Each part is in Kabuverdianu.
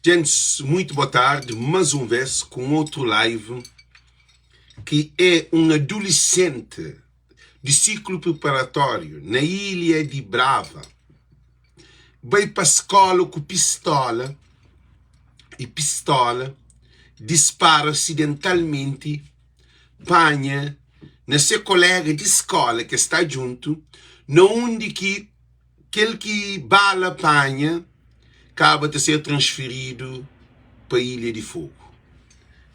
Gents, muito boa tarde, mais um vez com outro live que é um adolescente de ciclo preparatório na ilha de Brava. Bai pa escola com pistola e pistola dispara acidentalmente panha na se colega de escola que está junto na onde que Kel ki bala panha kaba ta ser transferidu pa Ilha di Fogu.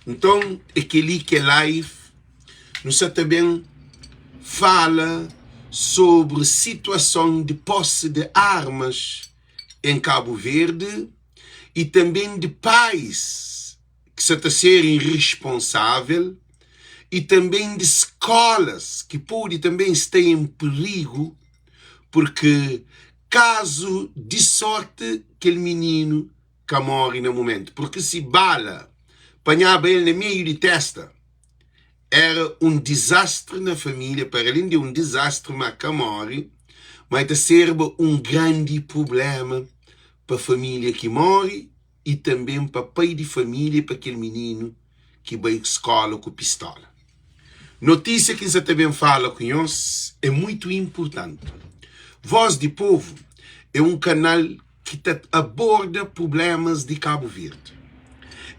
Nton é kel-li ki é live. Nu sa ta ben fala sobri situason di posi di armas en Kabu Verdi i tanben di pais ki sa ta ser irresponsável i tanben di skolas ki pode tanben sta en perigu Purki kazu di sorti kel mininu ka móre na mumentu, purki si bala panhaba el na meiu di testa, era un dizastri na família, para alén di un dizastri ma ka móre, ma e ta serba un grandi prubléma pa família ki móre i tanben pa pai di família i pa kel mininu ki bai skóla ku pistola. Notísia ki N sa ta ben fala ku nhos é muitu inpurtanti. Voz di Povu é un kanal ki ta aborda prublémas di Kabu Verdi.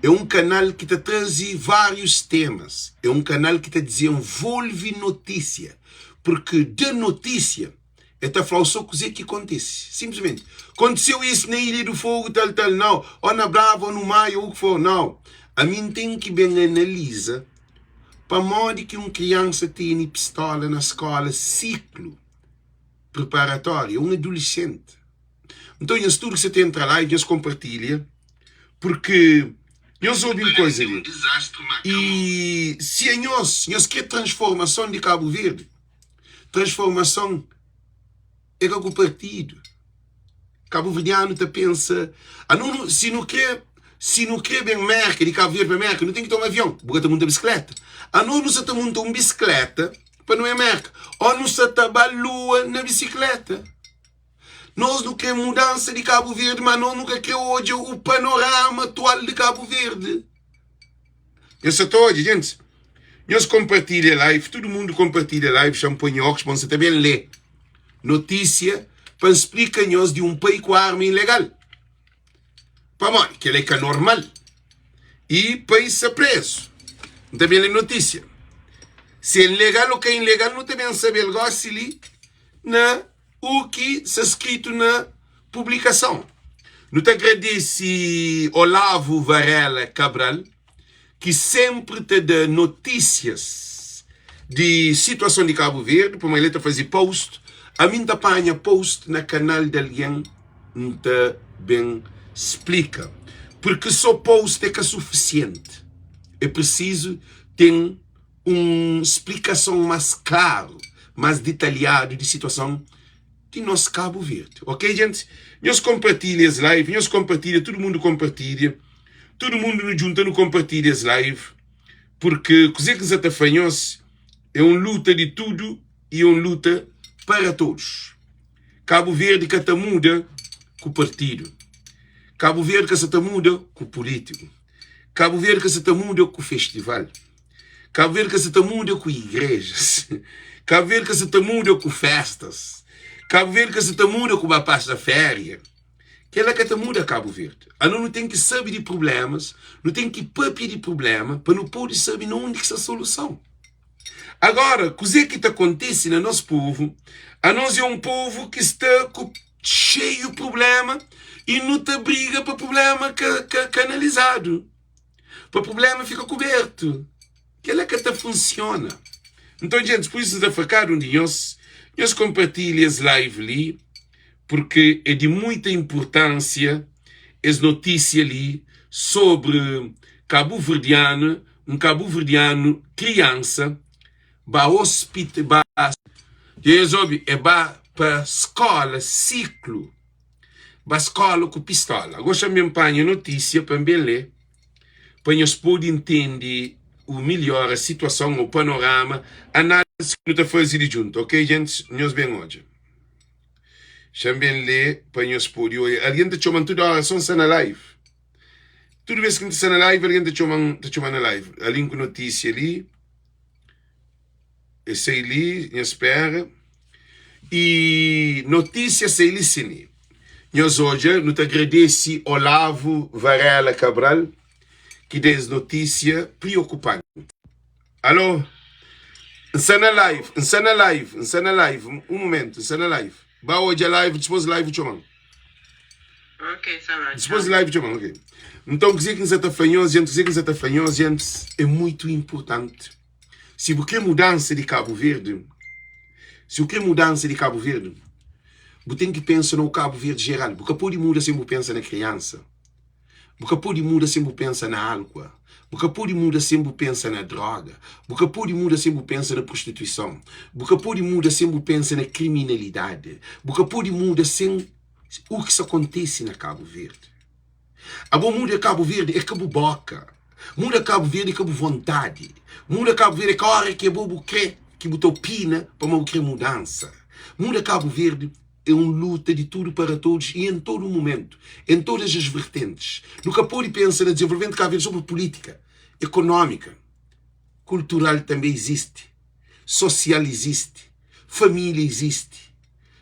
É un kanal ki ta traze várius temas. É un kanal ki ta dizenvolve notísia, purki da notísia El ta fla-u sô kuzê ki kontise. Sinplismenti, Kontiseu isu na Ilha du Fogu, tal, tal. Nau. Ô na Brava, ô nu Maia, ô u ki for. Nau. Ami N ten ki ben analiza pamodi ki un kriansa tene pistola na skóla siklu preparatóriu, un adulesenti. Nton, nhos tudu ki sa ta entra la, nhos konpartilha, purki nhos obi un koza li. I si anhos, nhos kre transformason di Kabu Verdi, Transformason é ka ku partidu. Kabuverdianu ta pensa, anu nu, si nu kre, si nu kre ben Merka, di Kabu Verdi pa Merka, nu ten ki toma avion, bu ka ta munta bisikleta. Anu nu sa ta munta un bisikleta pa nu e Merka, o nu sa ta ba lua na bisikleta. Nos nu kre mudansa di Kabu Verdi, ma nos nu ka kre odja u panorama atual di Kabu Verdi. Nhos sa ta odja, gentis? Nhos konpartilha live, tudu mundu konpartilha live, xa N poi nha ókus pa N sa ta ben lé notísia pa N splika nhos di un pai ku arma ilegal. Pamodi? Kel-la é ka normal. I pai sta prézu. N ta ben lé notísia. Si é legal ô ka ilegal, nu ta ben sabe-l gósi li na u ki sta skritu na publikason. Nu ta agradese Olavo Varela Cabral ki senpri ta da notísias di situason di Kabu Verdi, pamodi el ta faze post. Ami N ta panha post na kanal di algen N ta ben splika, purki so post é ka sufisienti, é prisizu ten un splikason más klaru, más ditalhadu di situason di nos Kabu Verdi. Ok gentis? Nhos konpartilha es live, nhos konpartilha, tudu mundu konpartilha, tudu mundu nu djunta nu konpartilha es live, purki kuzê ki N sa ta fla nhos é un luta di tudu i é un luta para todos. Kabu Verdi ka ta muda ku partidu, Kabu Verdi ka sa ta muda ku pulítiku, Kabu Verdi ka sa ta muda ku festival. Kabu Verdi ka sa ta muda ku igrejas. Kabu Verdi ka sa ta muda ku festas. Kabu Verdi ka sa ta muda ku ba pasa féria. Kel-la ka ta muda Kabu Verdi. Anu nu ten ki sabe di prublémas, nu ten ki pâpia di prubléma pa nu pode sabe na undi ki sta soluson. Agora, kuzê ki ta kontise na nos povu? Anos é un povu ki sta ku xeiu prubléma i nu ta briga pa prubléma ka, ka, ka analizadu. pa prubléma fika kubertu. Kel-la ka ta funsiona. Nton, gentis, pur isu N ta fla kada un di nhos, nhos konpartilha es live li, purki é di muita inpurtánsia es notísia li sobri kabuverdianu, un kabuverdianu kriansa ba ospit ba dja nhos obi, é ba pa skóla siklu. Ba skola ku pistola. Ago xa N ben panha notisia pa N ben le pa nhos pode ntende u milhor a situason o panorama, analisi ki nu ta faze li djuntu. Ok gentis, nhos ben odja. Xa N ben le pa nhos pode oia. Algen ta txoma-m tudu ora so N sta na live. Tudu bes ki N ta sta na live algen ta txoma-m ta txoma na live. Alin ku notísia li, e sai li, nha spera. I notísia sai li sin. Nhos odja, nu ta agradese Olavo Varela Cabral ki da es notísia priokupanti. Alo, N sta na live, N sta na live, N sta na live, un mumentu, N sta na live. Ba odja live, dipôs live txoma-m. Ok, sa ba, Dipôs txau. live txoma-m, ok. Nton, kuzê ki N sta ta fla nhos, djent, kuzê ki N sta ta fla nhos, djentis, é muitu inpurtanti. Si bu krê mudansa di Kabu Verdi, si bu krê mudansa di Kabu Verdi, bu ten ki pensa na u Kabu Verdi jeral. Bu ka pode muda sen bu pensa na kriansa. Bu ka pode muda sen bu pensa na álkua. Bu ka pode muda sen bu pensa na dróga. Bu ka pode muda sen bu pensa na prostituison. Bu ka pode muda sen bu pensa na kriminalidadi. Bu ka pode muda sen u ki sta kontise na Kabu Verdi. Abo muda Kabu Verdi é ka bu bóka. Muda Kabu Verdi é ka bu vontadi. Muda Kabu Verdi é ka óra ki abo bu krê ki bu ta opina pamodi bu krê mudansa. Muda Kabu Verdi É un luta di tudu para todos y en todo momentu, en todas as vertentes. Nu ka pode pensa na dezenvolvimentu di Kabu Verdi so pa pulítika, ekonómika, kultural tanbe izisti, sosial izisti, família izisti,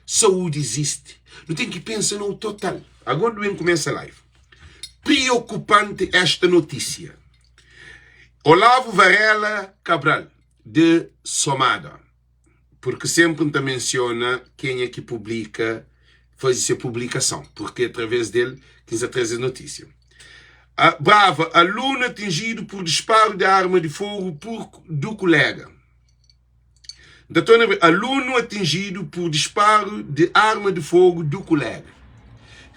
saúdi izisti. Nu ten ki pensa na u total. Agora du ben kumesa live. Preokupante esta notísia. Olavo Varela Cabral, de Somada. Purki senpri N ta mensiona kenha ki publika, faze se publikason, purki é através del ki N sa traze es notísia. A, Brava, alunu atinjidu pur disparu di arma di fogu pur du kulega. N ta torna alunu atinjidu pur disparu di arma di fogu du kulega.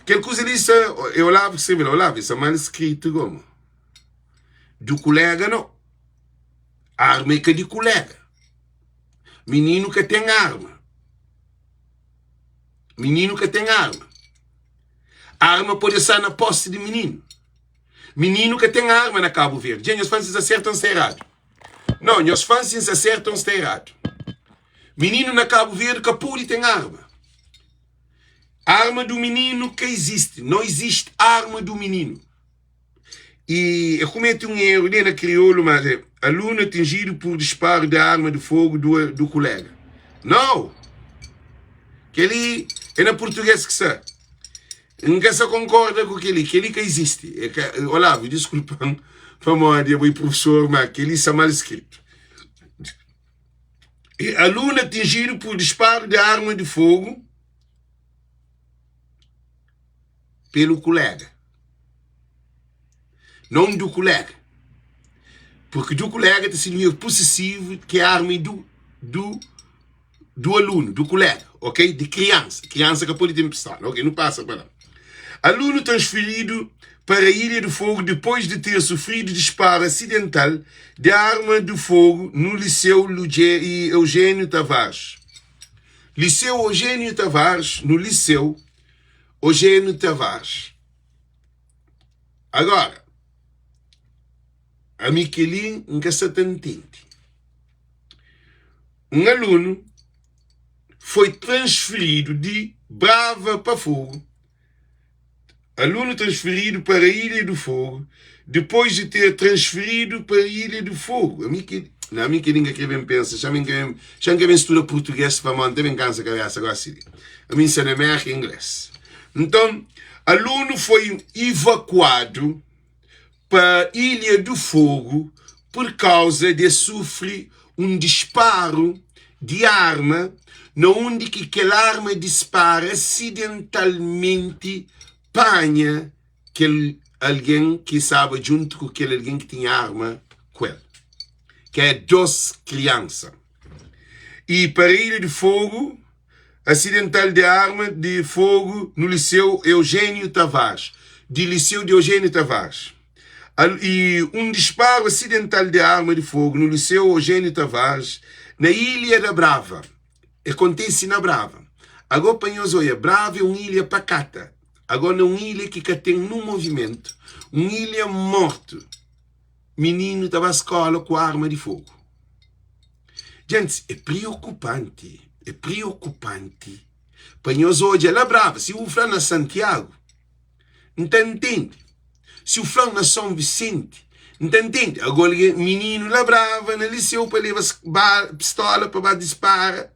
Kel kuza li sa, é Olavo ki skrebe la. Olavo, e sa mal skritu gomo. Du kulega no. Arma é ka di kulega. Mininu ka ten arma. Mininu ka ten arma. Arma pode sta na posi di mininu. Mininu ka ten arma na Kabu Verdi. Dja nhos fla si sta sertu o sta eradu. Não, nhos fla si sta sertu o sta eradu. Mininu na Kabu Verdi ka pode ten arma. Arma do mininu ka izisti. Não existe arma do mininu. E e comete um erro ali na crioulo, mas é aluno atingido por disparo de arma de fogo do, do colega. Não! Kel-li é na português que sta. N ka sa concorda ku kel-li. Kel-li ka existe. É ka, Olavo, desculpa-m pamodi abo é professor, mas kel-li sta mal escrito. E aluno atingido por disparo de arma de fogo pelo colega. Não do colega. Porque do colega ta significa possessivo que é arma do, do, do aluno, do colega, ok? De criança. Criança que pode ter pistola, ok? Não passa para lá. Aluno transferido para a Ilha do Fogo depois de ter sofrido disparo acidental de arma de fogo no Liceu Eugênio Tavares. Liceu Eugênio Tavares, no Liceu Eugênio Tavares. Agora, ami kel-li N ka sta ta ntende. Un alunu foi transferidu di Brava pa Fogu, alunu transferidu para Ilha do Fogo depois de ter transferidu pa Ilha do Fogo. Ami kel, na ami kel-li N ka kre ben pensa, xa mi N ka ben, xa N ka ben studa purtuges pamodi N ta ben kansa kabesa gosi li. Ami N sta na Merka ingles. Nton, alunu foi ivakuadu pa Ilha do Fogo pur kauza di es sufri un disparu di arma na undi ki kel arma dispara asidentalmenti panha kel algen ki staba djuntu ku kel algen ki tinha arma ku el, ki é dos kriansa. I para Ilha do Fogo Acidental de arma de fogo no Liceu Eugênio Tavares, di Liceu di Eugênio Tavares. E un disparu acidental de arma de fogo no Liceu Eugênio Tavares, na Ilha da Brava. E kontese na Brava. Agó pa nhos oia, Brava é un ilha pakata. Agó na un ilha ki ka ten nun movimentu, un ilha mortu. Mininu ta ba skola ku arma di fogo. Gentis, é priokupanti, é priokupanti pa nhos odja la Brava. Si bu fla na Santiagu, N ta ntende. Si u fla-m na São Vicente, N ta ntende. Agó algen, mininu la brava na liseu pa leba pistola pa ba dispara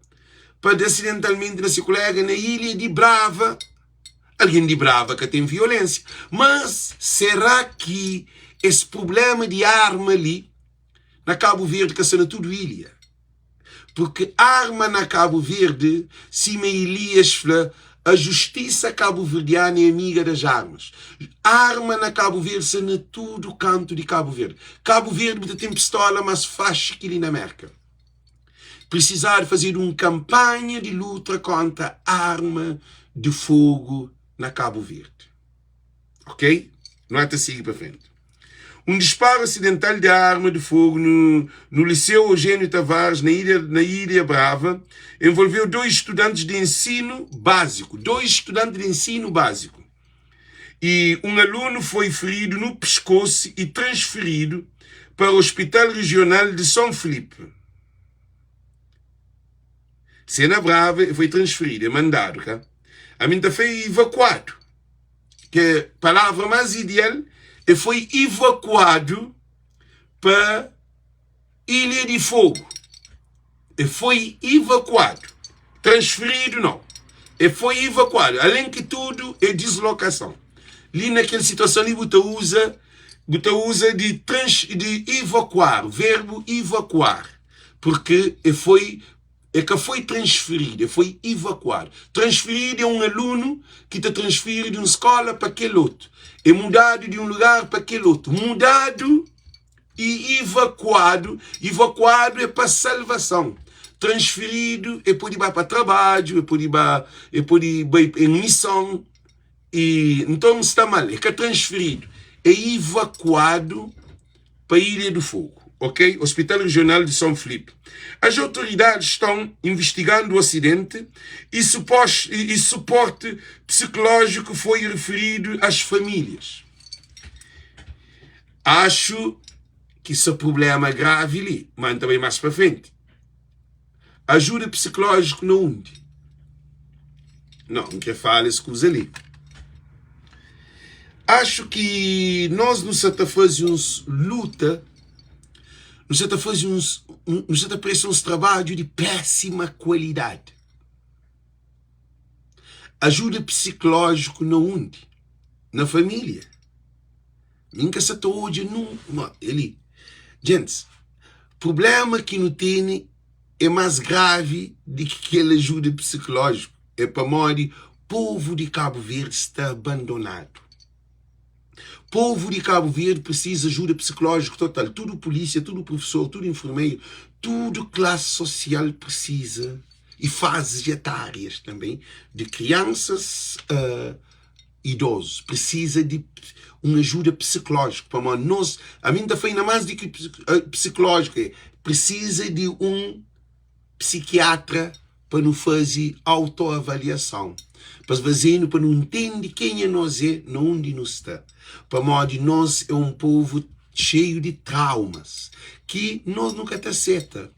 pa da asidentalmenti na se kolega na ilha di Brava. Algen di Brava ka ten violensia. Mas será ki es prublema di arma li na Kabu Verdi ka sta na tudu ilha? Purki arma na Kabu Verdi, sima Elias fla, a justisa kabuverdiana é amiga das armas. Arma na Kabu Verdi sta na tudu kantu di Kabu Verdi. Kabu Verdi bu ta ten pistola mas faxi ki li na Merka. Prisizadu fazedu un kanpanha di luta kontra arma di fogu na Kabu Verdi. Ok? Nu ata sigi pa frenti. Un disparu asidental di arma di fogu no, no Liceu Eugênio Tavares, na ilha, na Ilha Brava, envolveu dois estudantes de ensino básico. Dois estudantes de ensino básico. E um aluno foi ferido no pescoço e transferido para o Hospital Regional de São Felipe. Cena Brava foi transferido, é mandado, cá. A mim tá foi evacuado. Que é palavra mais ideal, e foi evacuado para Ilha de Fogo. E foi evacuado. Transferido não. E foi evacuado. Além que tudo é deslocação. Li naquela situação ali você usa, você usa de, trans, de evacuar, verbo evacuar. Porque e foi É ka foi transferidu, é foi evakuadu. Transferidu é un alunu ki ta transfiri di un skola pa kel otu. É mudadu di un lugar pa kel otu. Mudadu i evakuadu. Evakuadu é pa salvason. Transferidu é pode ba pa trabadju, é pode ba, é pode bai en mison. I nton sta mal, é ka transferidu, é evakuadu pa Ilha do Fogo, ok? Hospital Regional de São Filipe. As autoridades estão investigando o acidente e, supos, e, e suporte psicológico foi referido às famílias. Acho que isso é problema grave ali, mas também mais para frente. Ajuda psicológico na undi? Não, não quer fala esse kuza li. Acho que nós não sa ta faze uns luta, não sa ta faze uns, não sa ta presta uns trabalho de péssima qualidade. Ajuda psicológico na undi? Na família. Mi nka sa ta odja nun ma eli. Gentis, prublema ki nu tene é más gravi di ki kel ajuda psikulójiku. É pamodi povu di Kabu Verdi sta abandonadu. Povu di Kabu Verdi prisiza ajuda psikulójiku total. Tudu pulísia, tudu prufesor, tudu infermeru, tudu klasi sosial prisiza i fazis etárias tanbe di kriansas idozu prisiza di un ajuda psikulójiku pamodi nos ami N ta fla inda más di ki psikulójiku é prisiza di un psikiatra pa nu faze autoavaliason pa es faze-nu pa nu ntende kenha nos é na undi nu sta pamodi nos é un povu xeiu di traumas ki nos nu ka ta seta.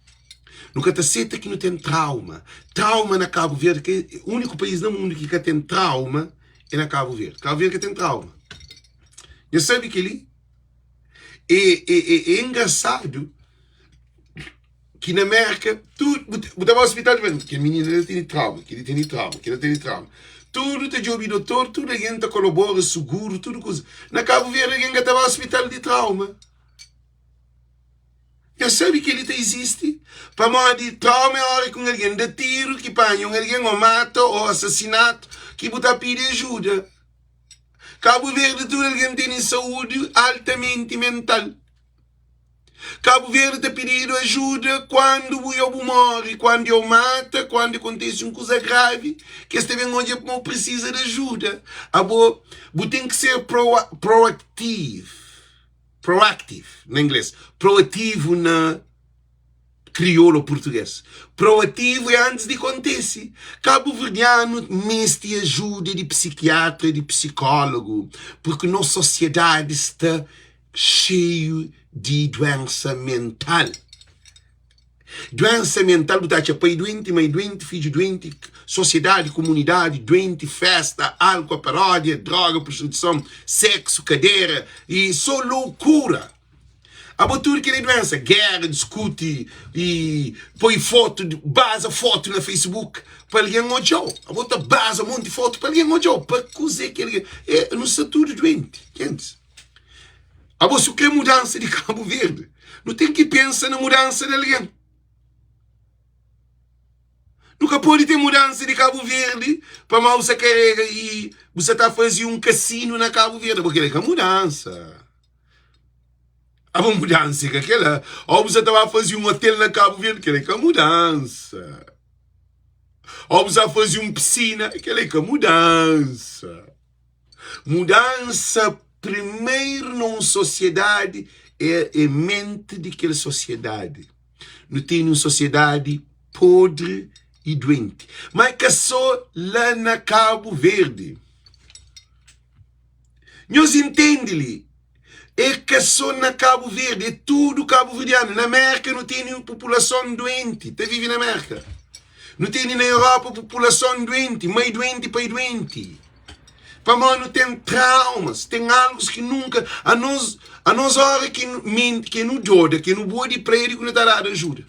Nu ka ta seta ki nu ten trauma. Trauma na Kabu Verdi, ke úniku país na mundu ki ka ten trauma é na Kabu Verdi. Kabu Verdi ka ten trauma. Nhos sabe kel-li? É, é, é, é engrasadu ki na Merka, tudu, bu ta ba hospital, kel minina li tene trauma, kel-li tene trauma, kel-li tene trauma. Tudu ta djobe dotor, tudu algen ta kolabora, suguru, tudu kuza. Na Kabu Verdi algen ka ta ba hospital di trauma. Nhos sabe kel-li ta izisti? Pamodi trauma é óra ki un algen da tiru, ki panha un algen ô mata ô asasinatu ki bu ta pidi ajuda. Kabu Verdi tudu algen tene saúdi altamenti mental. Kabu Verdi ta pididu ajuda kuandu bu eu bu móre, kuandu eu mata, kuandu kontise un kuza gravi ki es ta ben odja ma bu prisiza di ajuda. Abo bu ten ki ser proaktiv. Proactive na inglês, proativo na kriolu ou português. Proativo é antis di kontise. Kabuverdianu meste ajuda di psikiatra, di psikólogu, purki nos sosiedadi sta xeiu di duensa mental. Duensa mental, bu ta atxa pai duenti, mai duenti, fidju duenti, sosiedadi, kumunidadi duenti, festa, álkua, paródia, droga, prostituison, seksu, kadera i so loukura. Abo tudu kel é duensa, géra, diskuti i poi fotu, baza fotu na Facebook pa algen odja-u. Abo ta baza monti fotu pa algen odja-u. Pa kuzê ki algen. É, nu sta tudu duenti, gentis. Abo si bu krê mudansa di Kabu Verdi, nu ten ki pensa na mudansa di algen. Nu ka pode ten mudansa di Kabu Verdi pamodi bu sta karega i bu sta ta faze un kasinu na Kabu Verdi. Abo kel-la é ka mudansa. Abo mudansa é ka kel-la. Ô bu sta ta ba faze un otel na Kabu Verdi, kel-la é ka mudansa. Ô bu sta faze un pisina, kel-la é ka mudansa. Mudansa primeiro na un sosiedadi é, é mente di kel sosiedadi. Nu tene un sosiedadi podri i duenti. Ma é ka sô la na Kabu Verdi. Nhos intende li, é ka sô na Kabu Verdi, é tudu kabuverdianu. Na Mérka nu tene un populason duenti, ta vive na Mérka. Nu tene na Europa populason duenti, mai duenti, pai duenti. Pamodi nu ten traumas, ten algus ki nunka anos, anos ora ki menti ki nu doda, ki nu bua di prédiu ki nu ta dadu ajuda.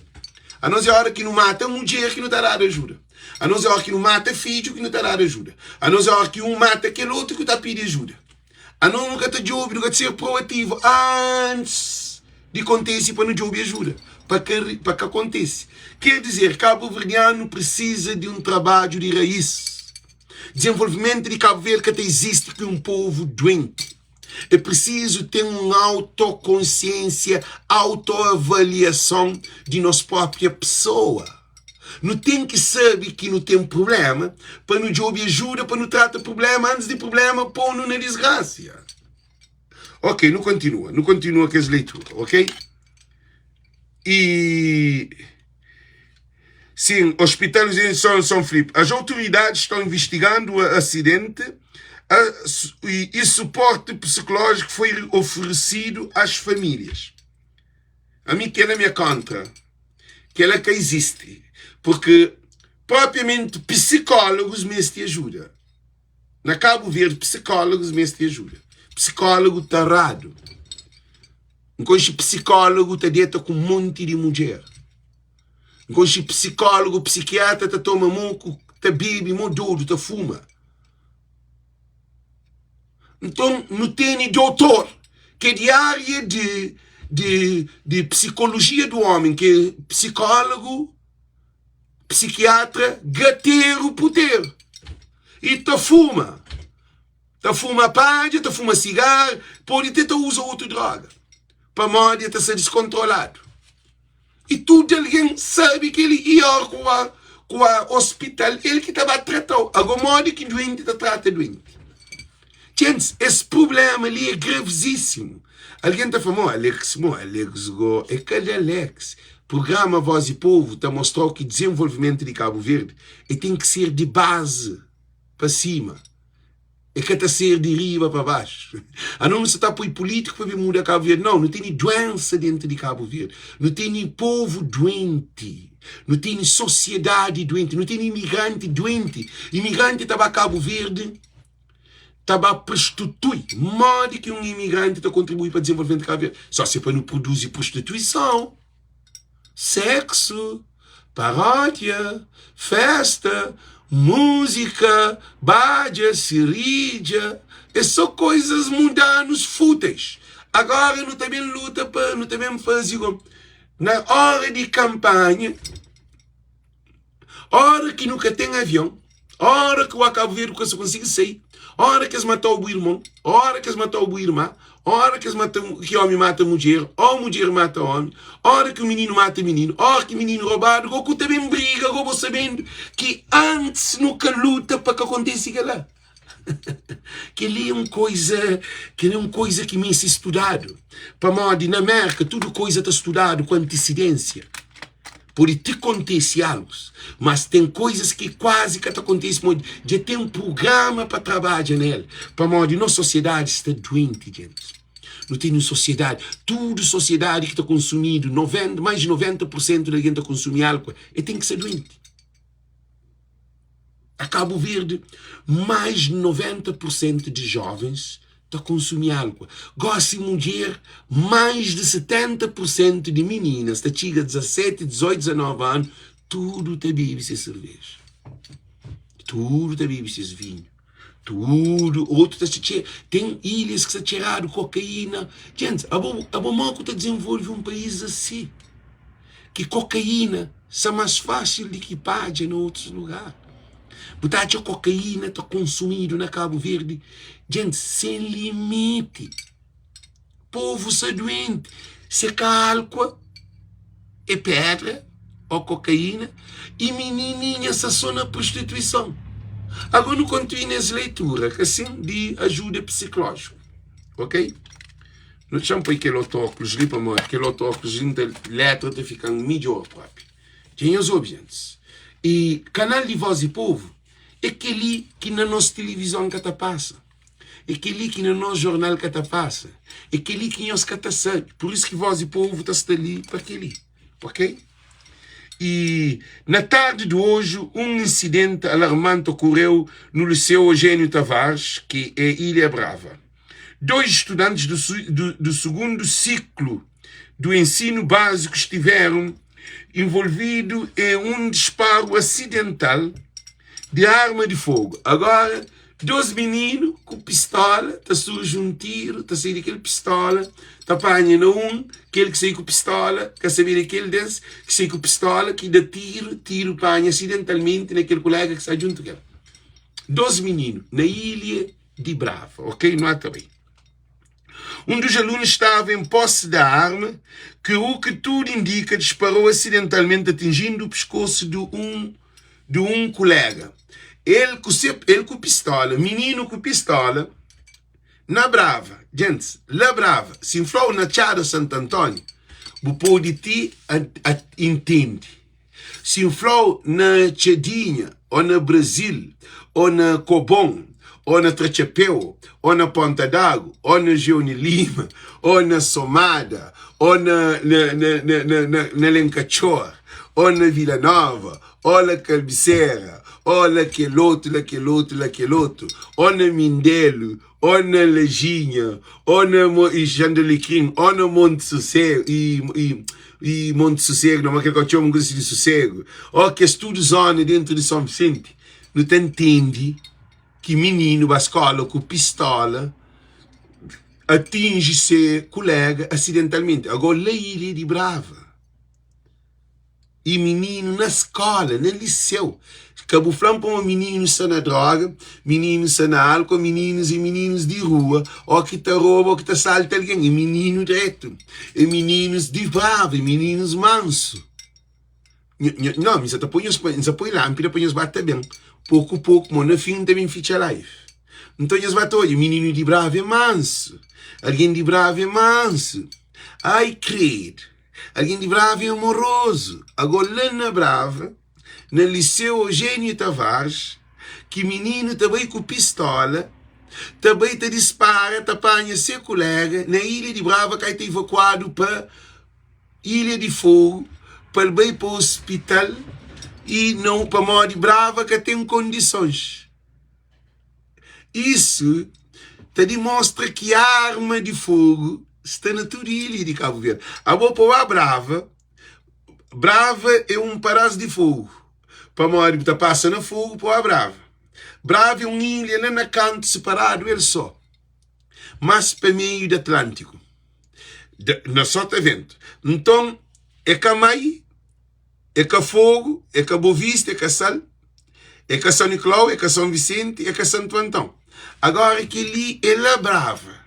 Anos é ora ki nu mata mudjer ki nu ta dadu ajuda. Anos é ora ki nu mata fidju ki nu ta dadu ajuda. Anos é ora ki un mata kel otu ki nu ta pidi ajuda. Anos nu ka ta djobe, nu ka ta ser proativu antis di kontise pa nu djobe ajuda, pa ka pa ka kontise. Ker dizer, kabuverdianu prisiza di un trabadju di rais. Dizenvolvimentu di Kabu Verdi ka ta izisti ku un povu duenti. É prisizu ten un autokonsiensia, autoavaliason di nos própria pesoa. Nu ten ki sabe ki nu ten prubléma pa nu djobe ajuda pa nu trata prubléma antis di prubléma pô-nu na disgrasia. Ok, nu kontinua, nu kontinua kes leitura, ok? E sim, hospital em São, São Filipe. As autoridades estão investigando o acidente a, e, e suporte psicológico foi oferecido às famílias. A mim que ela me contra, que ela que existe, porque propriamente psicólogos me ajuda. Na Kabu Verdi psikólogos meste ajuda. Psikólogo taradu. N konxe psikólogo ta deta ku monti di mudjer. N konxe psikólogo, psikiatra ta toma moku, ta bebe mo dodu, ta fuma. Nton nu tene dotor ki é di ária di di di psikologia do homem, ki é psikólogo. psikiatra gateru puteru i ta fuma ta fuma padja ta fuma sigaru pode te ta uza otu droga pamodi el ta sta diskontroladu i tudu algen sabe kel li i ora ku ba ku ba ospital el ki ta ba tratau ago modi ki duenti ta trata duenti Txents, es prublema li é gravizísimu. Algen ta fla, Mo Alex, mo Alex go é ka di Alex. Prugrama Voz di Povu ta mostra-u ki dizenvolvimentu di Kabu Verdi e ten ki ser di bazi pa sima, e ka ta ser di riba pa baxu. Anos nu sa ta poi pulítiku pa ben muda Kabu Verdi. Nau, nu tene duensa dentu di Kabu Verdi. Nu tene povu duenti, nu tene sosiedadi duenti, nu tene imigranti duenti. Imigranti ta ba Kabu Verdi. ta ba prostitui. Modi ki un imigranti ta kontribui pa dizenvolvimentu di Kabu Verdi? Só si é pa nu produzi prostituison, seksu, paródia, festa, múzika, badja, siridja. É só koizas mundanus fúteis. Agora nu ta ben luta pa nu ta ben faze na ora di kanpanha. Ora ki nu ka ten avion, ora ki o Kabu Verdi ka sa konsigi sai, ora ki es matau bu irmon, ora ki es matau bu irma, ora ki es mata ki omi mata mudjer, o mudjer mata omi, ora ki mininu mata mininu, ora ki mininu robadu, go ku ta ben briga, go bo sabendu ki antis nu ka luta pa ka kontisi kila. Kel-li é un koiza, kel-li é un koiza ki meste studadu. Pamodi na Mérka tudu koiza ta studadu ku antisidénsia. Pode ti kontise algus, mas ten koizas ki kuazi ka ta kontise pamodi dja ten prugrama pa trabadja na el. Pamodi nos sosiedadi sta duenti, gentis. Nu tene un sosiedadi, tudu sosiedadi ki ta konsumidu, 90, mais di 90 pur sentu di algen ta konsumi álkua, e ten ki sta duenti. A Kabu Verdi, mais di 90 pur sentu di jovens ta konsumi álkua. Gósi mudjer, mais di 70 pur sentu di mininas ta txiga 17, 18, 19 anu, tudu ta bebe ses serveja, tudu ta bebe ses vinhu. Tudu otu ta txe ten ilhas ki sta txeradu kokaína. Djents, abo abo mo ku ta dizenvolve un país asi? Ki kokaína sta más fásil di ki padja na otus lugar. Bu ta atxa kokaína ta konsumidu na Kabu Verdi, djents, sen limiti. Povu sta duenti, se ka alkua é pedra ou kokaína i minininha sta so na prostituison. Agora nu kontinua nes leitura ka sin di ajuda psiklójiku, ok? Nu txan poi kel otu óklus li pamodi kel otu óklus li nta letra ta fika midjor propi. Dja nhos obi antis. I kanal di Voz di Povu é kel-li ki na nos tilivizon ka ta pasa. É kel-li ki na nos jornal ka ta pasa. É kel-li ki nhos ka ta sabe. Pur isu ki Vós di Povu ta sta li pa kel-li. Ok? E na tardi di oji, un insidenti alarmanti okoreu no Liseu Eugénio Tavares, ki é Ilha Brava. Dois estudantes do, do, do segundo ciclo do ensino básico estiveram envolvidos em um disparo acidental de arma de fogo. Agora, Dos mininu ku pistola ta surji un tiru ta sai di kel pistola ta panha na un kel ki sai ku pistola ka sabe di kel des ki sai ku pistola ki da tiru tiru panha asidentalmenti na kel kolega ki sta djuntu kel dos mininu na ilha di Brava ok nu ata bai Um dos alunos estava em posse da arma que o que tudo indica disparou acidentalmente atingindo o pescoço de um de um colega. El ku se el ku pistola, mininu ku pistola na Brava. Gents, la Brava, si N fla-u na Txada Santo António, bu pode ti a, a, intende. Si N fla-u na Txadinha, ô na Brazil, ô na Kobon, ô na Tratxapeu, ô na Ponta d'Agu, ô na Jeoni Lima, ô na Somada, ô na, na, na, na, na, na, na Lenkatxor, ô na Vila Nova, ô la Kalbisera, ô la kel otu, la kel otu, la kel otu, ô na Mindelu, ô na Lajinha, ô na Jandalikrin, ô na Monte Sosegu, i, i, i Monte Sosegu, na kel ka txoma un kuza si di Sosegu, ô kes tudu zona dentru di Son Visenti, nu ta ntende ki mininu ba skola ku pistola atinji se kulega asidentalmenti. Agó la ilha di Brava. I mininu na skola, na liseu. Ka bu fla-m pamodi mininu sta na droga, mininu sta na álkol, mininus é mininus di rua, ô ki ta roba ô ki ta salta algen. É mininu dretu, é mininus di brava, é mininus mansu. Nho, mi sa ta poi nhos, mi sa poi lánpida pa nhos ba ta ben poku poku, mo na fin N ta ben fitxa live. Nton nhos ba ta odja, mininu di brava é mansu, algen di brava é mansu. Ai kredu! Algen di Brava é amorozu. Agó la na Brava, na Liseu Eugénio Tavares, ki mininu ta bai ku pistola, ta bai ta dispara, ta panha se kulega na ilha di Brava, kai ta evakuadu pa Ilha di Fogu pa el bai pa ospital i nau pamodi Brava ka ten kondisons. Isu ta dimostra ki arma di fogu sta na tudu ilha di Kabu Verdi. Abo pa ba Brava, Brava é un paras di fogu, pamodi bu ta pasa na fogu pa ba Brava. Brava é un ilha la na kantu siparadu el so, mas pa meiu di Atlantiku, na Sotavento. Nton, é ka mai. É ka Fogu, é ka Bovista, é ka Sal, é ka São Nicolau, é ka São Vicente, é ka Santo Antão. Agora kel-li é La Brava.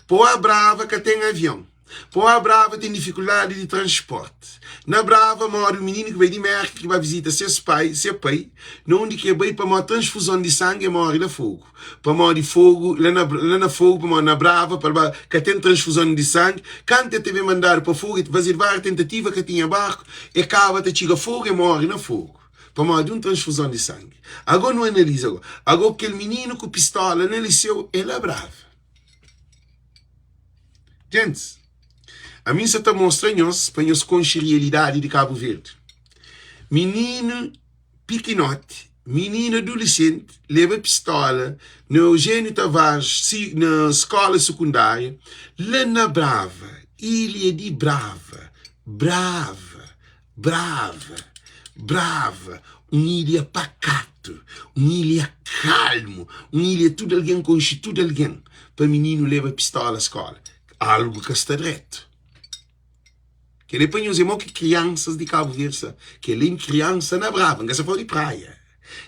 Poá Brava ka ten avião. Poá Brava ten difikuldadi di transporti. Na Brava mori un mininu ki bai di Merka ki ba vizita ses pai, se pai, na undi ki e bai pamodi transfuzon di sangi e mori la Fogu. Pamodi Fogu, la na, la na Fogu, pamodi na Brava pa ba ka ten transfuzon di sangi. Kantu e ta ben mandadu pa Fogu, e fazedu várias tentativa, ka tinha barku. E kaba ta txiga Fogu, e móre na Fogu pamodi un transfuzon di sangi. Agó nu analiza agó. Agó kel mininu ku pistola na liseu, el abrava. Gentis, ami N sa ta mostra nhos pa nhos konxe rialidadi di Kabu Verdi. Mininu pikinoti, mininu adulesenti leba pistola na Eugénio Tavares si na skola sekundária la na Brava, ilha di Brava, Brava, Brava, Brava, un ilha pakatu, un ilha kalmu, un ilha tudu algen konxe tudu algen, pa mininu leba pistola skola, algu ka sta dretu. Kel-li é pa nhos é mau ki kriansas di Kabu Verdi sta. Kel-li é kriansa na Brava, N ka sta fala di praia.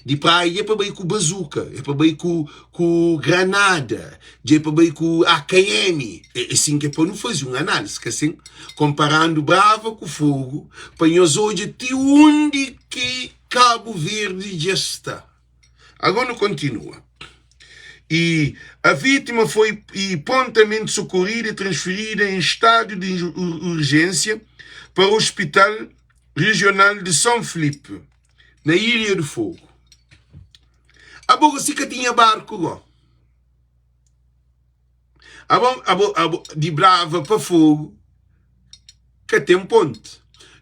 Di praia dja é pa bai ku bazuka, é pa bai ku ku granada, dja é pa bai ku AKM. É sin ki é pa nu faze un análise, ka sin? Konparandu Brava ku Fogu, pa nhos odja ti undi ki Kabu Verdi dja sta. Agora nu kontinua. E a vítima foi e prontamente socorrida e transferida em estado de urgência para o Hospital Regional de São Felipe, na Ilha do Fogo. Abo si ka tinha barco go. Abo, abo, abo, di Brava pa Fogo ka ten ponte.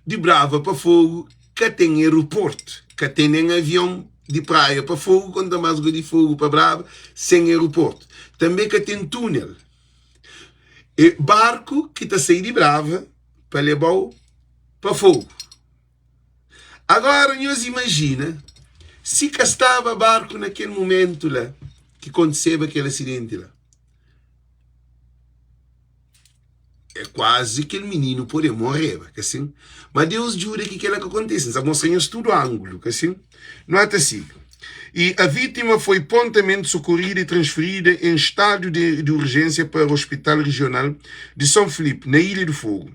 Di Brava pa Fogo ka ten aeroporto. Ka ten nen avion di Praia pa Fogo, konta más go di Fogo pa Brava sen aeroporto. Tanbe ka ten túnel. E barku ki ta sai di Brava pa leba-u pa Fogo. Agora nhos imajina si ka staba barku na kel mumentu la ki kontiseba kel asidenti la. É kuazi kel mininu pode moreba, ka sin? Ma Deus djuda ki kela ka kontise. N sa mostra nhos tudu angulu, ka sin? Nu ata sigi. E a vítima foi prontamente socorrida e transferida em estado de, de urgência para o Hospital Regional de São Felipe, na Ilha do Fogo.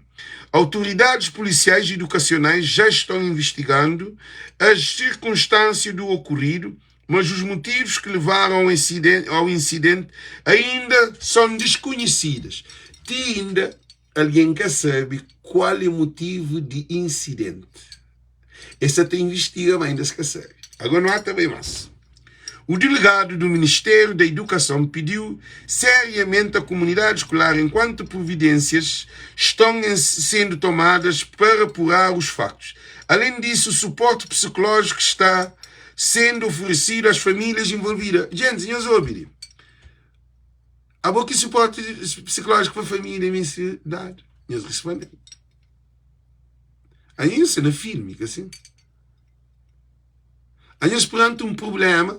Autoridades policiais e educacionais já estão investigando as circunstâncias do ocorrido, mas os motivos que levaram ao incidente, ao incidente ainda são desconhecidas. Ti inda algen ka sabe kual é motivu di insidenti. Es sa ta investiga, ma inda es ka sabe. Agora nu ata bai mas. O delegado do Ministério da Educação pediu seriamente à comunidade escolar enquanto providências estão sendo tomadas para apurar os factos. Além disso, o suporte psicológico está sendo oferecido às famílias envolvidas. Gente, nhos obi li. Abo ki suporte psicológico pa família meste dadu? Nhos responde. Ainda sta na filme, ka sin? Anhos perante un prublema,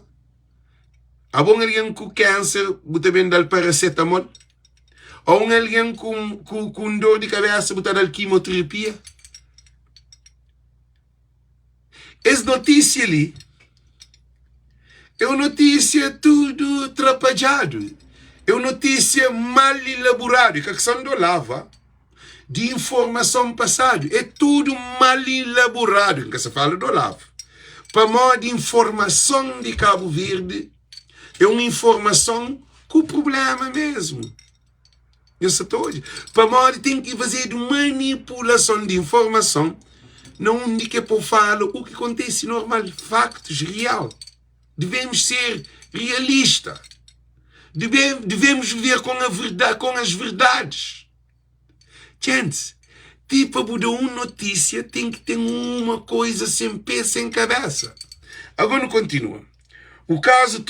abo un algen ku kanser bu ta ben da-l paracetamol? Ou un algen ku, ku, ku un dor di kabesa bu ta da-l kimoterapia? Es notísia li é un notísia tudu trapadjadu, é un notísia mal ilaboradu, é ka kiston di olava, di informason pasadu, é tudu mal ilaboradu, N ka sa fala di olava, pamodi informason di Kabu Verdi é un informason ku prubléma mésmu. Nhos sa ta odja? Pamodi ten ki fazedu manipulason di informason na undi ke po fala u ki kontesi normal, faktus, real. Devemos ser realista. Debe, devemos viver com a verdade, com as verdades. Gente, ti pa bu da un notícia tem que ter uma coisa sem pé, sem cabeça. Agora não continua. O caso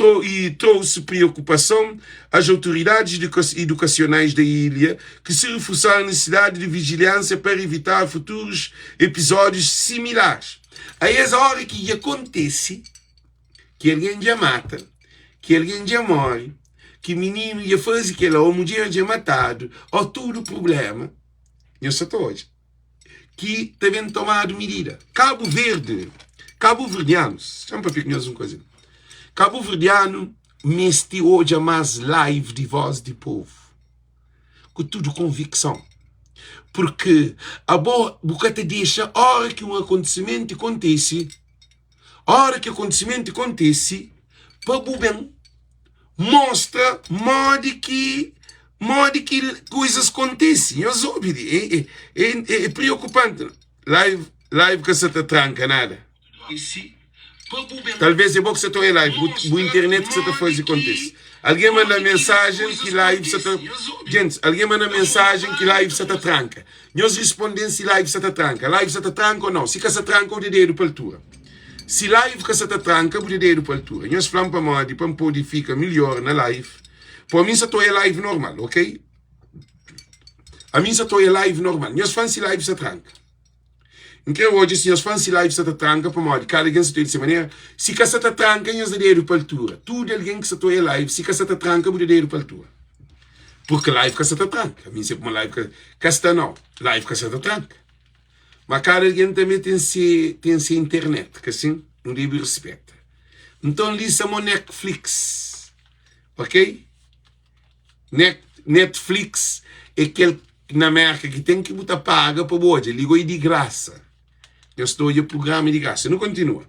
trouxe preocupação às autoridades educacionais da ilha, que se reforçaram a necessidade de vigilância para evitar futuros episódios similares. A essa hora que acontece, que alguém já mata, que alguém já morre, que menino já faz aquilo, ou mulher já matado, ou tudo problema, eu só estou hoje ki ta ben tomadu midida. Kabu Verdi, kabuverdianus, txan papia ku nhos un kuza li. Kabuverdianu meste odja más live di Voz di Povu, ku tudu konvikson. Purki abo bu ka ta dexa óra ki un akontisimentu kontise, óra ki akontisimentu kontise, pa bu ben mostra modi ki modi ki kuzas kontise. Nhos obi li, é, é, é, é preokupanti. Live, live ka sa ta tranka nada. Talvez é bo ki sa ta oia live, bu internet ki sa ta faze kontise. Algen manda mensajen ki live sa ta Gentis, algen manda mensajen ki live sa ta tranka. Nhos responden si live sa ta tranka. Live sa ta tranka ou nau? Si ka sa tranka, bu da dedu pa altura. Si live ka sa ta tranka, bu da dedu pa altura. Nhos fla-m pamodi pa N pode fika milhor na live. Po ami N sa ta oia live normal, ok? Ami N sa ta oia live normal. Nhos fla-m si live sa tranka. N kre odja si nhos fan si live sa ta tranka pamodi kada algen sa ta oia di se manera. Si ka sa ta tranka nhos da dedu pa altura. Tudu algen ki sa ta oia live si ka sa ta tranka bu da dedu pa altura. Purki live ka sa ta tranka. Ami N se kuma live ka ka sta nau. Live ka sa ta tranka. Ma kada algen tanbe ten se ten se internet ka sin? Nu debe rispeta. Nton li sa mo Netflix ok. Netflix é kel na Merka ki ten ki bu ta paga pa bu odja. Li goi di grasa. Nhos ta odja prugrama di grasa. Nu kontinua.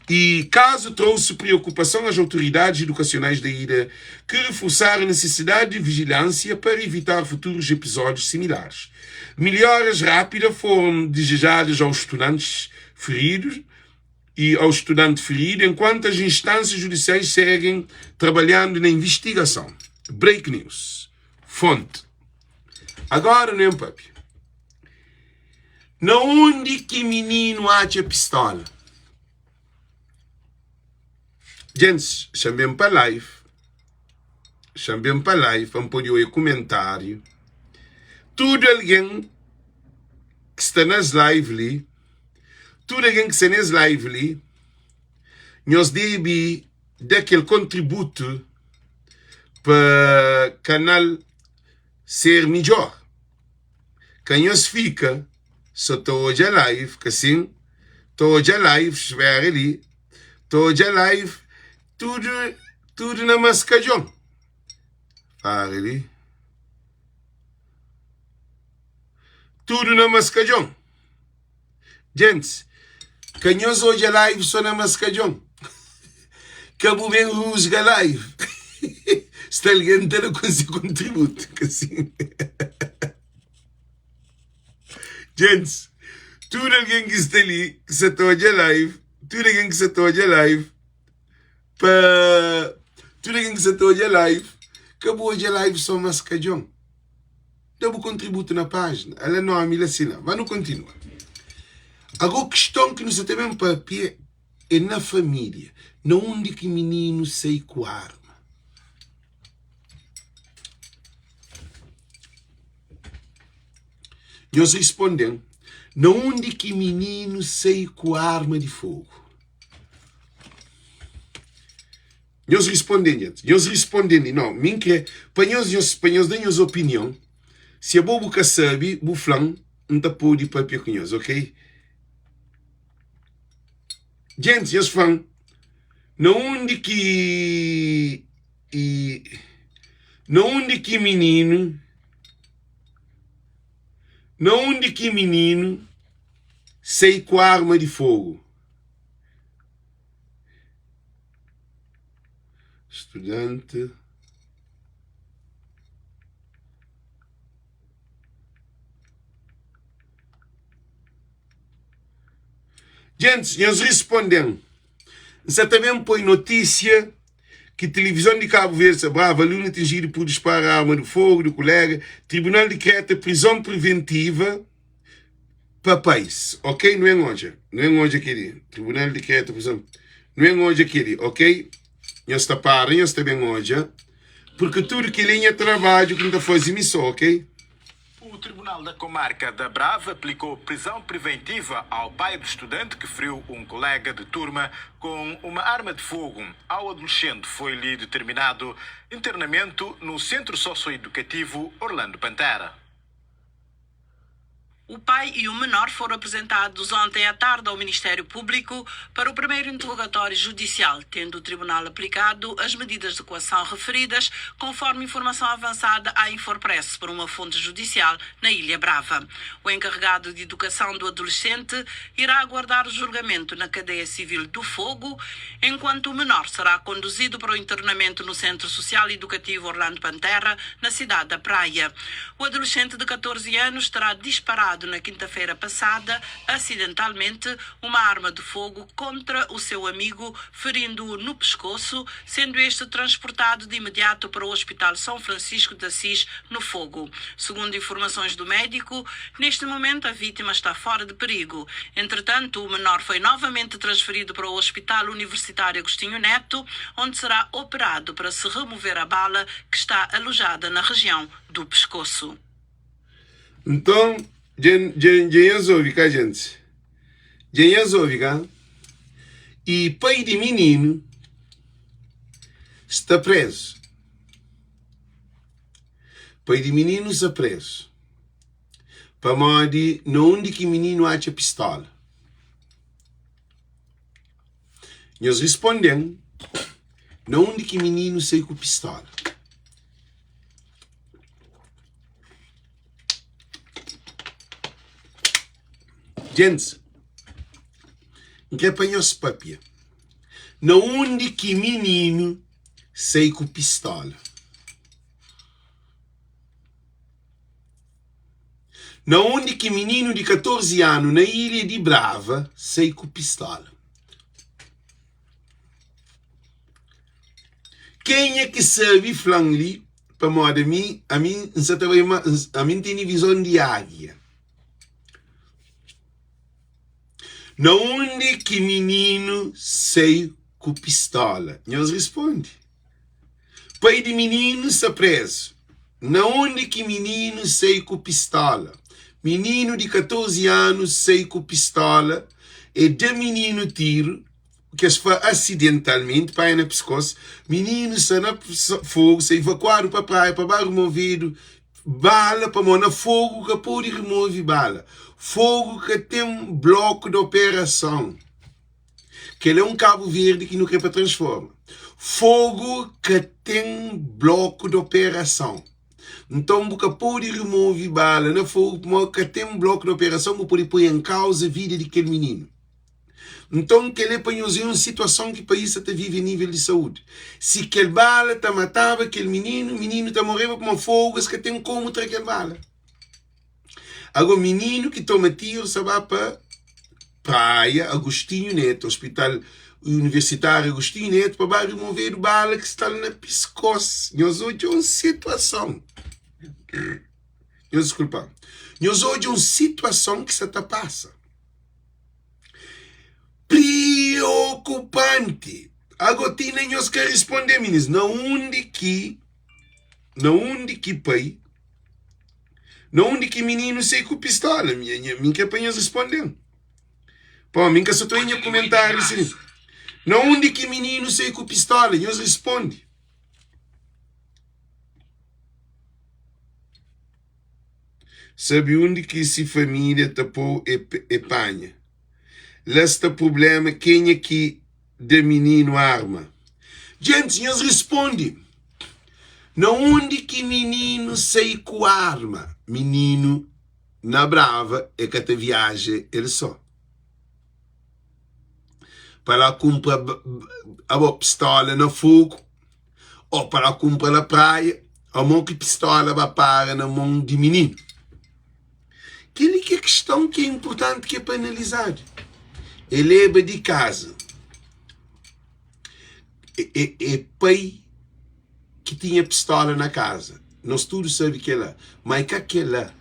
E caso trouxe preocupação às autoridades educacionais da ilha, que reforçaram a necessidade de vigilância para evitar futuros episódios similares. Melhoras rápidas foram desejadas aos estudantes feridos e ao estudante ferido, enquanto as instâncias judiciais seguem trabalhando na investigação. Break News. Fonte. Agora nu en papia. Na undi ki mininu atxa pistola? Gentis, xa-m ben pa live. Xa-m ben pa live pa N pode oia kumentáriu. Tudu algen ki sta nes live li, Tudu algen ki sta nes live li, nhos debe da kel kontributu pa kanal ser midjor. Ka nhos fika so ta odja live, ka sin? Ta odja live, spera li, ta odja live tudu tudu na maskadjon. Para li. Tudu na maskadjon. Gentis, ka nhos odja live so na maskadjon. Ka bu ben rusga live. Sta algen ta da ku se kontributu, ka si? Gentis, tudu algen ki sta li, ki sa ta odja live, tudu algen ki sa ta odja live, pa tudu algen ki sa ta odja live, ka bu odja live so maskadjon. Da bu kontributu na pájina. Ala nómi la si la. Má nu kontinua. Agó kiston ki nu sa ta ben pâpia é na família, na undi ki mininu sai ku arma. Nhos risponde-m, na undi ki mininu sai ku arma di fogu? Nhos risponde-m, djenti. Nhos risponde-m. No, mi N kre pa nhos, nhos, pa nhos da nhos opinion. Si abo bu ka sabe, bu fla-m, N ta pode papia ku nhos, ok? Djentis, nhos fla-m, na undi ki i, na undi ki mininu, na undi ki mininu sai ku arma di fogu? Studante. Gentis, nhos risponde-m. N sa ta ben poi notísia ki Tilivizon di Kabu Verdi sa brava alunu atinjidu pur dispara arma di fogu di kulega, Tribunal dikreta prizon priventiva. Pa pais, ok? Nu en odja, nu en odja keli. Tribunal dikreta prizon. Nu en odja keli, ok? Nhos ta para, nhos ta ben odja, purki tudu keli é nha trabadju ki N ta faze mi so, ok? O Tribunal da Comarca da Brava aplicou prisão preventiva ao pai do estudante que feriu um colega de turma com uma arma de fogo. Ao adolescente foi-lhe determinado internamento no Centro Socioeducativo Orlando Pantera. O pai e o menor foram apresentados ontem à tarde ao Ministério Público para o primeiro interrogatório judicial, tendo o tribunal aplicado as medidas de coação referidas, conforme informação avançada à Inforpress por uma fonte judicial na Ilha Brava. O encarregado de educação do adolescente irá aguardar o julgamento na cadeia civil do Fogo, enquanto o menor será conduzido para o internamento no Centro Social e Educativo Orlando Pantera, na cidade da Praia. O adolescente de 14 anos terá disparado. disparado na quinta-feira passada, acidentalmente, uma arma de fogo contra o seu amigo, ferindo-o no pescoço, sendo este transportado de imediato para o Hospital São Francisco de Assis, no Fogo. Segundo informações do médico, neste momento a vítima está fora de perigo. Entretanto, o menor foi novamente transferido para o Hospital Universitário Agostinho Neto, onde será operado para se remover a bala que está alojada na região do pescoço. Nton, dja dja dja nhos obi ka, gentis? Dja nhos obi ka? I pai di mininu sta prézu. Pai di mininu sta prézu pamodi na undi ki mininu atxa pistola. Nhos risponde-m, na undi ki mininu sai ku pistola? Gentis, N kre pa nhos papia. Na undi ki mininu sai ku pistola? Na undi ki mininu di 14 anu na ilha di Brava sai ku pistola? Kenha ki sabe fla-m li pamodi ami ami N sa ta bai ma ami N tene vizon di águia. Na undi ki mininu sai ku pistola? Nhos risponde. Pai di mininu sta prezu. Na undi ki mininu sai ku pistola? Mininu di 14 anu sai ku pistola, e da mininu tiru, ki es fla asidentalmenti, panha na piskos, mininu sta na fogu, sta ivakuadu pa praia pa ba removedu bala, pamodi na fogu ka pode remove bala, fogu ka ten bloku di operason. Kel é un Kabu Verdi ki nu kre pa transforma. Fogu ka ten bloku di operason. Nton bu ka pode remove bala na fogu pamodi ka ten bloku di operason, bu pode poi en kauza vida di kel mininu. Nton kel é pa nhos é un situason ki país sa ta vive a nível di saúdi. Si kel bala ta mataba kel mininu, mininu ta moreba pamodi fogu es ka ten komu tra kel bala. Ago mininu ki toma tiru sa ba pa Praia Agostinho Neto, Hospital Universitário Agostinho Neto pa ba removedu bala ki sta-l na piskos. Nhos odja un situason. Nhos diskulpa-m. Nhos odja un situason ki sa ta pasa. Priokupanti! Ago ti nen nhos ka risponde minis, na undi ki na undi ki pai na undi ki mininu sai ku pistola? Mi mi n kre pa nhos risponde-m. Pô, mi n ka sa ta oí nha kumentáriu si li. Na undi ki mininu sai ku pistola? Nhos risponde. Sabe undi ki si família ta pô e panha. La sta prubléma kenha ki da mininu arma? Gentis, nhos risponde, Na undi ki mininu sai ku arma? Mininu na Brava e ka ta viaja el so. Pa la kunpra abo pistola na Fogu o pa la kunpra na Praia, amo ki pistola ba para na mon di mininu? Kel-li ki é kiston ki é inpurtanti ki é pa analizadu. E leba di kaza. E, e pai ki tinha pistola na kaza. Nos tudu sabe kel-la. Ma é ka kel-la.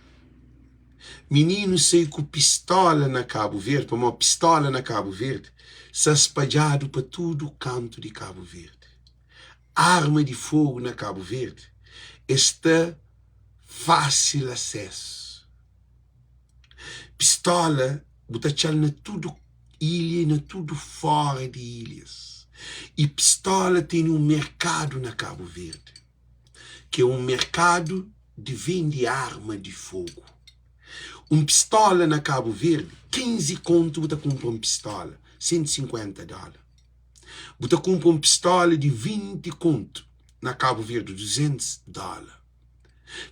Mininu sai ku pistola na Kabu Verdi, pamodi pistola na Kabu Verdi sta spadjadu pa tudu kantu di Kabu Verdi. Arma di fogu na Kabu Verdi e sta fásil asesu. Pistola bu ta atxa-l na tudu ilha i na tudu fóra di ilhas. I pistola tene un merkadu na Kabu Verdi, ki é un merkadu di vende arma di fogu. Un pistola na Kabu Verdi, 15 kontu bu ta kunpra un pistola, 150 dóla. Bu ta kunpra un pistola di 20 kontu na Kabu Verdi, 200 dóla.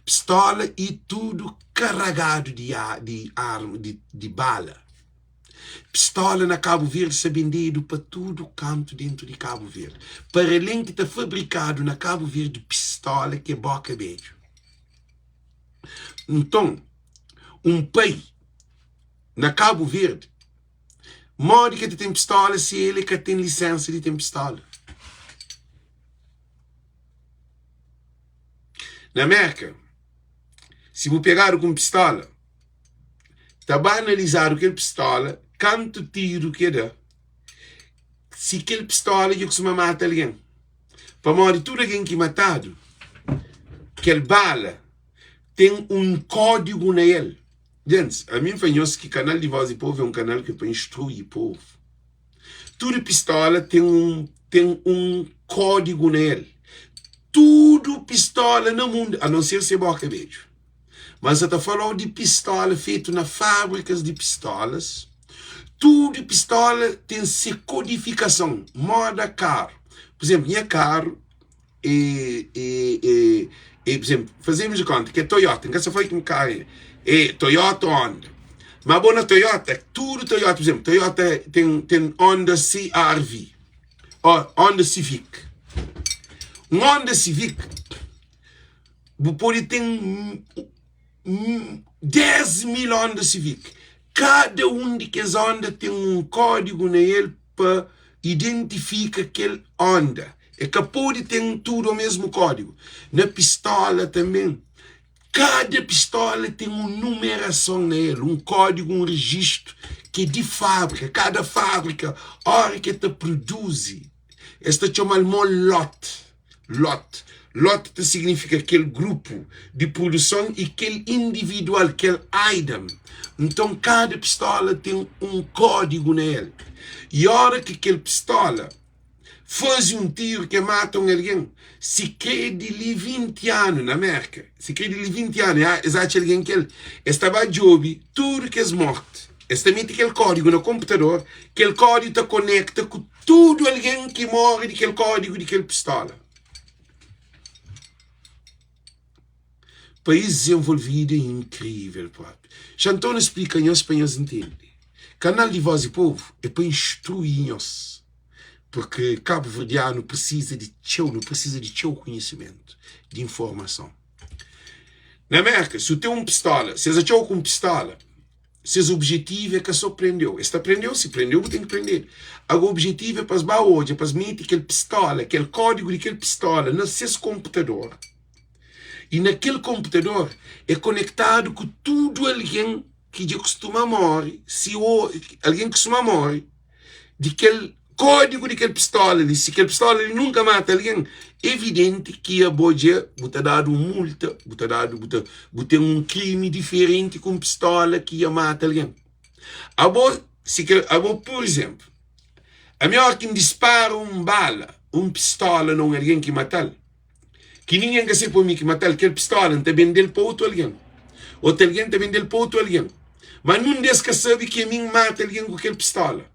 Pistola i tudu karagadu di di arma di di bala. Pistola na Kabu Verdi sta bendedu pa tudu kantu dentu di Kabu Verdi. Paralen ki ta fabrikadu na Kabu Verdi pistola ki é boka bedju. Nton, un pai. Na Kabu Verdi, modi ki el ta ten pistola si el ka ten lisensa di ten pistola? Na Merka, si bu pegadu ku un pistola, ta ba analizadu kel pistola, kantu tiru ki el da, si kel pistola dja kustuma mata algen. Pamodi tudu algen ki matadu, kel bala ten un kódigu na el. Gentis, ami N fla nhos ki kanal di Voz di Povu é un kanal ki é pa instrui povu. Tudu pistola ten un ten un kódigu na el. Tudu pistola na mundu, a non ser si é boka bedju. Ma N sa ta fala-u di pistola fetu na fábrikas di pistolas. Tudu pistola ten se kodifikason, moda karu. Pur izénplu, nha karu e e e e por exemplo, fazemos de conta que é Toyota, nunca se foi que um carro é, é Toyota Honda. Mas bom na Toyota, tudo Toyota, por exemplo, Toyota tem, tem Honda CRV, ou Honda Civic. Um Honda Civic, bu pode ter 10 mil Honda Civic. Kada un di kes Honda ten un kódigu na el pa identifika kel Honda. E ka pode ten tudu omesmu kódigu. Na pistola tanben, kada pistola ten un numerason na el, un kódigu, un rejistu ki é di fábrika. Kada fábrika, óra ki el ta produzi, es ta txoma-l mo lote. Lot. Lot ta signifika kel grupu di produson i kel individual, kel item. Nton, kada pistola ten un kódigu na el. I óra ki kel pistola faze un tiru ki mata un algen, si krê di li 20 anu na Mérka, si krê di li 20 anu es atxa algen kel, es ta ba djobe tudu kes morti, es ta mete kel kódigu na konputador, kel kódigu ta konekta ku Tudu algen ki móre di kel kódigu di kel pistola. País dizenvolvidu é inkrível propi. Xa N torna splika nhos pa nhos ntende. Kanal di Voz di Povu é pa instrui nhos, purki kabuverdianu prisiza di txeu, nu prisiza di txeu konhisimentu, di informason. Na Mérka, si bu ten un pistola, si es atxa-u ku un pistola, Ses objetivu é ka sô prende-u. Es ta prende-u, si prende-u bu ten ki prendedu. Agora objetivu é pa es ba odja, pa es mete kel pistola, kel kódigu di kel pistola na ses konputador. I na kel konputador é konektadu ku tudu algen ki dja kustuma móre, si algen kustuma móre. di kel kódigu di kel pistola li, si kel pistola li nunka mata algen, evidenti ki abo dja bu ta dadu un multa, bu ta dadu, bu ta, bu ten un krimi diferenti ku un pistola ki dja mata algen. Abo, si kel, abo pur izénplu, ami óras ki N dispara un bala, un pistola na un algen ki mata-l, ki ningen ka sabe pa mi ki mata-l, kel pistola N ta bende-l pa otu algen, otu algen ta bende-l pa otu algen, má nun di es ka sabe ki ami N mata algen ku kel pistola.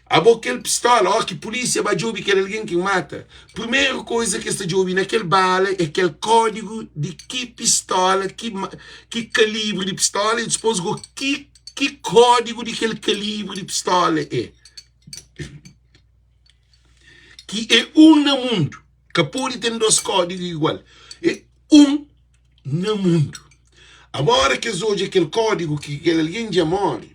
Abo kel pistola, óki pulísia ba djobe kel algen ki N mata, primeru koza ki es ta djobe na kel bala é kel kódigu di ki pistola, ki kalibri di pistola i dipôs go ki kódigu di kel kalibri di pistola é. Ki é un na mundu. Ka pode ten dos kódigu igual. É un na mundu. Agora ki es odja kel kódigu ki kel algen dja móre,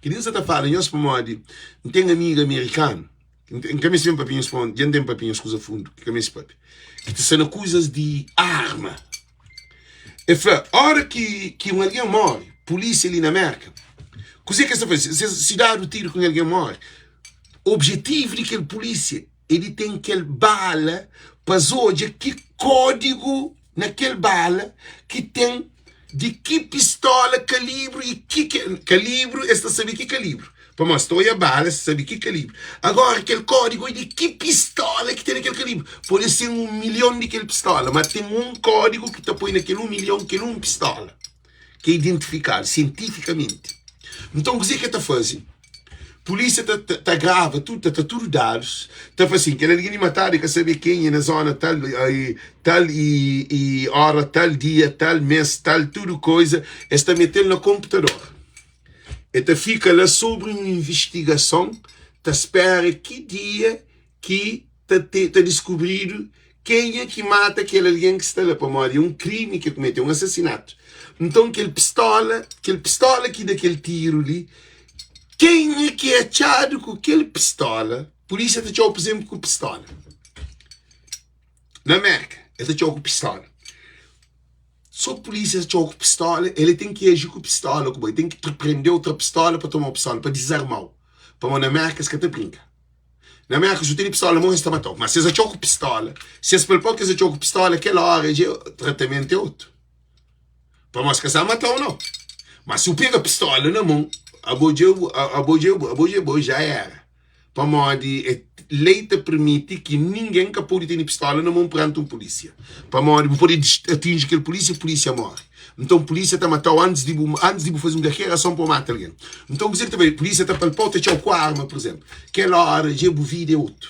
kel-li N sa ta fala nhos pamodi N ten amigu amerikanu, N ka meste ben papia nhos pamodi dja N ten papia nhos kuza fundu ki ka meste papia, ki ta sta na kuzas di arma. El fla, óra ki ki un algen móre, pulísia li na Mérka, kuzê ki es ta faze? Si dadu tiru ki un algen móre, obijetivu di kel pulísia é di ten kel bala pa es odja ki kódigu na kel bala ki ten di ki pistola, kalibru i ki kalibru es ta sabe ki kalibru pamodi es ta odja bala es ta sabe ki kalibru agora kel kódigu é di ki pistola ki ten na kel kalibru pode ser un milhon di kel pistola ma ten un kódigu ki ta poi na kel un milhon kel un pistola ki é identifikadu sientifikamenti. Nton, kuzê ki el ta faze? Pulísia ta, ta, ta grava tudu, ta tra tudu dadus, ta fla sin, kel algen li matadu, el ka sabe kenha, na zóna tal, i, tal i, i óra tal, dia tal, mês tal, tudu koza, es ta mete-l na konputador. El ta fika la sobri un invistigason, ta spera ki dia ki ta, te, ta diskubridu. Kenha ki mata kel algen ki sta la? Pamodi é un krimi ki el kumete, é un asasinatu. Nton, kel pistola, kel pistola ki da kel tiru li, kenha ki atxadu ku kel pistola, pulísia ta txau, pur izénplu, ku pistola. Na Mérka, el ta txau ku pistola. So pulísia ta txau ku pistola, el ten ki aji ku pistola ku bo, el ten ki prende-u, tra pistola pa toma-u pistola, pa dizarma-u. Pamodi na Mérka es ka ta brinka. Na Mérka, si bu tene pistola na mon, es ta mata-u. Ma si es atxa-u ku pistola, si es palpa-u ki es atxa-u ku pistola, kel óra dja tratamentu é otu. Pamodi es ka sa mata-u, nau. Ma si bu pega pistola na mon, abo dja abo dja abo dja bo já éra. Pamodi é lei ta permiti ki ningen ka pode tene pistola na mon peranti un pulísia. Pamodi bu pode atinji kel pulísia, pulísia móre. Nton pulísia ta matau antis di bu antis di bu faze un kalker ason pa bu mata algen. Nton kuzê ki ta bai? Pulísia ta palpau, ta txau ku arma, pur izénplu. Kel óra dja bu vida é otu.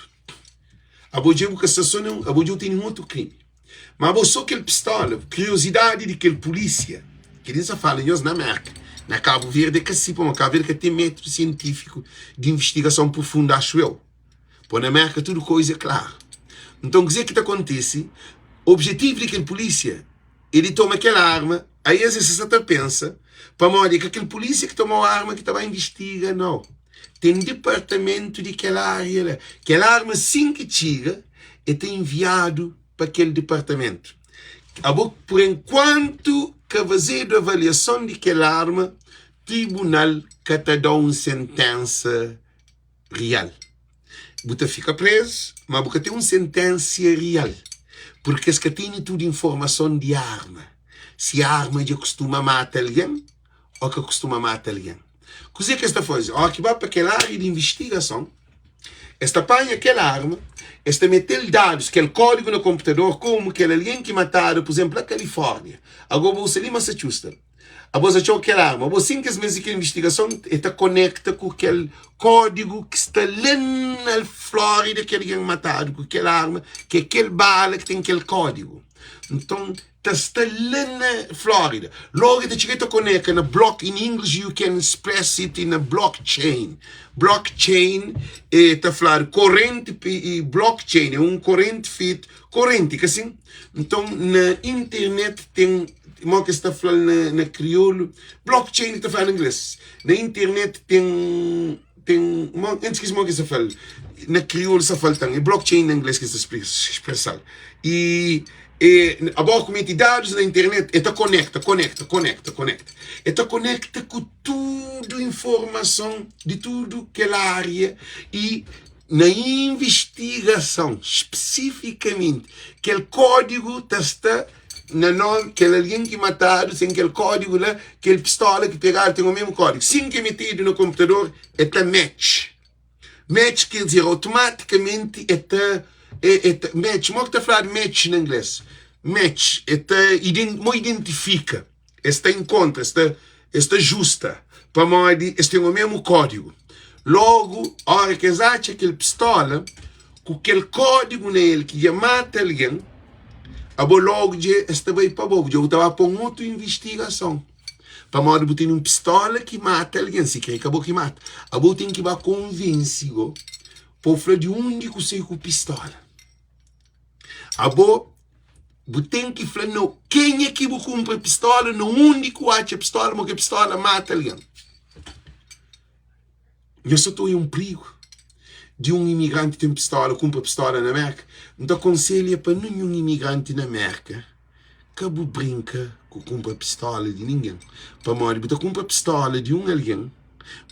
Abo dja bu ka sta sô na un, abo dja bu tene un otu krimi. Má abo sô kel pistola, kuriozidadi di kel pulísia, kel-li N sta fala nhos na Mérka, na Kabu Verdi é ka si, pamodi Kabu Verdi ka ten métudu sientífiku di invistigason prufundu, axu eu. Pô na Mérka tudu koiza é klaru. Nton kuzê ki ta kontise? Objetivu di kel pulísia é di toma kel arma, aí es es sa ta pensa, pamodi é ka kel pulísia ki toma arma ki ta ba invistiga, nau. Ten dipartamentu di kel ária la. Kel arma sin ki txiga, é ta enviadu pa kel dipartamentu. Abo, por enkuantu ka fazedu avaliason di kel arma, tribunal ka ta da un sentensa rial. Bu ta fika prezu, ma bu ka ten un sentensia rial, purki es ka tene tudu informason di arma, si arma dja kustuma mata algen ô ka kustuma mata algen. Kuzê ki es ta faze? Óras ki ba pa kel ária di invistigason, es ta panha kel arma, es ta mete-l dadus, kel kódigu na konputador, komu kel algen ki matadu, pur izénplu, la Kalifórnia, agó bo sta li Massachusetts. Abos atxau kel arma, abo sin ki es meste kel investigason, e ta konekta ku kel kódigu ki sta la na Flórida ki algen matadu ku kel arma, ki é kel bala ki ten kel kódigu. Nton, ta sta la na Flórida. Logu e ta txiga e ta koneka na block, in English you can express it in a blockchain. Blockchain e ta fladu korenti i blockchain é un korenti fetu, korenti ka sin? Nton, na internet ten Mo ki es ta fla-l na, na kriolu, blockchain ki ta fla na inglês. Na internet ten, ten, mo, N skese mo ki es ta fla-l na kriolu, sa falta-m. É blockchain na inglês ki es ta spresa-l. I e, abo ku mete dadus na internet, e ta konekta, konekta, konekta, konekta. E ta konekta ku tudu informason di tudu kel ária i na invistigason, spesifikamenti, kel kódigu ta sta na nomi kel algen ki matadu sen kel kódigu la, kel pistola ki pegadu ten o mesmu kódigu. Sin ki é metedu na konputador, é ta match. Match ker dizer automaticamente é ta é, é ta match. Mo ki ta fladu match na inglês? Match é ta mo identifika, es ta enkontra, es ta es ta justa pamodi es ten o mesmu kódigu. Logu, ora ki es atxa kel pistola ku kel kódigu na el ki dja mata algen, abo logu dja es ta bai pa bo, dja bu ta ba pa un otu invistigason. Pamodi bu tene un pistola ki mata algen, sikrê ka bo ki mata. Abo bu ten ki ba konvense go pa bu fla di undi ku sai ku pistola. Abo bu ten ki fla na kenha ki bu kunpra pistola, na undi ku atxa pistola, ma ke pistola mata algen. Nhos sa ta oia un prigu di un imigranti ten pistola, kunpra pistola na Merka. N ta konselha pa ninhun imigranti na Merka ka bu brinka ku kunpra pistola di ningen. Pamodi bu ta kunpra pistola di un algen,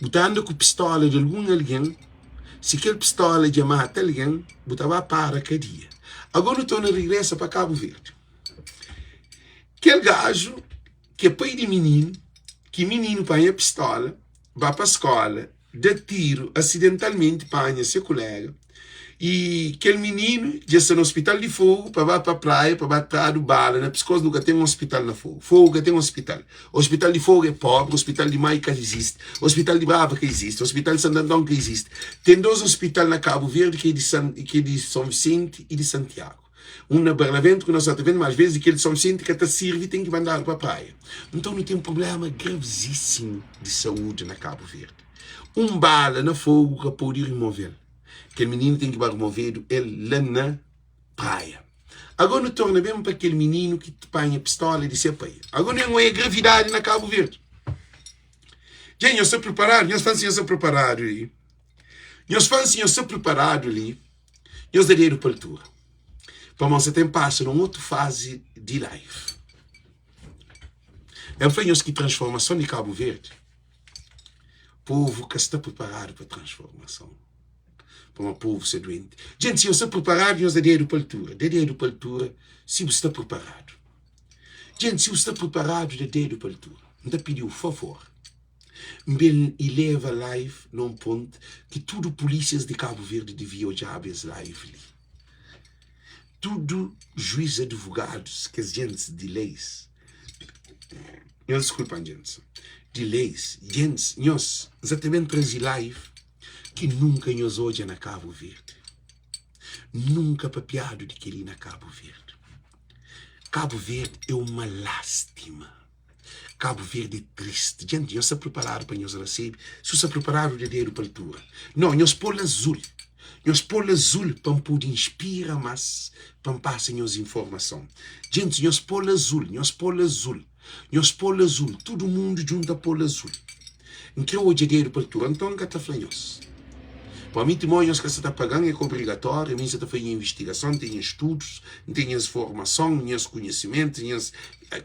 bu ta anda ku pistola di algun algen, si kel pistola dja mata algen, bu ta ba para kadia. Agora nu torna rigresa pa Kabu Verdi. Kel gaju ki é pai di mininu, ki mininu panha pistola, ba pa skola, da tiru, asidentalmenti panha se kulega y kel mininu dja sta na ospital di Fogo pa ba pa praia pa ba tradu bala na piskos. Nu ka ten ospital na Fogo, Fogo ka ten ospital. Ospital di Fogo é pobri, ospital di Mai ka izisti, ospital di Brava ka izisti, ospital di Santo Antão ka izisti. Ten dos ospital na Kabu Verdi ki é di San, ki é di Son Visenti y di Santiago. Un na Barlavento ku na Sotavento, mas ves di kel di Son Visenti ka ta sirvi, ten ki mandadu pa praia. Nton nu ten prublema gravizisimu di saúdi na Kabu Verdi. Un bala na Fogu ka pode rimove-l. Kel mininu ten ki ba rimovedu el la na praia. Agó nu torna ben pa kel mininu ki panha pistola di se pai. Agó nu oia gravidadi na Kabu Verdi. Dja nhos sta priparadu? Nhos fla si nhos sta priparadu li. Nhos fla si nhos sta priparadu li. Nhos da dedu pa altura. Pamodi sa ten pasa na un otu fazi di life. N fla nhos ki transformason di Kabu Verdi, povu ka sta priparadu pa transformason. Pamodi povu sta duenti. Djenti, si nhos sta priparadu, nhos da dedu pa altura. Da dedu pa altura si bu sta priparadu. Djenti, si bu sta priparadu, da dedu pa altura. N ta pidi-u favor, N ben ileva live na un pontu ki tudu pulísias di Kabu Verdi divia odjaba es live li. Tudu juiz, advogadus, kes djentis di leis, nhos diskulpa-m djentis, di leis, djentis, nhos, N sa ta ben traze live ki nunka nhos odja na Kabu Verdi. Nunka papiadu di kel-li na Kabu Verdi. Kabu Verdi é uma lástima. Kabu Verdi é tristi. Djenti, nhos sta priparadu pa nhos rasebe? Si bu sta priparadu, da dedu pa altura. No, nhos pô-l azul. Nhos pô-l azul pa N pode inspira más, pa N pasa nhos informason. Djentis, nhos pô-l azul, nhos pô-l azul, nhos pô-l azul. Tudu mundu djunta pô-l azul. N kre odja dedu pa altura, nton N ka ta fla nhos. Pa mi, timó nhos ka sa ta paga-m, é ka obrigatóriu. Ami N sa ta faze nha invistigason, N ten nhas studus, N ten nhas formason, nhas konhisimentu, nhas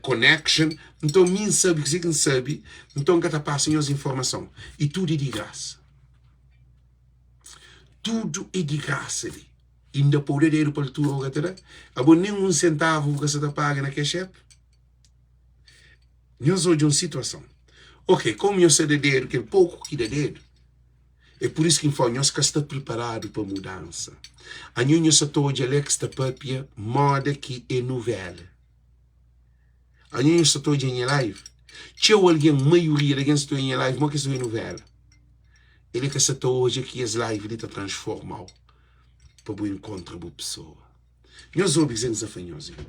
connection. Nton mi N sabe kuzê ki N sabe, nton N ka ta pasa nhos informason. I tudu é di grasa. Tudu é di grasa li. Inda pô-u da dedu pa altura, bu ka ta da? Abo nen un sentavu bu ka sa ta paga na Cash App? Nhos odja un situason. Ok, komu nhos sta da dedu, kel poku ki da dedu, é pur isu ki N fla, nhos ka sta priparadu pa mudansa. Anho nhos sa ta odja Alex ta papia moda ki é nuvela. Anho nhos sa ta odja nha live. Txeu algen, maioria di algen sa ta odja nha live mo ki es ta odja nuvela. El é ka sa ta odja ki es live li ta transforma-u pa bu inkontra bu pesoa. Nhos obi kuzê ki N sta fla nhos li.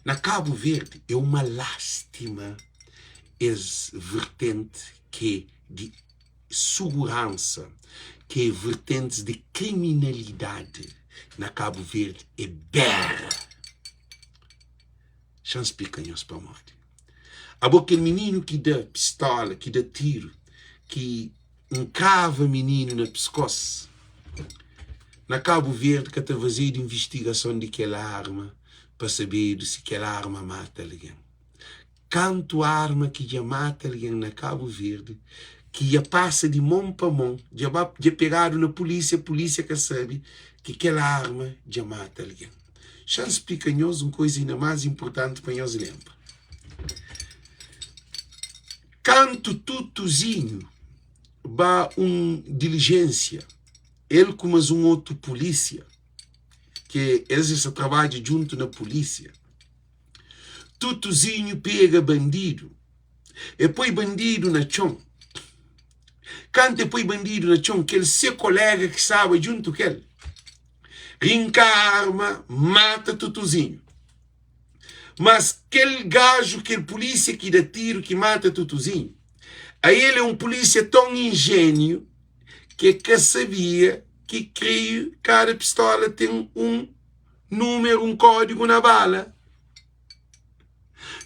Na Kabu Verdi é uma lástima es vertenti ki é di suguransa, ki é vertentis di kriminalidadi na Kabu Verdi é bera. Xa N splika nhos pamodi. Abo kel mininu ki da pistola, ki da tiru, ki nkrava mininu na piskos, na Kabu Verdi ka ta fazedu invistigason di kel arma pa sabedu si kel arma mata algen. Kantu arma ki dja mata algen na Kabu Verdi ki dja pasa di mon pa mon, dja ba dja pegadu na pulisia, pulisia ka sabe ki kel arma dja mata algen. Xa N splika nhos un koiza inda más inpurtanti pa nhos lenbra. Kantu Tutuzinhu ba un dilijénsia, el ku más un otu pulísia, ke es es ta trabadja djuntu na pulísia, Tutuzinhu pega bandidu, e poi bandidu na txon. Kantu e poi bandidu na txon, kel se koléga ki staba djuntu ku el, rinka arma, mata Tutuzinhu. Mas kel gaju, kel pulísia ki da tiru ki mata Tutuzinhu, ael é un pulísia ton injéniu ki e ka sabia ki kreiu kada pistola ten un númeru, un kódigu na bala.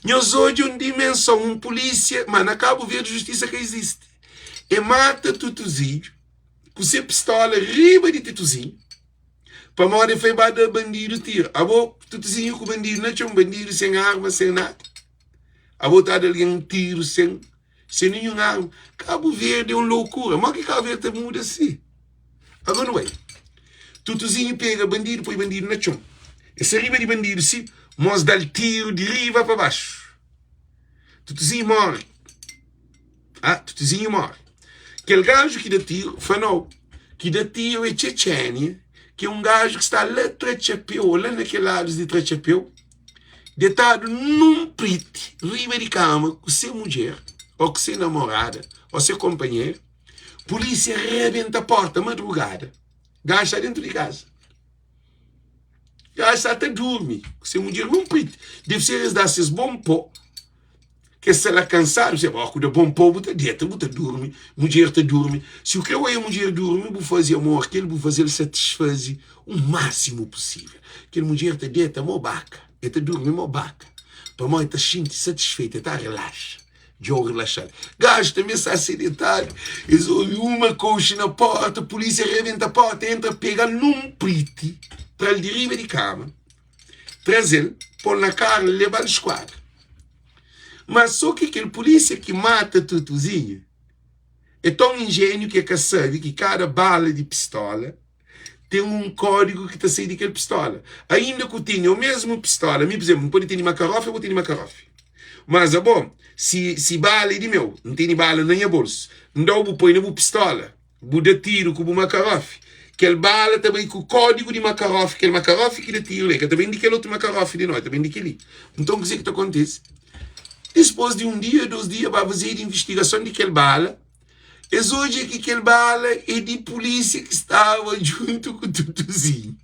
Nhos odja un dimenson, un pulísia, ma na Kabu Verdi justisa ka izisti. E mata Tutuzinhu ku se pistola riba di Tutuzinhu. Pamodi el fla, Ba da bandidu tiru. Abo, tutuzinhu ku bandidu na txon, bandidu sen arma, sen nada. Abo ta da algen tiru sen sen ninhun arma. Kabu Verdi é un loukura. Modi ki Kabu Verdi ta muda si? Agora nu bai. Tutuzinhu pega bandidu, poi bandidu na txon. El sta riba di bandidu si, mos da-l tiru di riba pa baxu. Tutuzinhu móre. Ah, Tutuzinhu móre. Kel gaju ki da tiru, fla nau, ki da tiru é Txetxénia, ki é un gaju ki sta la Tratxapeu, ô la na kel ladus di Tratxapeu, detadu nun priti, riba di kama, ku se mudjer, ô ku se namorada, ô se konpanheru. Pulísia rabenta porta madrugada, gaju sta dentu di kaza. Gaju sta ta durmi ku se mudjer nun priti. Debe ser es da ses bon pó. Kes sta la kansadu, se bo ku da bon po, bu ta deta, bu ta durmi, mudjer ta durmi. Si bu kre oia mudjer durmi, bu faze amor kel, bu faze-l satisfaze u másimu pusível. Kel mudjer ta deta mo baka, el ta durmi mo baka, pamodi el ta xinti satisfeitu, el ta relaxa. Djo relaxa-l. Gaju tanbe sta se detadu, es obi uma koxi na porta, pulísia rebenta porta, entra, pega-l nun priti, tra-l di riba di kama. Traze-l, pô-l na karu, leba-l skuadra. Má sô ki kel pulísia ki mata Tutuzinhu é ton injéniu ki el ka sabe ki kada bala di pistóla ten un kódigu ki ta sai di kel pistóla. Ainda ku tene omésmu pistóla, mi, pur izénplu, N pode tene makarófi, bo tene makarófi. Mas abo, si, si bala é di meu, N tene bala na nha bolsu, N da-u bu poi na bu pistóla. Bu da tiru ku bu makarofi, kel bala ta bai ku kódigu di makarofi, kel makarofi ki da tiru la, e ka ta ben di kel otu makarofi di no, e ta ben di kel-li. Nton, kuzê ki ta kontise? Dipôs di un dia, dos dia, ba fazedu invistigason di kel bala, es odja ki kel bala é di pulísia ki staba djuntu ku Tutuzinhu.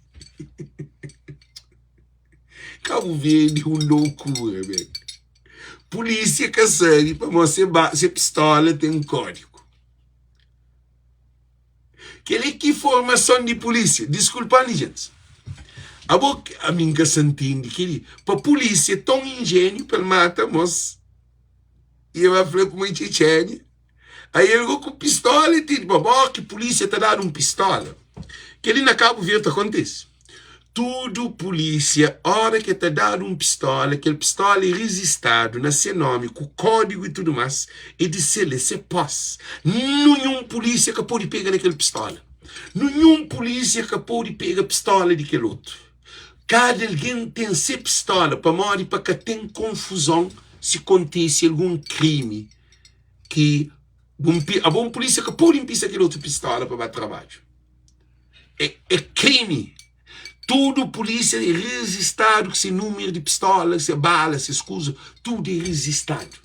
Kabu Verdi é un lokura, ben. Pulísia ka sabe pamodi se ba se pistola ten kódigu. Kel-li ki formason di pulísia? Diskulpa-m li, gentis. Abo, ami N ka sa ntende kel-li. Pa pulísia é ton injéniu pa el mata mos i el ba fla kuma i Txetxénia. Aí el go ku pistola i tene. Bo, bo ki pulísia ta dadu un pistola. Kel-li na Kabu Verdi ta kontise. Tudu pulísia, óra ki el ta dadu un pistola, kel pistola é rijistadu na se nómi, ku kódigu i tudu más, é di sel, é se pós. Nunhun pulísia ka pode pega na kel pistola. Nunhun pulísia ka pode pega pistola di kel otu. Kada algen ten se pistola, pamodi pa ka ten konfuzon si kontise algun krimi ki bu abo un pulísia ka pode inpista kel otu pistola pa ba trabadju. É, é krimi. Tudu pulísia é rejistadu ku se númeru di pistola, se bala, ses kuza, tudu é rejistadu.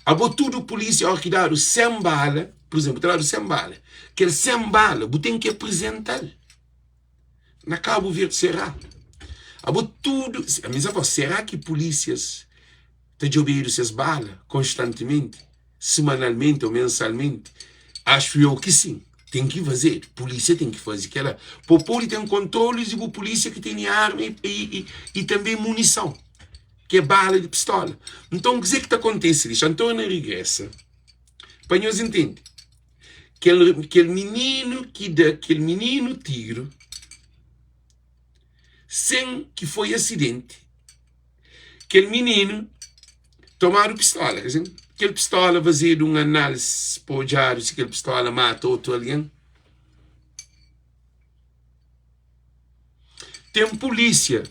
Abo tudu pulísia óra ki dadu 100 bala, pur izénplu, ta dadu 100 bala, kel 100 bala bu ten ki aprizenta-l na Kabu Verdi, será? Abo tudu, ami N sa fla, será ki pulísias ta djobedu ses bala konstantimenti? Semanalmenti ou mensalmenti? Acho eu ki sim, tem ki fazedu, polícia tem ki faze kela, po pode tem controles di bu polícia ki tene arma e, e, e também munição, ki é bala di pistola. Nton kuze ki ta kontese li? Xa N torna regresa pa nhos intende. Kel, kel mininu ki da kel mininu tiru sen ki foi asidenti, Kel mininu tomadu pistola, ka sin? Kel pistola fazedu un analis pa odjadu si kel pistola mata otu algen. Ten pulísia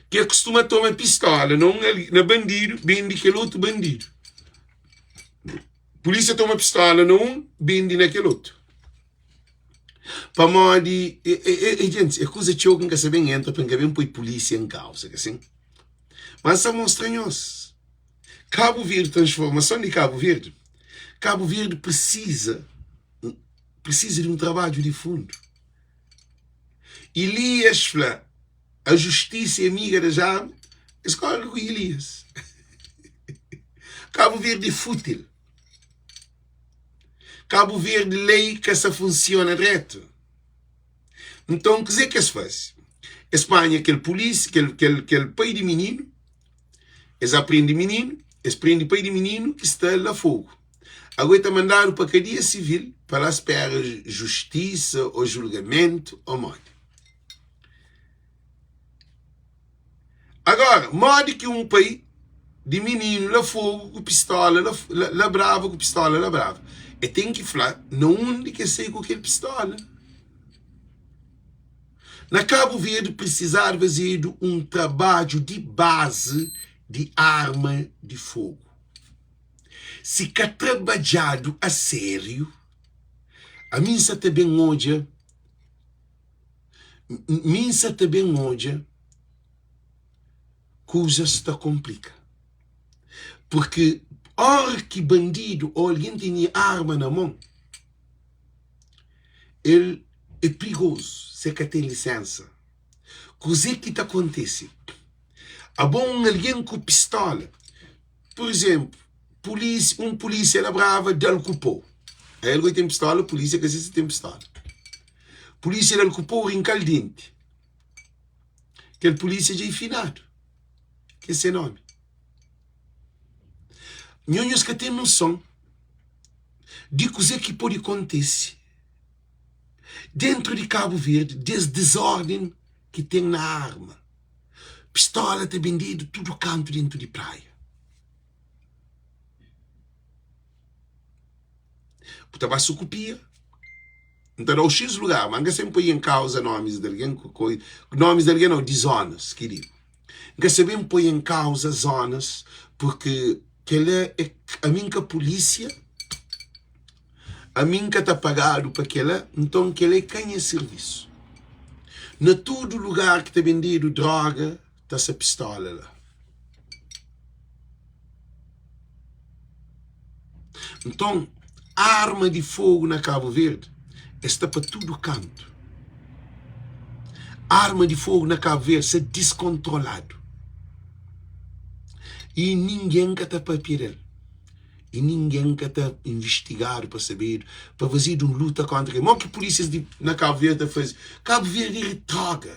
ki kustuma toma pistola na un na bandidu, bende kel otu bandidu. Pulísia toma pistola na un, bende na kel otu. Pamodi, e, e, e, gentis, é kuza txeu ki N ka sa ben entra pa N ka ben poi pulísia en kauza, ka sin? Má N sa mostra nhos. Kabu Verdi, transformason di Kabu Verdi, Kabu Verdi presiza, presiza di un trabadju di fundu. Ilias fla, a justisa é amiga das armas, es kóre ku Ilias. Kabu Verdi é fútil. Kabu Verdi lei ka sa funsiona dretu. Nton kuzê ki es faze? Es panha kel pulísia, kel, kel, kel pai di mininu, es aprende mininu, es prende pai di mininu ki sta la Fogu. Ago e ta mandadu pa kadia sivil pa la spera justisa ô julgamentu ô modi. Agora, modi ki un pai di mininu la Fogu ku pistola la, la, la Brava ku pistola la Brava, e ten ki fla na undi ki e sai ku kel pistola. Na Kabu Verdi prisizadu fazedu un trabadju di bazi di arma di fogu. Si ka trabadjadu a sériu, ami N sa ta ben odja. Mi N sa ta ben odja kuzas ta konplika. Purki óra ki bandidu ô algen tene arma na mon, el é prigozu si el ka ten lisénsa. Kuzê ki ta kontise? Abo un algen ku pistóla, pur izénplu. Pulísia, un pulísia la Brava da-l ku pô. Ael goi ten pistola, pulísia ka se si ten pistola. Pulísia da-l ku pô, rinka-l denti. Kel pulísia dja é finadu. Ke se nomi. Nho nhos ka ten noson di kuzê ki pode kontise dentru di Kabu Verdi des dizórden ki ten na arma. Pistola ta bendedu tudu kantu dentu di praia. Bu ta ba sukupia, N ta da-u xis lugar, ma N ka sen poi en kauza nomis di algen ku koi, nomis di algen nau, di zonas ki digu. N ka sabe N poi en kauza zonas purki kela é, ami N ka pulísia, ami N ka ta pagadu pa kela, nton kela é ka nha sirvisu. Na tudu lugar ki ta bendedu droga ta sa pistola la. Nton, arma di fogu na Kabu Verdi es sta pa tudu kantu. Arma di fogu na Kabu Verdi sta diskontroladu i ningen ka ta papia del i ningen ka ta investigadu pa sabedu, pa fazedu un luta kontra kel. Mo ki pulisias di na Kabu Verdi ta faze? Kabu Verdi é droga.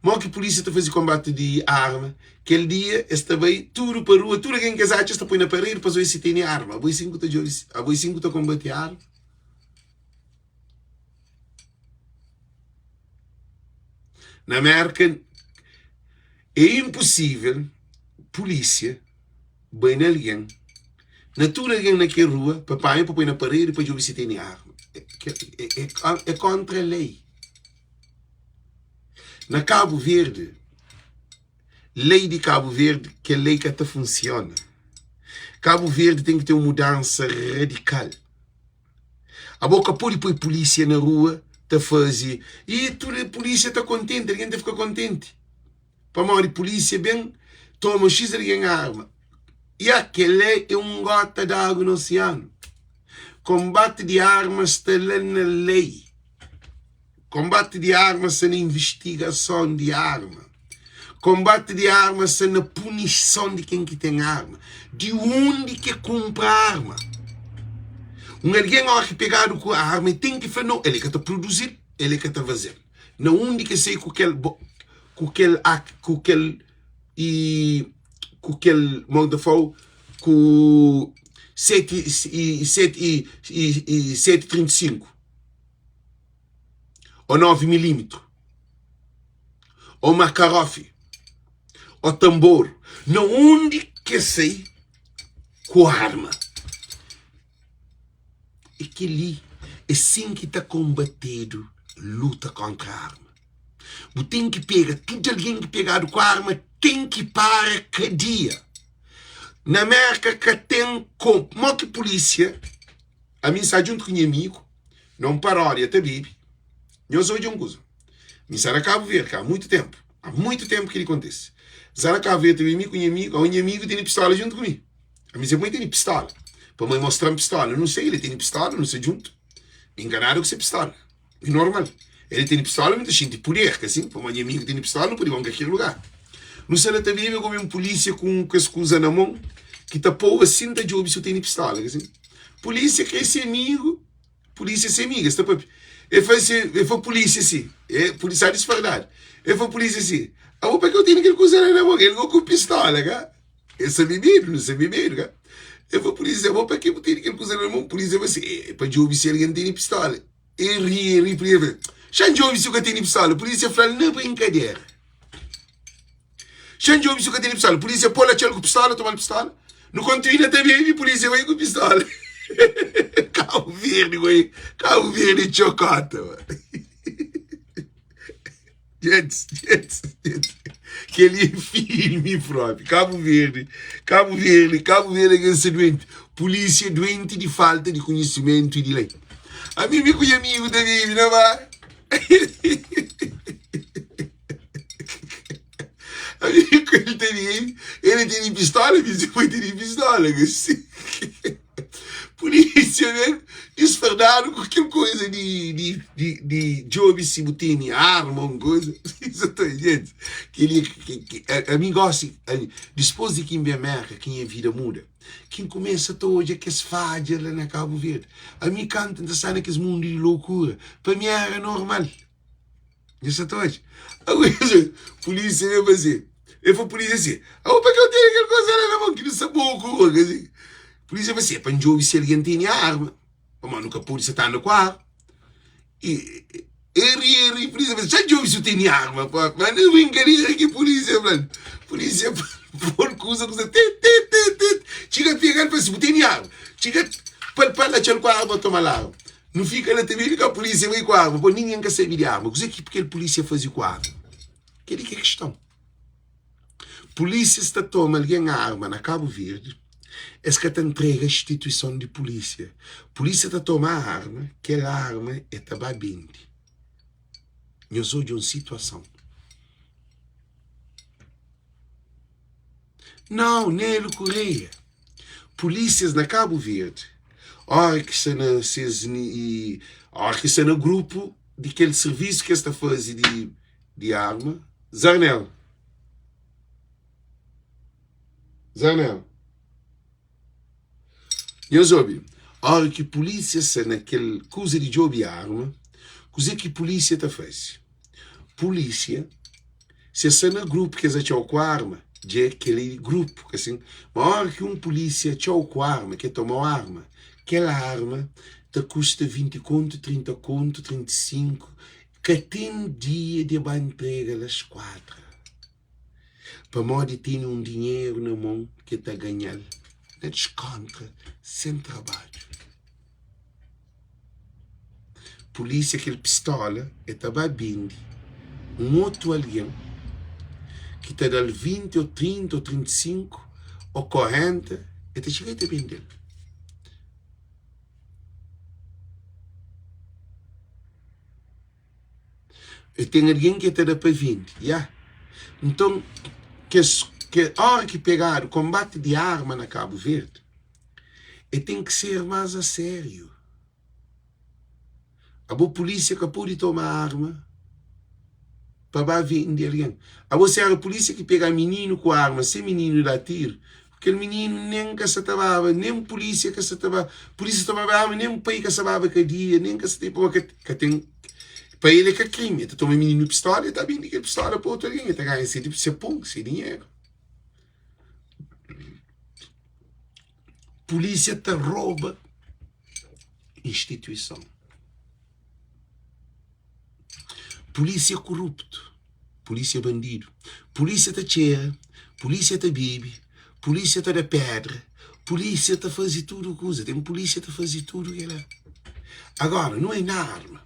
Mo ki pulísia ta faze konbati di arma? Kel dia es ta bai tudu pa rua, tudu algen ki es atxa es ta poi na paredi pa es obi si tene arma. Abo é sin ku ta djobe, abo é sin ku ta konbati arma? Na Merka é inposível pulísia bai na algen, na tudu algen na kel rua pa panha pa poi na paredi pa djobe si tene arma. É kontra lei. Na Kabu Verdi, lei di Kabu Verdi, kel lei ka ta funsiona. Kabu Verdi ten ki ten un mudansa radikal. Abo ka pode poi pulísia na rua ta faze i tudu pulísia ta kontenti, algen ta fika kontenti. Pamodi pulísia ben toma xis algen arma. Ya, kel-la é un góta d'agu na osianu. Konbati di arma sta la na lei. Konbati di arma sta na invistigason di arma. Konbati di arma sta na punison di ken ki ten arma. Di undi ki e kunpra arma? Un algen óra ki pegadu ku arma el ten ki fla no, el e ka ta produzi-l, el e ka ta faze-l. Na undi ki e sai ku kel ku kel ku kel i ku kel mo ta fla-u ku 7 i 7 i i 7 35. ô 9 milímetru, ô makarofi, ô tanboru, na undi ki es sai ku arma. É kel-li, é sin ki ta konbatedu luta kóntra arma. Bu ten ki pega tudu algen ki pegadu ku arma ten ki para kadia. Na Mérka ka ten komu. Mó ki pulísia Ami N sta djuntu ku nha amigu na un paródia ta bebe. Nhos odja un kuza, mi sta na Kabu Verdi ka muitu ténpu, há muitu ténpu kel-li kontise. N sta na Kabu Verdi ta bebe mi ku nha amigu, nha amigu tene pistola djuntu ku mi. Ami dze, Mãe tene pistola? Pa mãe mostra-m pistola. Nu sai, el tene pistola, nu sta djuntu. Mi N ka nada ku se pistola. É normal. El tene pistola, mi ta xinti puder, ka sin? Pamodi nha amigu tene pistola, nu pode ba un kalker lugar. Nu sta la ta bebe, gomi un pulísia ku un kes kuza na mon ki ta pô-u asin ta djobe si u tene pistola, ka sin? Pulísia krê se amigu, pulísia se amiga, es ta papia. El fla si, el fla pulísia si, e pulísia disfardadu. El fla pulísia si, Abo pa ke u tene kel kuza la na mon? El go ku pistola, ka? El sta bebedu, nu sta bebedu, ka? El fla pulísia, Abo pa ke bu tene kel kuza la na mon? Pulísia fla si, E pa djobe si algen tene pistola. El ri, el ri, pulísia fla, Xa N djobe si u ka tene pistola. Pulísia fla-l na brinkadera. Xa N djobe si u ka tene pistola. Pulísia pô-l atxa-l ku pistola, toma-l pistola. Nu kontinua ta bebe, pulísia bai ku pistola. Kabu Verdi, goi, Kabu Verdi é txokota, ma. Djentis, djentis, djentis. Kel-li é filmi própi. Kabu Verdi, Kabu Verdi, Kabu Verdi é ken sta duenti. Pulísia duenti di falta di konhisimentu i di lei. Ami mi ku nha amigu ta bebe na bar. Ami ku el ta bebe, el tene pistola, mi si poi tene pistola. Polísia ben disfardadu ku kel koza di di di di djobe si bu tene arma un koza. Gente, kel-li ki ami gosi, dispôs di ki N ben Mérka ki nha vida muda, ki N kumesa ta odja kes fadja la na Kabu Verdi. Ami kantu N ta sta na kes mundu di lokura, pa mi éra normal. Nha sa ta odja. Agora, polícia vem fazer. Eu falo, polícia assim, ah, para que eu tenho aquela coisa lá na mão, que não sabe o que assim. Polícia vai assim, é para não se alguém tem arma. Mas nunca pode se estar no quarto. E ele, ele, polícia, mas já ouvi se tem arma, pô. Mas não brincadeira que polícia, mano. Polícia, por coisa, coisa, te, te, te, te. Chega a pegar, fala assim, tem arma. Chega, pal, pal, lá, com a arma, toma lá. Nu fika la ta bebe ka pulísia bai ku arma bo ningen ka sabe di arma kuze ki kel pulísia faze ku arma keli ki é kiston pulísias ta toma algen arma na Kabu Verdi es ka ta ntrega instituison di pulísia pulísia ta toma arma kel arma e ta ba bende nhos odja un situason Nau, Nelo Correia. Polícias na Cabo Verde, ora ki sta na ses ora ki sta na grupo di kel serviço ki es ta faze di di arma, Zarnel. Zarnel. Nhos obi, ora ki polícia sta na kel kuza di djobe arma, kuze ki polícia ta faze? Polícia Si es sta na grupu ki es atxau ku arma, dja é kel li grupu, ka sin? Ma ora ki un pulísia atxau ku arma, ki el toma-u arma, kel arma ta kusta 20 kontu, 30 kontu, 35, ka ten dia di e ba ntrega la skuadra, pamodi tene un dinheru na mon ki e ta ganha-l na diskóntra, sen trabadju. Pulísia kel pistola e ta ba bende un otu algen ki ta da-l 20 ô 30 ô 35 ô 40 e ta txiga e ta bende-l. E ten algen ki e ta da pa vende, ya. Nton kes ke óra ki pegadu konbati di arma na Kabu Verdi e ten ki ser más a sériu. Abo pulísia ka pode toma arma pa ba vende algen. Abo si éra pulísia ki pega mininu ku arma sen mininu da tiru, kel mininu nen ka sa ta baba, nen pulísia ka sa ta ba, pulísia ta tomaba arma nen pai ka sa baba kadia, nen ka sa ta pamodi ka ten, pa el é ka krimi, el ta toma mininu pistola el ta bende kel pistola pa otu algen, el ta ganha se pon, se dinheru. Pulísia ta roba instituison. Pulísia koruptu, pulísia bandidu, pulísia ta txera, pulísia ta bebe, pulísia ta da pedra, pulísia ta faze tudu kuza. Ten pulísia ta faze tudu kila. Agora, nu é na arma.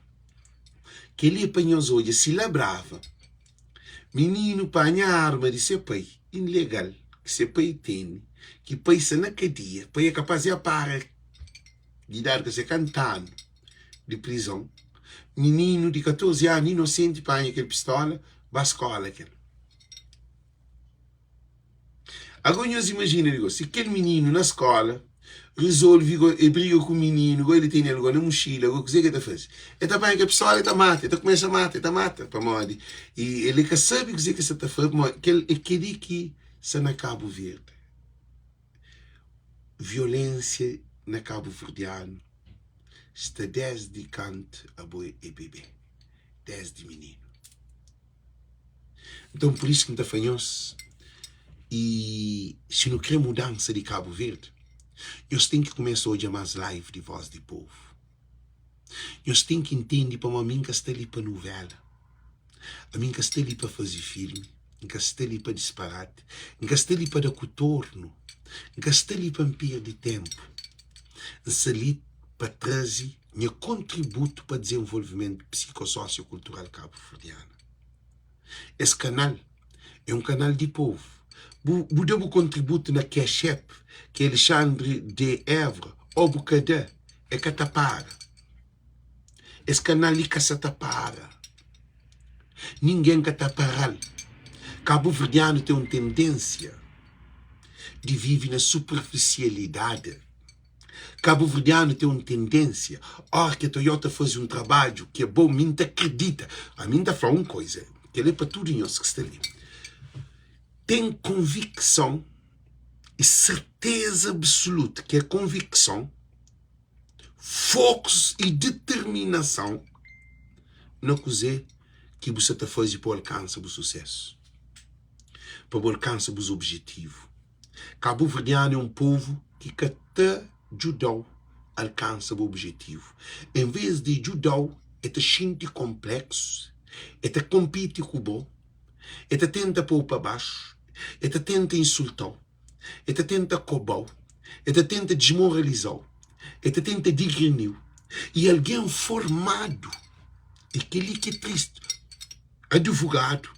Kel-li é pa nhos odja si la brava. Mininu panha arma di se pai, ilegal, ki se pai tene, ki pai sta na kadia, pai é kapaz di apara di idadi ka se kanta anu di prizon. Mininu di 14 anu inosenti panha kel pistola, ba skola kel. Ago nhos imajina di go, si kel mininu na skola rizolvi go, e briga ku mininu go, el tene el go na muxila go, kuze ke ta faze? El ta panha kel pistola, el ta mata, el ta kumesa mata, el ta mata, pamodi i el ka sabe kuze ke sa ta faze, pamodi kel é keli ki sa na Kabu Verdi. Violensia na kabuverdianu sta desdi kantu abo é bebe, desdi mininu. Nton pur isu ki N ta fla nhos, i si nu kre mudansa di Kabu Verdi, nhos ten ki kumesa odja mas live di Voz di Povu. Nhos ten ki ntende pamodi mi N ka sta li pa nuvela, ami N ka sta li pa faze filmi, N ka sta li pa disparati, N ka sta li pa da kutornu, N ka sta li pa N perde tenpu. N sta li pa traze nha kontributu pa dizenvolvimentu psikososiokultural kabuverdianu. Es kanal é un kanal di povu. Bu, bu da bu kontributu na Cash App, ki é Alexandre D. Évora, ô bu ka da, é ka ta para. Es kanal li ka sa ta para. Ningen ka ta para-l. Kabuverdianu ten un tendénsia di vive na superfisialidadi. Kabuverdianu ten un tendénsia, óra ki Toyota faze un trabadju ki é bon, mi N ta kridita. Ami N ta fla un koza, kel-li é pa tudu nhos ki sta li. Ten konvikson i serteza absoluta ki é konvikson, fokus i determinason na kuzê ki bu sta ta faze pa bu alkansa bu susésu, pa bu alkansa bus obijetivu. Kabuverdianu é un povu ki ka ta djuda-u alkansa bu obijetivu. En vês di djuda-u, el ta xinti konpleksu, el ta konpiti ku bo, el ta tenta pô-u pa baxu, el ta tenta insulta-u, el ta tenta koba-u, el ta tenta dismoraliza-u, el ta tenta digrimi-u. I algen formadu, i kel-li ki é tristi, advogadu,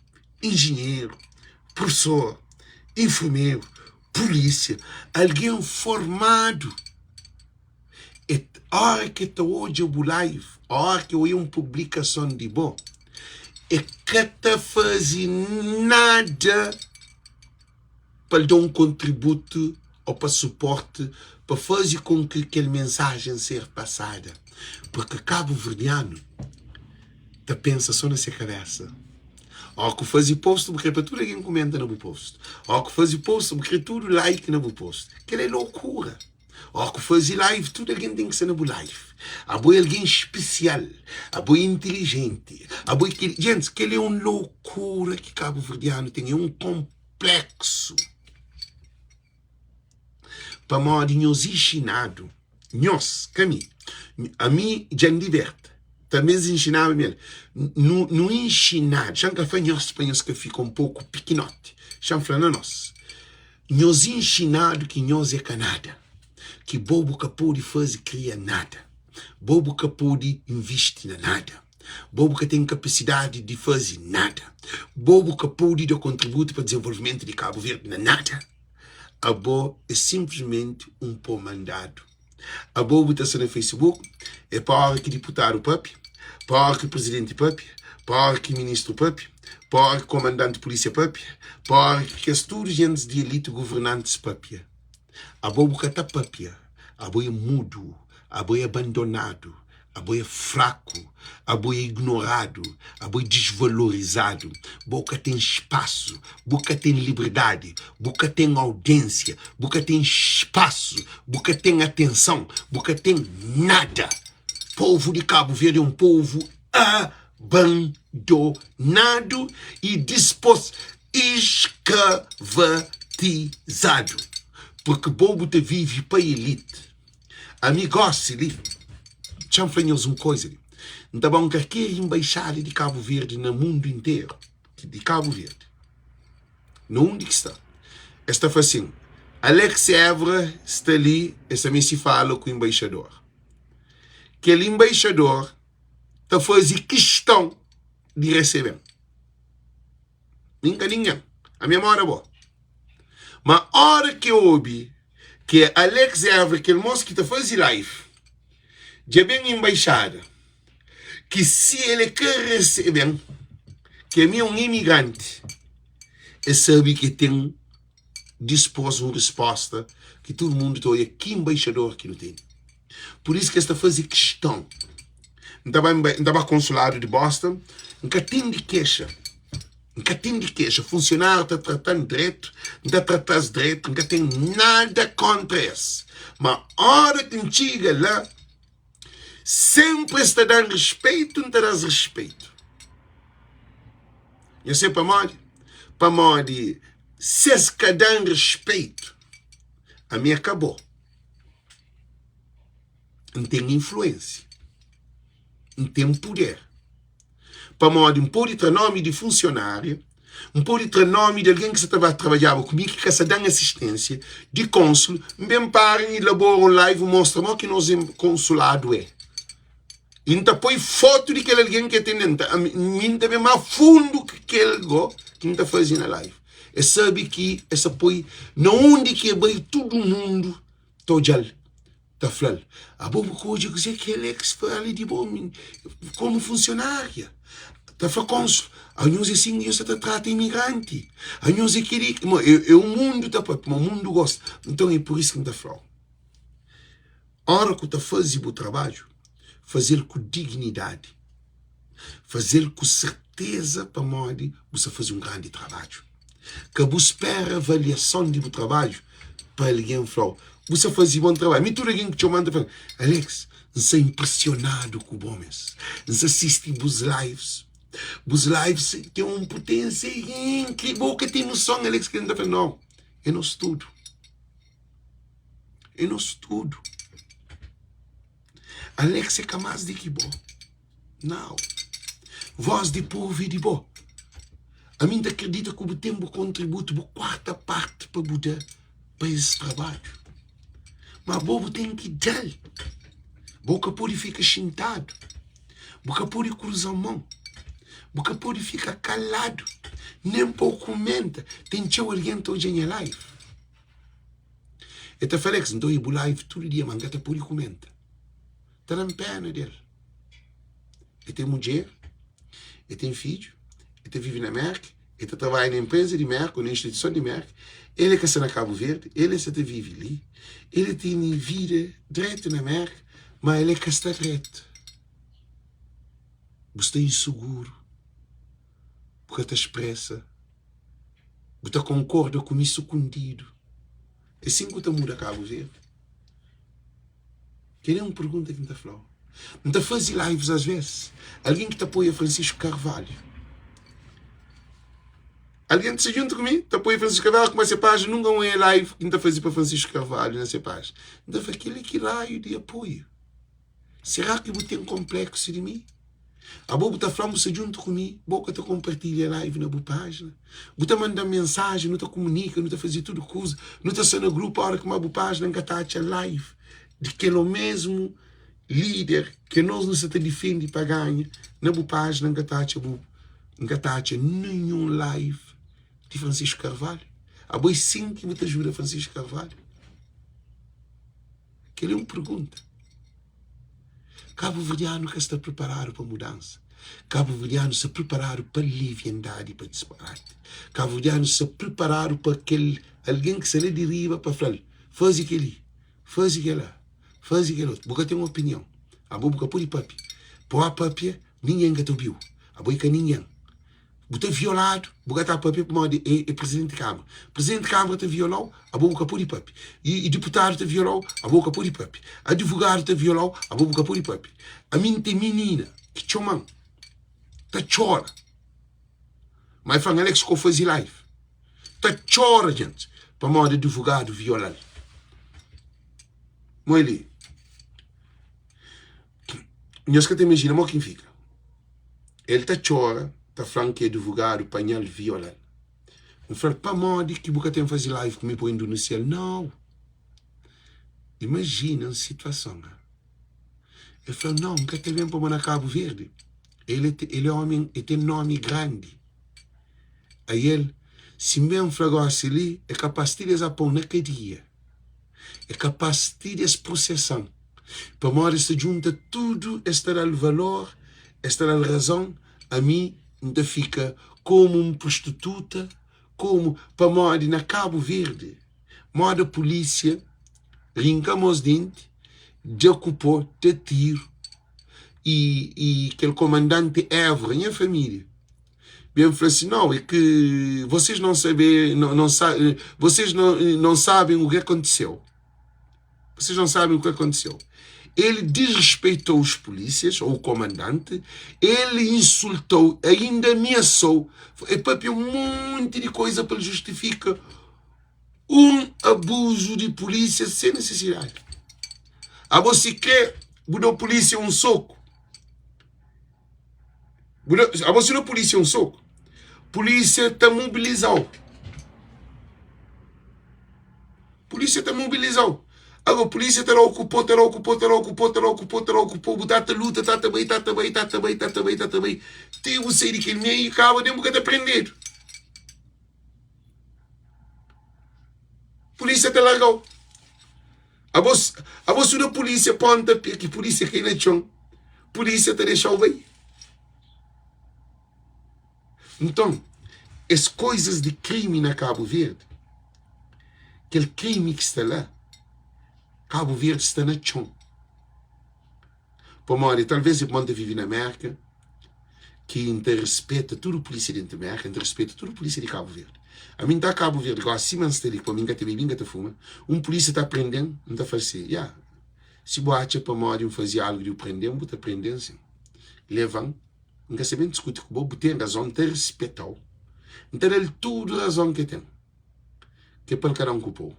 injinheru, profesor, infermeru, pulísia, algen formadu, é óra ki el ta odja bu live, óra ki el odja un publikason di bo, el ka ta faze nada pa el da un kontributu ô pa suporti pa faze kon ki kel mensajen ser pasada. Purki kabuverdianu ta pensa sô na se kabésa. Ó ku faze post bu kre pa tudu algen kumenta na bu post. Ó ku faze post bu kre tudu like na bu post. Kel-la é lokura. Ó ku faze live tudu algen ten ki sta na bu live. Abo é algen spesial, abo é intilijenti, abo é kel. Gentis, kel-la é un lokura ki kabuverdianu ten, é un konpleksu. Pamodi nhos inxinadu, nhos, ka mi, ami dja N liberta, tanbe es inxinaba mi el, nu, nu inxinadu, xa N ka fla nhos pa nhos ka fika un poku pikinoti, xa N fla na nos, nhos inxinadu ki nhos é ka nada, ki bo bu ka pode faze kria nada, bo bu ka pode invisti na nada. Bo bu ka ten kapasidadi di faze nada. Bo bu ka pode da kontributu pa dizenvolvimentu di Kabu Verdi na nada. Abo é sinplismenti un pó mandadu. Abo bu ta sta na Facebook, é pa óra ki diputadu papia, pa óra ki prizidenti papia, pa óra ki ministru papia, pa óra ki komandanti pulísia papia, pa óra ki kes tudu jentis di eliti governantis papia. Abo bu ka ta papia, abo é mudu, abo é abandonadu, Abo é fraku, abo é ignoradu, abo é disvalorizadu, bo ka ten spasu, bu ka ten liberdadi, bu ka ten audiênsia, bu ka ten spasu, bu ka ten atenson, bu ka ten nada. Povu di Kabu Verdi é un povu abandonadu i dispos iskavatizadu, purki bo bu ta vive pa elite. Ami gósi li, txa-m fla nhos un koza li, N ta ba un karker inbaixada di Kabu Verdi na mundu interu, di Kabu Verdi, na undi ki sta, es ta fla sin, Alex Évora sta li, es ta meste fala ku inbaixador. Kel inbaixador ta faze kiston di resebe-m. Mi N ka ningen, ami é móda bo. Ma óra ki obi ki é Alex Évora, kel mos ki ta faze live, dja ben inbaixada, ki si el é ka resebe-m, ki ami é un imigranti, el sabe ki el ten dispôs un respósta ki tudu mundu ta odja ki inbaixador ki nu tene. Pur isu ki es ta faze kiston. N ta ba, N ta ba konsuladu di Boston, N ka ten di kexa. N ka ten di kexa. Funsionáriu ta trata-m dretu, N ta trata-s dretu, N ka ten nada kóntra es. Ma óra ki N txiga la, sénpri es ta da-m rispeitu, N ta da-s rispeitu. Nhos sabe pamodi? Pamodi si es ka da-m rispeitu, ami é ka bo. N ten influénsia, N ten puder. Pamodi N pode tra nómi di funsionáriu, N pode tra nómi di algen ki sa ta ba trabadjaba ku mi ki ka sa da-m asisténsia, di kónsul, N ben para N ilabora un live N mostra mo ki nos konsuladu é. I N ta poi fotu di kel algen ki atende-m. Mi N ta ben más fundu ki kel go ki N ta faze na live. Es sabe ki es ta poi na undi ki e bai tudu mundu ta odja-l, ta fla-l, Abo bu ka odja kuzê ki Alex fla di bo komu funsionária? Ta fla kónsul, Anhos é sin ki nhos sa ta trata imigranti? Anhos é kel-li? É un mundu ta pâpia, ma mundu gosta. Nton, é pur isu ki N ta fla-u. Ora ku ta faze bu trabadju, faze-l ku dignidadi, faze-l ku serteza pamodi bu sta faze un grandi trabadju. Ka bu spera avaliason di bu trabadju pa algen fla-u, Bu sta faze bon trabadju. Mi tudu algen ki txoma-m ta fla-m, Alex, N sta inpresionadu ku bo mes. N sta sisti bus lives. Bus lives ten un putensia inkri-, bo ka ten noson, Alex. N ta fla, Nau, é nos tudu. É nos tudu. Alex é ka más di ki bo. Nau. Vós di povu é di bo. Ami N ta kridita ku bu ten bu kontributu, bu kuarta parti pa bu da pa es trabadju. Ma bo bu ten ki da-l. Bo ka pode fika xintadu. Bu ka pode kruza mon. Bu ka pode fika kaladu. Nen pa bu kumenta. Ten txeu algen ta odja nha live. E ta fla Alex, N ta obi bu live tudu dia, ma N ka ta pode kumenta. Ta da-m péna del. E ten mudjer, e ten fidju, e ta vive na Mérka, e ta trabadja na enpreza di Mérka ô na instituison di Mérka, el é ka sta na Kabu Verdi, el é sa ta vive li, el é tene vida dretu na Mérka, ma el é ka sta dretu. Bu sta insuguru, bu ka ta spresa. Bu ta konkorda ku mi sukundidu. É sin ku ta muda Kabu Verdi? Kel é un pergunta ki N ta fla-u. N ta faze lives asves. Algen ki ta apoia Francisco Carvalho. Algen ki sta djuntu ku mi ta apoia Francisco Carvalho kuma se pájina nunka un é live ki N ta faze pa Francisco Carvalho na se pájina. N ta fla kel-li ki raiu di apoiu. Será ki bu ten konpleksu di mi? Abo bu ta fla-m bu sta djuntu ku mi, bo ka ta konpartilha live na bu pájina? Bu ta manda-m mensajen, nu ta kumunika, nu ta faze tudu kuza, nu ta sta na grupu, óra ki ma bu pájina N ka ta atxa live di kel omésmu líder ki nos nu sta ta difende pa ganha, na bu pájina N ka ta atxa bu N ka ta atxa ninhun live di Francisco Carvalho. Abo é sin ki bu ta ajuda Francisco Carvalho? Kel-li é un pergunta. Kabuverdianu ka sta priparadu pa mudansa. Kabuverdianu sta priparadu pa liviandadi i pa disparati. Kabuverdianu sta priparadu pa kel algen ki sta la di riba pa fla-l, faze kel-li, faze kel-la, faze kel otu. Bu ka ten opinion. Abo bu ka pode papia. Pa ba papia, ningen ka ta obi-u. Abo i ka ningen. Bu ta violadu, bu ka ta papia pamodi é presidenti di kamara. Presidenti di kamara ta viola-u, abo bu ka pode papia. I diputadu ta viola-u, abo bu ka pode papia. Adivogadu ta viola-u, abo bu ka pode papia. Ami N ten minina ki txoma-m ta txora, ma el fla-m, Alex, ka bu faze live. Ta txora, djenti, pamodi adivogadu viola-l. Moi li, nhos ka ta imajina mo ki N fika. El ta txora, ta fla-m ki advogadu panha-l, viola-l. N fla-l, pamodi ki bu ka ten faze live ku mi pa N denusia-l? Nau! Imajina un situason. El fla, nau, N ka ta ben pamodi na Kabu Verdi el el é omi, el ten nomi grandi. Ai el, si N ben fla gosi li, é kapaz ti di es pô-m na kadia. É kapaz ti di es prosesa-m. Pamodi es ta djunta tudu, es ta da-l valor, es ta da-l razon, ami N ta fika komu un prostituta, komu, pamodi na Kabu Verdi, moda pulísia rinka mos denti, dja ku po, da tiru, i, i kel komandanti Évora, nha família, ben fla si, Nau, é ki vocês não sabe, não, não, vocês não, não sabem o que aconteceu. Vocês não sabem o que aconteceu. Ele desrespeitou os polícias, ou o comandante, ele insultou, ainda ameaçou, e papia um monte de coisa para justificar um abuso de polícia sem necessidade. A você quer, bu polícia um soco. Bu da, abo si da polícia um soco, polícia ta mobilizau. Polícia ta mobilizau. Agora, polícia ta dau ku pó, ta dau ku pó, ta dau ku pó, ta dau ku pó, ta dau ku pó, bu ta ta luta, ta ta bai, ta ta bai, ta ta bai, ta ta bai, ta ta bai, ti bu sai di kel meiu i kaba den bu ka ta prendedu. Polícia ta largau. Abo, abo su da polícia ponta pé ki polícia kai na txon, polícia ta dexau bai. Nton, es koizas di krimi na Kabu Verdi, kel krimi ki sta la, Kabu Verdi sta na txon. Pamodi talvês irmon ta vive na Mérka, ki N ta rispeta tudu pulísia dentu Mérka, N ta rispeta tudu pulísia di Kabu Verdi. Ami N ta Kabu Verdi gósi, sima N sta li, pamodi N ka ta bebe, N ka ta fuma, un pulísia ta prende-m, N ta fla si, Ya, si bu atxa pamodi N faze algu di bu prende-m, bu ta prende-m sin. Leva-m, N ka sta ben diskuti ku bo, bu ten razon, N ta rispeta-u, N ta da-l tudu razon ki el ten. Ke pa el ka da-m ku pou.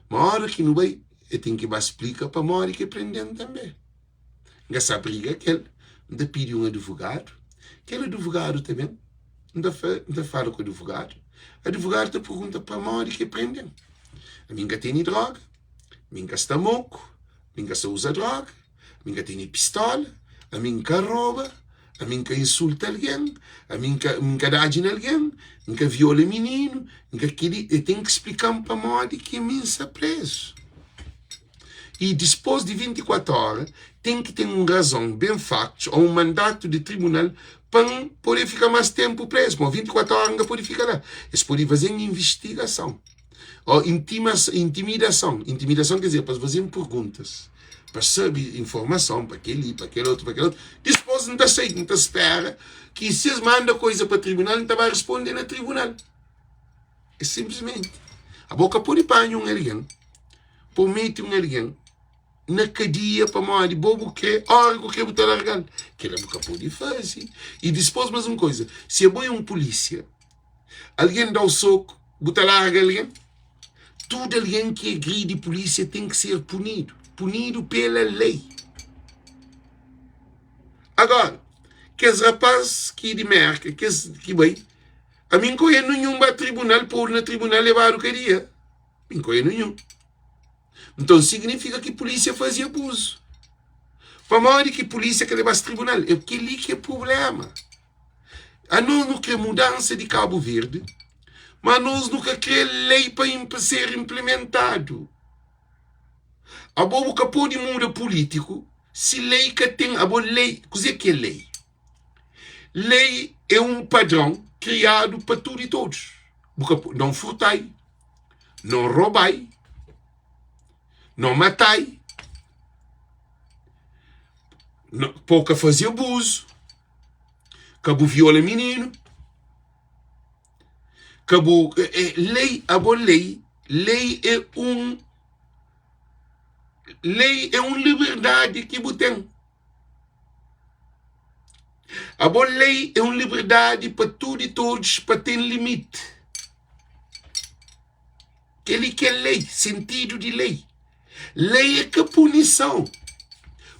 Ma óra ki nu bai, el ten ki ba splika pamodi ki el prende-m tanbê. N ka sa briga ku el, N ta pidi un advogadu. Kel advogadu ta ben, N ta fla, N ta fala ku advogadu. Advogadu ta pergunta pamodi ki el prende-m. Ami N ka tene dróga, mi N ka sta moku, mi N ka sta uza dróga. Mi N ka tene pistola, ami N ka roba, ami N ka insulta algen, ami N ka N ka dadji na algen, N ka viola mininu, N ka kel-li. El ten ki splika-m pamodi ki mi N sta prézu. I dispôs di 24 óra, ten ki ten un razon ben faktu ô un mandatu di tribunal pa N pode fika más ténpu prézu. Pamodi 24 óra N ka pode fika la. Es pode faze-m invistigason. Ô intimidason. Intimidason quer dizer pa es faze-m perguntas, pa sabe informason, pa kel-li, pa kel otu, pa kel otu. Dispôs N ta sai, N ta spera ki si es manda koiza pa tribunal, N ta ba responde na tribunal. É sinplismenti. Abo ka pode panha un algen pa bu mete un algen na kadia pamodi bo bu kre, óra ku kre bu ta larga-l. Kel-la bu ka pode faze. I dispôs más un koiza, si abo é un pulísia, Algen da-u soku, bu ta larga algen? Tudu algen ki agridi pulísia ten ki ser punidu, punidu pela lei. Agora, kes rapaz ki di Merka, kes ki bai, ami N ka oia ninhun ba tribunal, podu na tribunal, lebadu kadia. Mi N ka oia ninhun. Nton, signifika ki pulísia faze abuzu. Pamodi ki pulísia ka leba-s tribunal? É kel-li ki é prubléma. Anos nu kre mudansa di Kabu Verdi, ma anos nu ka kre lei pa ser inplimentadu. Abo bu ka pode muda pulitiku si lei ka ten. Abo lei, kuze ki é lei? Lei é un padron kriadu pa tudu i todus. Bu ka pode, non furtai, non robai, non matai, pa bu ka faze abuzu. Ka bu viola mininu, ka bu é, lei, abo lei, lei é un lei é un liberdadi ki bu ten. Abo lei é un liberdadi pa tudu i todos pa ten limiti. Kel-li ki é lei, sentidu di lei. Lei é ka punison.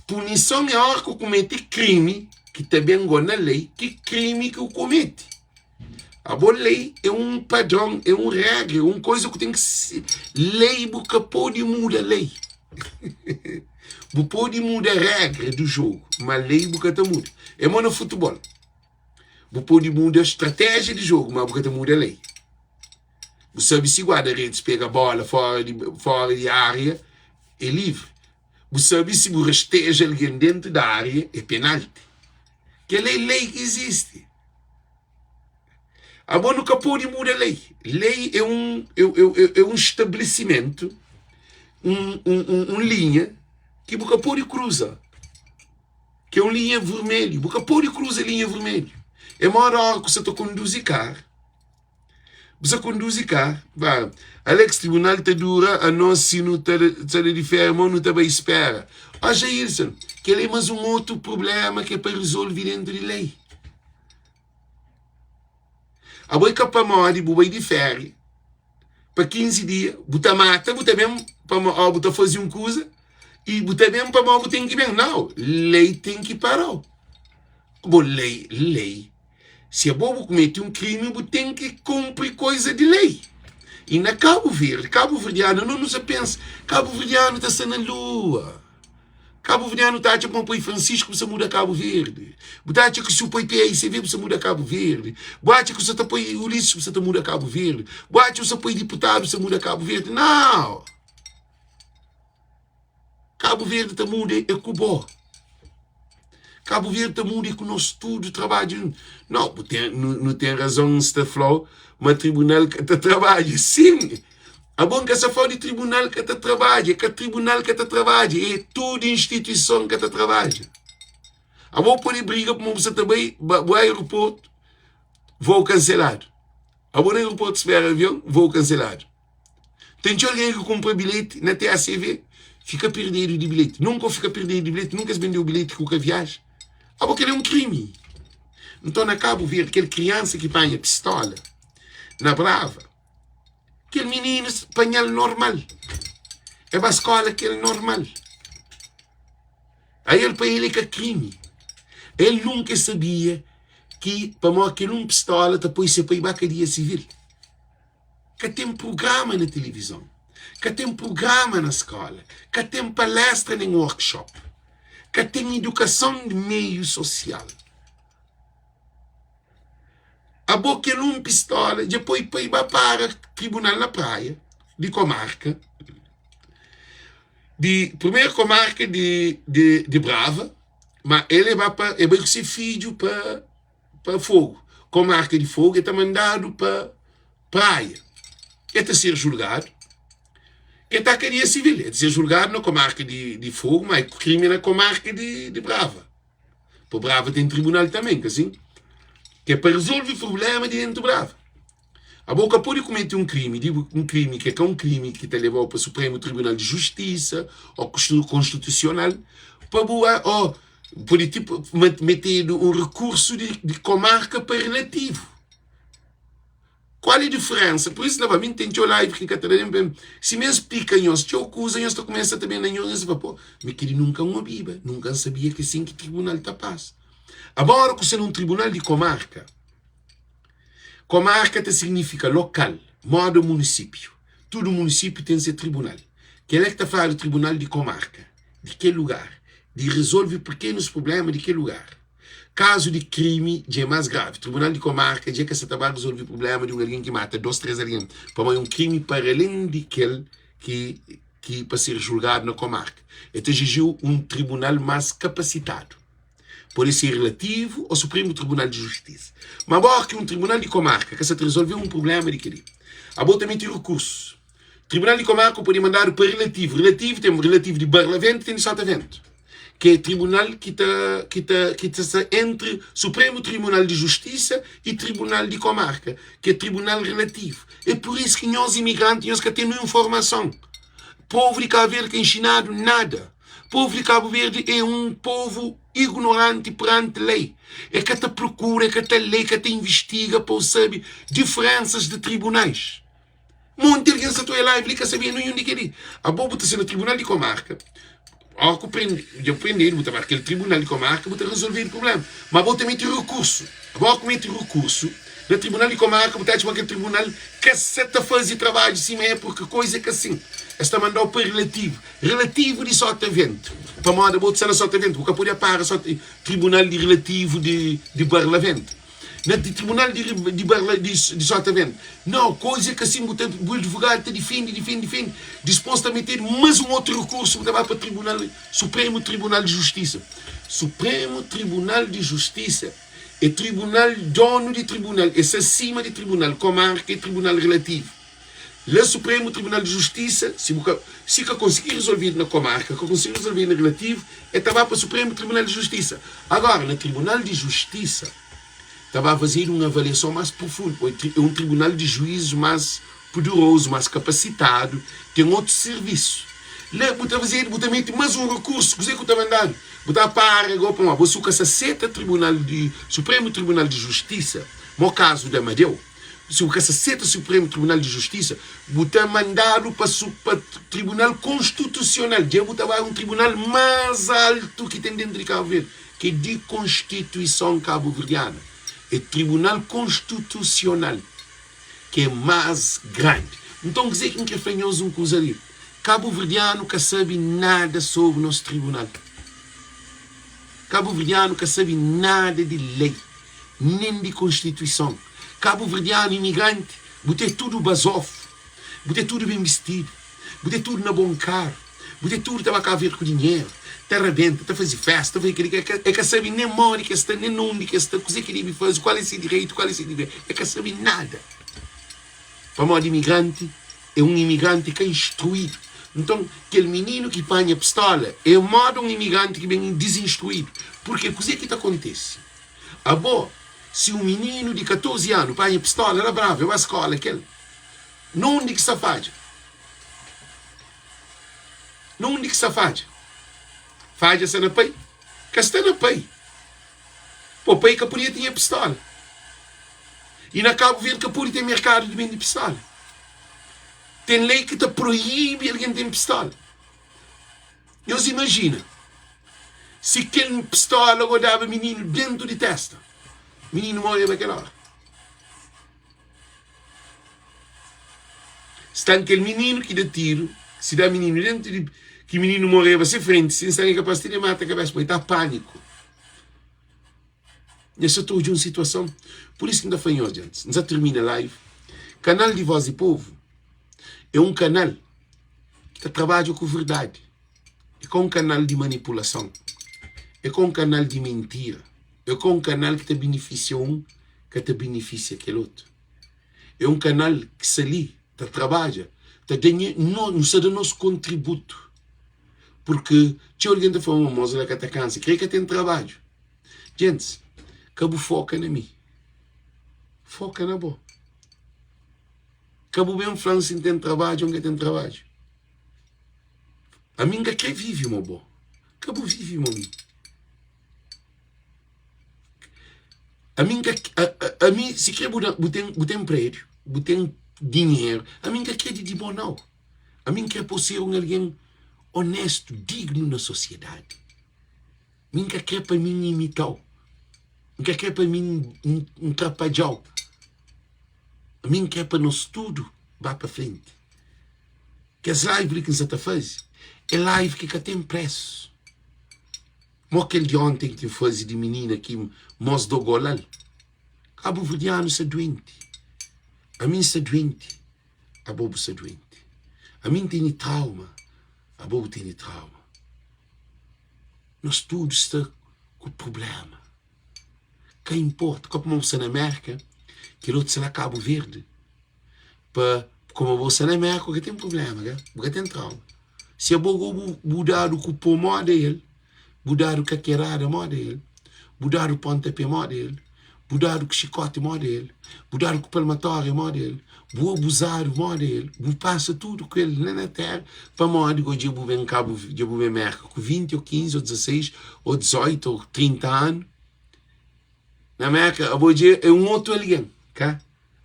Punison é óra ki bu komete krimi, ki ta ben go na lei, ki krimi ki bu komete. Abo lei é un padron, é un régra, é un koza ku ten ki se. Lei bu ka pode muda lei. Bu pode muda régra di jogu, ma lei bu ka ta muda. É mo na futebol, bu pode muda stratéjia di jogu, ma bu ka ta muda lei. Bu sabe si guarda-redes pega bola fora di, fora di área é livre. Bu sabe si bu rasteja algen dentu da área é penalti. Kel é lei ki izisti. Abo nu ka pode muda lei. Lei é un, é, é, é un estabelecimentu, un, un, un, un linha ki bu ka pode kruza. Ki é un linha vermelhu. Bu ka pode kruza linha vermelhu. É moda ora ku sa ta konduzi kar. Bu sa konduzi ka? Ba, Alex, tribunal ta dura anos si nu ta sa di férias mo nu ta bai spera. Ó Jailson, kel é mas un otu prublema ki é pa rizolvi dentu di lei. Abo é ka pamodi bu bai di féria pa 15 dia, bu ta mata, bu ta ben pamo ó bu ta faze un kuza i bu ta ben pamo bu ten ki ben. Nau, lei ten ki para-u. Bo lei, lei Si abo bu kumete un krimi bu ten ki kunpri koiza di lei. I na Kabu Verdi, kabuverdianu, no nu sa pensa kabuverdianu ta sta na lua. Kabuverdianu ta atxa kuma poi Francisco bu sa muda Kabu Verdi. Bu ta atxa ki si bu poi PAICV bu sa muda Kabu Verdi. Bu atxa ki bu sa ta poi Ulisses bu sa ta muda Kabu Verdi. Bu atxa bu sa poi diputadu bu sa muda Kabu Verdi. Nau! Kabu Verdi ta muda é ku bo. Kabu Verdi ta muda é ku nos tudu trabadju. No, bu ten, nu, nu ten razon N sta fla-u ma tribunal ka ta trabadja. Sin! Abo N ka sa fala di tribunal ka ta trabadja, é ka tribunal ka ta trabadja, é tudu instituison ka ta trabadja. Abo pode briga pamodi bu sa ta bai bu aeroportu, voo kanseladu. Abo na aeroportu spera avion, voo kanseladu. Ten txeu algen ki kunpra bilheti na TACV, fika perdedu di bilheti. Nunka bu fika perdedu di bilheti, nunka es bendeu bilheti ku ka viaja. Abo kel é un krimi. Nton na Kabu Verdi, kel kriansa ki panha pistola na Brava, kel mininu panha-l normal. El ba skola kel normal. Ael pa el é ka krimi. El nunka el sabia ki pamodi kel un pistola ta poi se pai ba kadia sivil. Ka ten prugrama na tilivizon, ka ten prugrama na skola, ka ten palestra nen workshop, ka ten idukason di meiu sosial. Abo kel un pistola dja poi pai ba para tribunal na Praia di komarka di primeru komarka di di di Brava, ma el e ba pa e bai ku se fidju pa pa Fogu. Komarka di Fogu e ta mandadu pa Praia. E ta ser julgadu, e ta kadia sivil, e ta ser julgadu na komarka di di Fogu, ma krimi na komarka di di Brava. Pa Brava ten tribunal tanben, ka sin? Ke pa rezolve prublema di dentu Brava. Abo ka pode kumete un krimi, di un krimi ke ka un krimi ki ta lebau pa Supremu Tribunal di Justisa o Konstitusional, pa bu o pode ti metedu un rekursu di di komarka pa relativu. Kual é diferensa? Pur isu, laba, mi N ten txeu live ki N ka ta da nen pa Si mi N splika nhos txeu kuza, nhos ta kumesa ta ben na nhos, nhos ta fla, Po, mi kel-li nunka N obiba, nunka N sabia ki é sin ki tribunal ta pasa. Agora ku sta na un tribunal di komarka, komarka ta signifika lokal, moda munisípiu. Tudu munisípiu ten se tribunal. Kel-la ki ta fladu tribunal di komarka, di kel lugar, di rezolve pekenus prubléma di kel lugar. Kazu di krimi dja é más gravi. Tribunal di Komarka dja ka sa ta ba rezolve prubléma di un algen ki mata dos, tres algen, pamodi é un krimi paralén di kel ki ki pa ser julgadu na komarka. El ta exijiu un tribunal más kapasitadu. Pode ser relativu ô Supremu Tribunal di Justisa. Má bóki un tribunal di komarka ka sa ta rezolve un prubléma di kel-li, abo ta mete rikursu. Tribunal di Komarka pode mandadu pa Relativu. Relativu ten relativu di Barlaventu ten di Sotaventu, ki é tribunal ki ta ki ta ki ta sta entri Supremu Tribunal di Justisa i Tribunal di Komarka, ki é tribunal relativu. É pur isu ki nhos imigranti nhos ka ten ninhun formason. Povu di Kabu Verdi ka inxinadu nada. Povu di Kabu Verdi é un povu ignoranti peranti lei. É ka ta prokura, é ka ta lei, ka ta invistiga pa bu sabe diferensas di tribunais. Monti algen sa ta oia live li ka sabia ninhun di kel-li. Abo bu ta sta na tribunal di komarka, óra ku prende, dja bu prendedu, bu ta ba kel tribunal di komarka, bu ta rezolvedu prubléma. Ma abo ta mete rekursu. Abo óra ku mete rekursu na tribunal di komarka, bu ta atxa ma kel tribunal ka sa ta faze trabadju sima é, purki koiza é ka sin. Es ta manda-u pa relativu. Relativu di Sotavento. Pamodi abo bu ta sta na Sotavento, bu ka pode para tribunal di relativu di Barlavento. Na di tribunal di di barla di di sotavento nau koiza é ka sin bu ta bu advogadu ta difendi difendi difendi dispos ta metedu mas un otu rekursu bu ta ba pa tribunal supremu tribunal di justisa supremu tribunal di justisa é tribunal donu di tribunal é sta sima di tribunal komarka é tribunal relativu la supremu tribunal di justisa si bu ka si ka konsigi resolvidu na komarka ka konsigi resolvidu na relativu e ta ba pa supremu tribunal di justisa agora na tribunal di justisa ta ba fazedu un avaliason mas profundu poi é un tribunal di juízus mas poderozu mas kapasitadu ten otu sirvisu la bu ta fazedu bu ta meti mas un rekursu kuze ku ta mandadu bu ta para go pamodi bo si bu ka sa seta tribunal di supremu tribunal di justisa mo kazu di amadeu Si bu ka sa seta Supremu Tribunal di Justisa, bu ta mandadu pa pa Tribunal Konstitusional. Dja bu ta bai un tribunal más altu ki ten dentu di Kabu Verdi, ki é di Konstituison Kabuverdiana. É Tribunal Konstitusional ki é más grandi. Nton, kuzê ki N kre fla nhos un kuza li, Kabuverdianu ka sabe nada sobri nos tribunal. Kabuverdianu ka sabe nada di lei. nen di konstituison. Kabuverdianu imigranti, bu te tudu bazofu, bu te tudu ben bistidu, bu te tudu na bon karu, bu te tudu ta ba Kabu Verdi ku dinheru, ta rabenta, ta faze festa, ta faze kel-li, e ka sabe nen modi ki es sta, nen na undi ki es sta, kuze ki debe faze, kual é se direitu, kual é se dever, e ka sabe nada. Pamodi imigranti. É un imigranti ka instruídu. Nton, kel mininu ki panha pistola é moda un imigranti ki ben dizinstruídu. Purke kuzê ki ta kontese? Abo, si un mininu di 14 anu panha pistola la Brava, el ba skola kel, na undi ki sta fadja? Na undi ki sta fadja? Fadja sta na pai? Ka sta na pai. Po pai ka podia tinha pistola. I na Kabu Verdi ka pode ten merkadu di bende pistola. Ten lei ki ta proibi algen ten pistola. Nhos imajina si kel pistola go daba mininu dentu di testa, mininu moreba kel ora. Sta kel mininu ki da tiru, si da mininu dentu di ki mininu moreba se frenti, sin sta kapaz ti di mata kabesa, poi ta paniku. Nha sa ta odja un situason. Pur isu ki N ta fla nhos, djentis, N sa tirmina live. Kanal di Voz di Povu é un kanal ki ta trabadja ku verdadi. É ka un kanal di manipulason. É ka un kanal di mintira. É ka un kanal ki ta benefisia un, ka ta benefisia kel otu. É un kanal ki sta li ta trabadja, ta da no, nu sta da nos kontributu. Purki txeu algen ta fla, ma mos la ka ta kansa, kre ka ten trabadju. Djentis, ka bu foka na mi, foka na bo. Ka bu ben fla-m si N ten trabadju ô N ka ten trabadju. Ami N ka kre vive mo bo, ka bu vive mo mi. Ami N ka, ami si kre bu da, bu ten, bu ten prédiu, bu ten dinheru, ami N ka kre di di bo nau. Ami N kre pa bu ser un algen onéstu, dignu na sosiedadi. Mi N ka kre pa mi N imita-u, N ka kre pa mi N trapadja-u. Ami N kre pa nos tudu ba pa frenti. Kes live li ki N sa ta faze é live ki ka ten presu. Mo kel di onten ki N faze di minina ki mos dogola-l. Kabuverdianu sta duenti, ami N sta duenti, abo bu sta duenti. Ami N tene trauma, abo bu tene trauma. Nos tudu sta ku prubléma. Ka inporta ka pamodi bu sta na Mérka, kel otu sta na Kabu Verdi. Pa koma bo sta na Mérka bu ka ten prubléma ka, bu ka ten trauma. Si abo go bu bu dadu ku po moda el, bu dadu kakerada moda el, bu dadu pontapé moda el, bu dadu ku xikoti moda el, bu dadu ku palmatória moda el, bu abuzadu moda el, bu pasa tudu ku el la na téra, pamodi go dja bu ben Kabu dja bu ben Mérka ku 20 ô 15 ô 16 ô 18 ô 30 anu na Mérka abo dja é un otu algen ka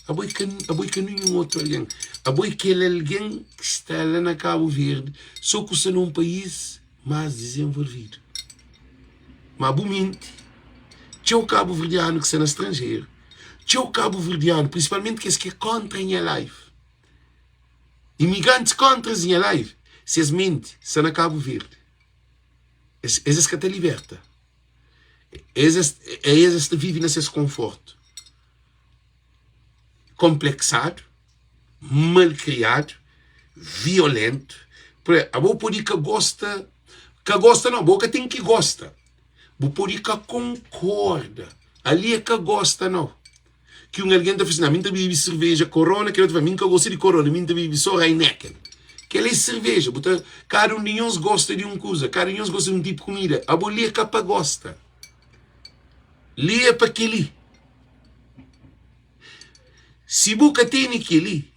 abo é ka abo é ka ninhun otu algen abo é kel algen ki sta la na Kabu Verdi so ku sta na un país más dizenvolvidu ma bu minti txeu kabuverdianu ki sta na stranjeru txeu kabuverdianu prinsipalmenti kes ki é kontra nha live imigrantis kontra nha live si es minti sta na Kabu Verdi es es ka ta liberta es es es ta vive na ses konfortu konpleksadu malkriadu, violentu. Por abo pode ka gosta, ka gosta não, bo ka ten ki gosta. Bu pode ka konkorda. Ali é ka gosta não. Ki un algen ta fla assim, mi ta bibi cerveja Corona, kel outro fla, mi ka gosta di Corona, mi ta bibi só Heineken. Kel é cerveja, bu ta, kada un di nhos gosta di un kuza, kada un di nhos gosta di un tipu di kumida. Abo li é ka pa gosta. Li é pa keli. Si bu ka tene kel-li,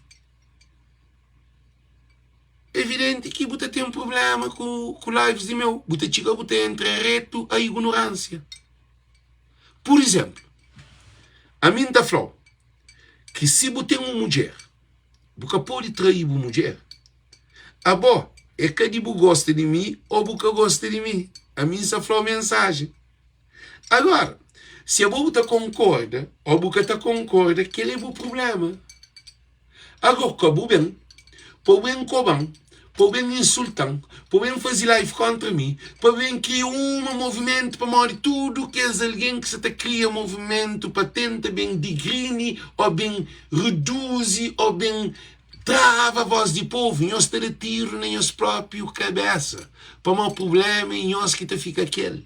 evidenti ki bu ta ten prubléma ku ku lives di meu. Bu ta txiga bu ta entra retu a ignoránsia. Pur izénplu, ami N ta fla-u ki si bu ten un mudjer, bu ka pode trai bu mudjer. Abo é ka di bu gosta di mi ô bu ka gosta di mi, ami N sta fla-u mensajen. Agora, si abo bu ta konkorda ô bu ka ta konkorda, kel é bu prubléma. Agora, ka bu ben pa bu ben koba-m, pa bu ben insulta-m, pa bu ben faze live kóntra mi, pa bu ben kria uma movimentu, pamodi tudu kes algen ki sa ta kria movimentu pa tenta ben digrini ô ben reduzi ô ben trava vós di povu, nhos ta da tiru na nhos própi kabésa, pamodi prubléma é nhos ki ta fika kel.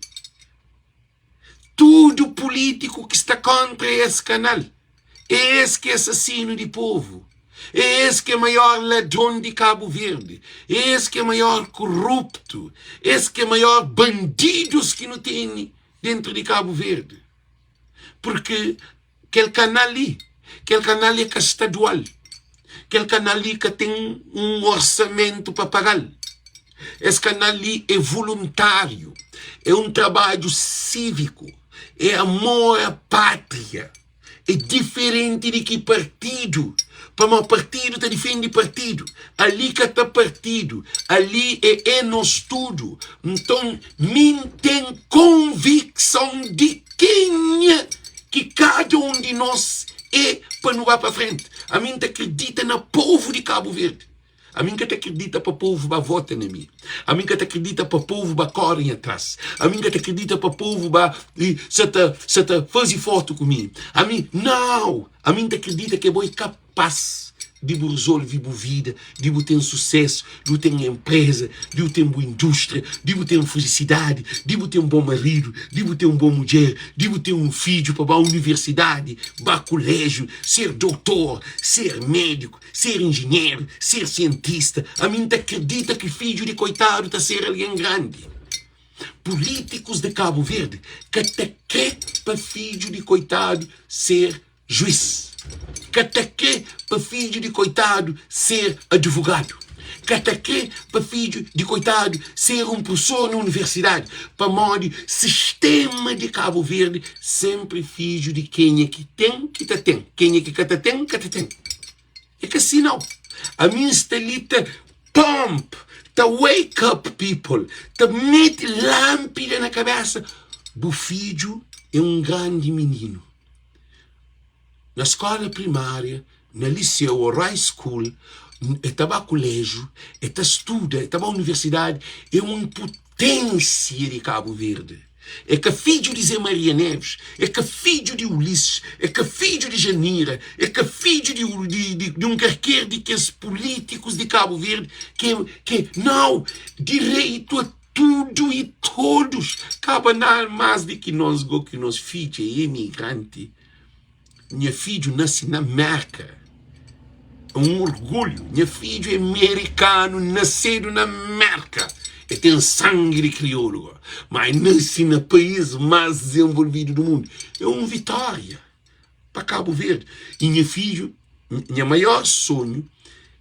Tudu pulítiku ki sta kóntra es kanal, é es ki é asasinu di povu. É es ki é maior ladron di Kabu Verdi, é es ki é maior koruptu, es ki é maior bandidus ki nu tene dentru di Kabu Verdi. Purki kel kanal li, kel kanal li é ka stadual, kel kanal li ka ten un orsamentu pa paga-l. Es kanal li é voluntáriu, é un trabadju síviku, é amor a pátria. É diferenti di ki partidu, pamodi partidu ta difende partidu, ali ka ta partidu, ali é é nos tudu. Nton, mi N ten konvikson di kenha ki kada un di nos é pa nu ba pa frenti. Ami N ta kridita na povu di Kabu Verdi. Ami N ka ta kridita pa povu ba vota na mi. Ami N ka ta kridita pa povu ba kóre nha tras. Ami N ka ta kridita pa povu ba sa ta sa ta faze fotu ku mi. Ami, nau! Ami N ta kridita ke bo é kapás di bu rezolve bu vida, di bu ten susésu, di bu ten enpreza, di bu ten bu indústria, di bu ten felisidadi, di bu ten bon maridu, di bu ten un bon mudjer, di bu ten un fidju pa ba universidadi, ba kuléjiu, ser doutor, ser médiku. Ser injinheru, ser sientista, ami N ta kridita ki fidju di koitadu ta ser algen grandi. Pulítikus di Kabu Verdi ka ta kre pa fidju di koitadu ser juís, ka ta kre pa fidju di koitadu ser advogadu, ka ta kre pa fidju di koitadu ser un prusor na universidadi, pamodi sistéma di Kabu Verdi sénpri fidju di kenha ki ten ki ta ten, kenha ki ka ta ten ka ta ten. É ka si nau. Ami N sta li ta pump, ta wake up people, ta mete lánpida na kabésa. Bu fidju é un grandi mininu. Na skóla primária, na liseu ô high school, el ta ba kuléjiu, el ta studa, el ta ba universidadi, é un puténsia di Kabu Verdi. É ka fidju di Zé Maria Neves, é ka fidju di Ulisses, é ka fidju di Janira, é ka fidju di, di, di, di un karker di kes pulítikus di Kabu Verdi ki, ki, nau, direitu a tudu i todos, kaba na más di ki nos go ki nos fidju é imigranti. Nha fidju nase na Merka. É un orgulhu. Nha fidju é merikanu, nasedu na Merka. El ten sangi di kriolu go, ma el nase na país más dizenvolvidu du mundu. É un vitória pa Kabu Verdi. I nha fidju, nha maior sonhu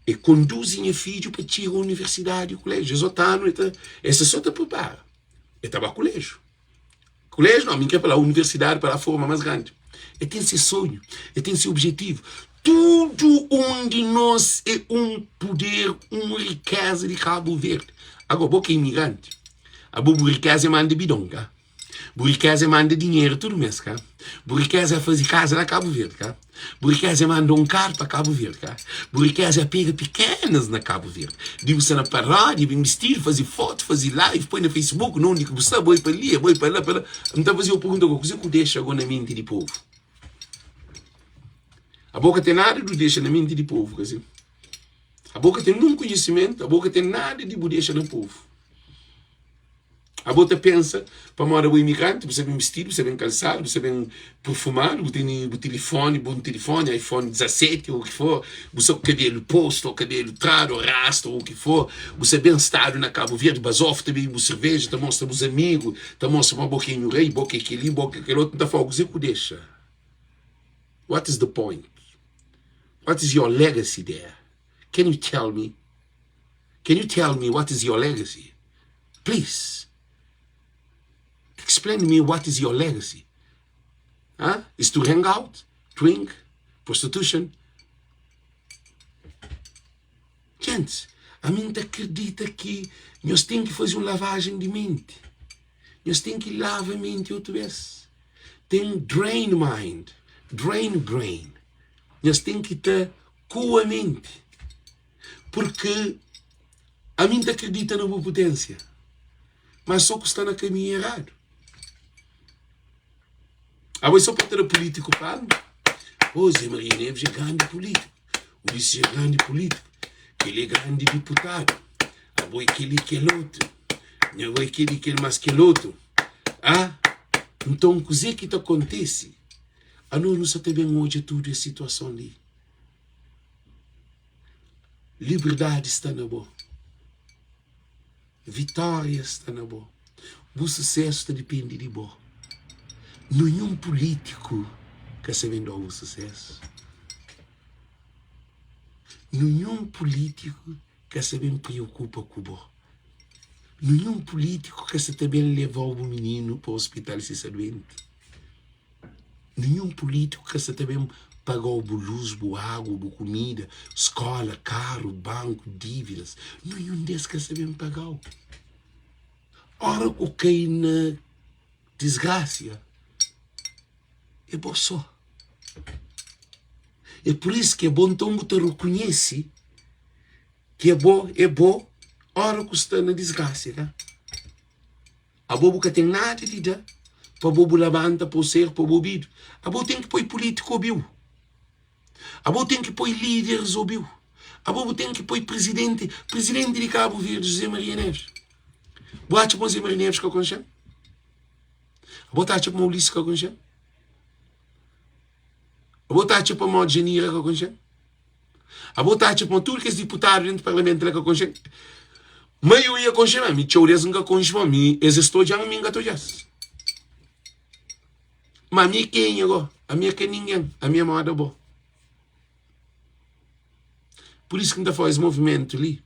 é konduzi nha fidju pa txiga universidadi i kuléjiu. Es otu anu el ta, el sta so ta pripara, el ta ba kuléjiu. Kuléjiu não, mi N kre pa la universidadi pa la forma más grandi. El ten se sonhu, el ten se objetivu. Tudu un di nos é un puder, un rikéza di Kabu Verdi. Agora, bo ki é imigranti, abo bu rikéza é manda bidon, ka? Bu rikéza é manda dinheru tudu mês, ka? Bu rikéza é faze kaza na Kabu Verdi, ka? Bu rikéza é manda un karu pa Kabu Verdi, ka? Bu rikéza é pega pikénas na Kabu Verdi. Di bu sta na paródia, ben bistidu, faze fotu, faze live, poi na Facebook, na undi ki bu sta, bo é pa li, bo é pa la, pa la. N ta faze-u pergunta ago, kuzê ku dexa ago na menti di povu? Abo ka ten nada di dexa na menti di povu, ka si? Abo ka ten nun konhisimentu, abo ka ten nada di bu dexa na povu. Abo ta pensa, pamodi abo é imigranti, bu sta ben bistidu, bu sta ben kalsadu, bu sta ben perfumadu, bu tene bu tilifoni, bon tilifoni, iPhone 17 ou o ki for, bu sta ku kabelu postu ou kabelu tradu ou rasta ou o ki for, bu sta ben stadu na Kabu Verdi, bazofu ta bebi bu serveja, ta mostra bus amigu, ta mostra ma bo ki é nhu rei, bo ki é keli, bo ki é kel otu, N ta fla-u, kuzê ku dexa? What is the point? What is your legacy there? Can you tell me? Can you tell me what is your legacy? Please explain me what is your legacy? Huh? Is to hang out, drink, prostitution? Gente, ami N ta akredita ki nhos ten ki faze un lavajen di menti. Nhos ten ki lava menti otu bes. Ten drain mind, drain brain. Nhos ten ki ta kua menti. Purki ami N ta kridita na bu puténsia, má sô ku sta na kaminhu eradu. Abo é sô pa tra pulítiku palma? Ô, Zé Maria Neves é grandi pulítiku, Ulisses é grandi pulítiku, kel-li é grandi diputadu, abo é kel-li, kel otu, nha bo é kel-li, kel más kel otu. Ah, nton kuzê ki ta kontise? Anos nu sa ta ben odja tudu es situason li. Liberdadi sta na bo. Vitória sta na bo. Bu susésu ta dipende di bo. Ninhun pulítiku ka sa ben da-u bu susésu. Ninhun pulítiku ka sa ben preokupa ku bo. Ninhun pulítiku ka sa ta ben leva-u bu mininu pa ospital si sta duenti. Ninhun pulítiku ka sa ta ben paga-u bu lus, bu agu, bu kumida, skóla, karu, banku, dívidas. Ninhun des ka sa ben paga-u. Óra ku kai na disgrasia, é bo sô. É pur isu ki é bon nton bu ta rekonhese ki abo é bo óra ku sta na disgrasia, ka? Abo bu ka ten nada di da pa bo bu labanta pa bu ser pa bu obidu. Abo ten ki poi pulítiku obiu. Abo ten ki poi líderis obiu. Abo bu ten ki poi prizidenti, prizidenti di Kabu Verdi, José Maria Neves. Bu atxa ma José Maria Neves ka konxe-m? Abo ta atxa ma Ulisses ka konxe-m? Abo ta atxa pamodi Janira ka konxe-m? Abo ta atxa ma tudu kes diputadu dentu parlamentu la ka konxe? Maioria konxe ma mi txeu des N ka konxe ma mi es es ta odja-m mi N ka ta odja-s. Ma mi é kenha go? Ami é ka ningen, ami é moda bo. Pur isu ki N ta fla es movimentu li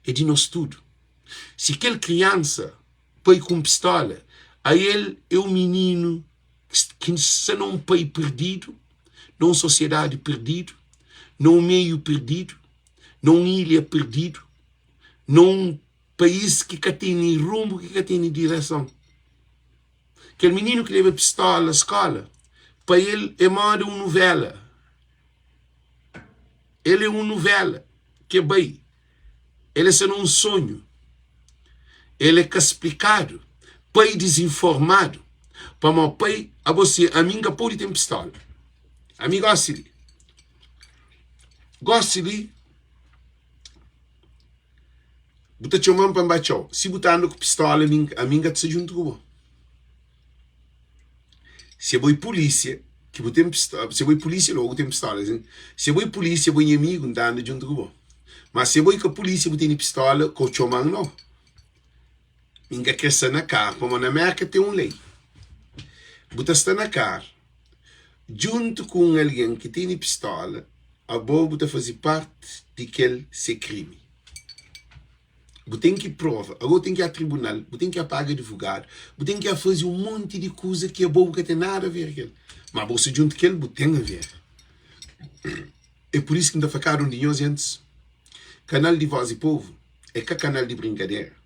é di nos tudu. Si kel kriansa pai ku un pistola, ael é un mininu ki sta na un pai perdidu, na un sosiedadi perdidu, na un meiu perdidu, na un ilha perdidu, na un país ki ka tene runbu, ki ka tene direson. Kel mininu ki leba pistola skola, pa el é moda un nuvela. El é un nuvela ki bai. El é sta na un sonhu. El é ka splikadu. Pai dizinformadu. Pamó pai, abo si ami N ka pode ten pistola. Ami gosi li. Gosi li, bu ta txoma-m pa N ba txau. Si bu ta anda ku pistola, ami ami N ka ta sta djuntu ku bo. Si abo é pulísia ki bu ten pistola, si abo é pulísia logu ten pistola. Si abo é pulísia, abo é nha amigu, N ta anda djuntu ku bo. Ma si abo é ka pulísia, bu tene pistola, ka bu txoma-m nau. Mi N ka kre sta na karu, pamodi na Merka ten un lei. Bu ta sta na karu djuntu ku un algen ki tene pistola, abo bu ta faze parti di kel se krimi. Bu ten ki prova, abo bu ten ki a tribunal, bu ten ki a paga advogadu, bu ten ki a faze un monti di kuza ki abo bu ka ten nada a ver ku el. Ma abo sta djuntu ku el, bu ten a ver. É pur isu ki N ta fla kada un di nhos antis, kanal di Voz di Povu é ka kanal di brinkadera,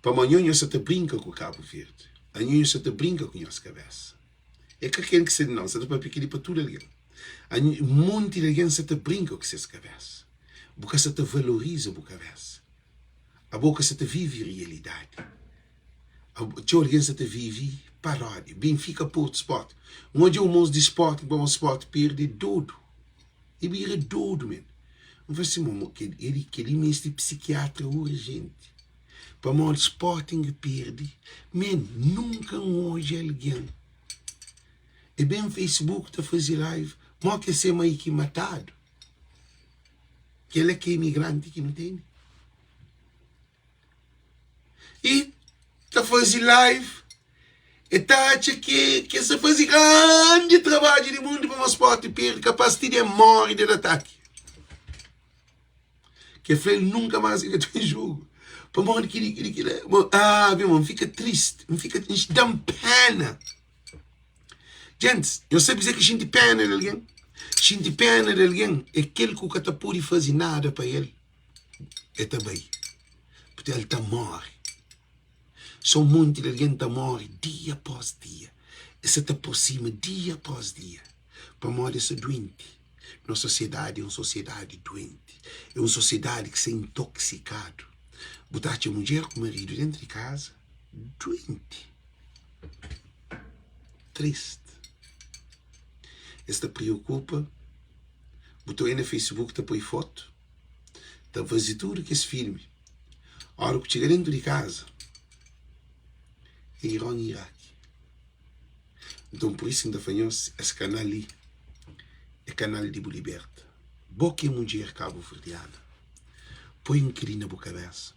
pamodi anho nhos sa ta brinka ku Kabu Verdi, anho nhos sa ta brinka ku nhos kabesa. É ka ken ki sta di nau, N sa ta papia kel-li pa tudu algen. Anho, un monti di algen sa ta brinka ku ses kabesa. Bu ka sa ta valoriza bu kabesa. Abo ka sa ta vive realidadi. Txeu algen sa ta vive paródia. Benfika, Porto, Sport. N odja un mos di Sporting pamodi Sport perde, é dodu. E bira dodu men. N fla si, mo kel-li meste psikiatra urjenti. Pamodi Sporting perde, men, nunka N odja algen e ben Facebook ta faze live mo ke se mai ki matadu. Kel-la ki é imigranti ki nu tene. E ta faze live, e ta atxa ki ki sa faze grandi trabadju di mundu pamodi Sport perde, kapaz ti di e more di ataki. Ke fla el nunka más el ka ta ben jogo. Pamodi kili, kili, kila. Ah, meu irmão, N fika triste, N fika, da-m pena. Gentis, nhos sabe kuzê ki xinti péna di algen? Xinti péna di algen é kel ki bu ka ta pode faze nada pa el, el ta bai, purtantu el ta móre. Sô un monti di algen ta móre dia após dia, es sa ta aprosima dia após dia, pamodi es sta duenti. Nos sosiedadi é un sosiedadi duenti, é un sosiedadi ki sta intoksikadu. Bu ta atxa mudjer ku maridu déntu di kaza duenti. Triste. Es ta preokupa, bu ta oi na Facebook ta poi fotu, ta faze tudu kes filmi. Ora ku txiga dentu di kaza, é Iron i Iraki. Nton pur isu N ta fla nhos, es kanal li é kanal di bu liberta. Bo ki é mudjer kabuverdiana. Poi un kel-li na bu kabésa,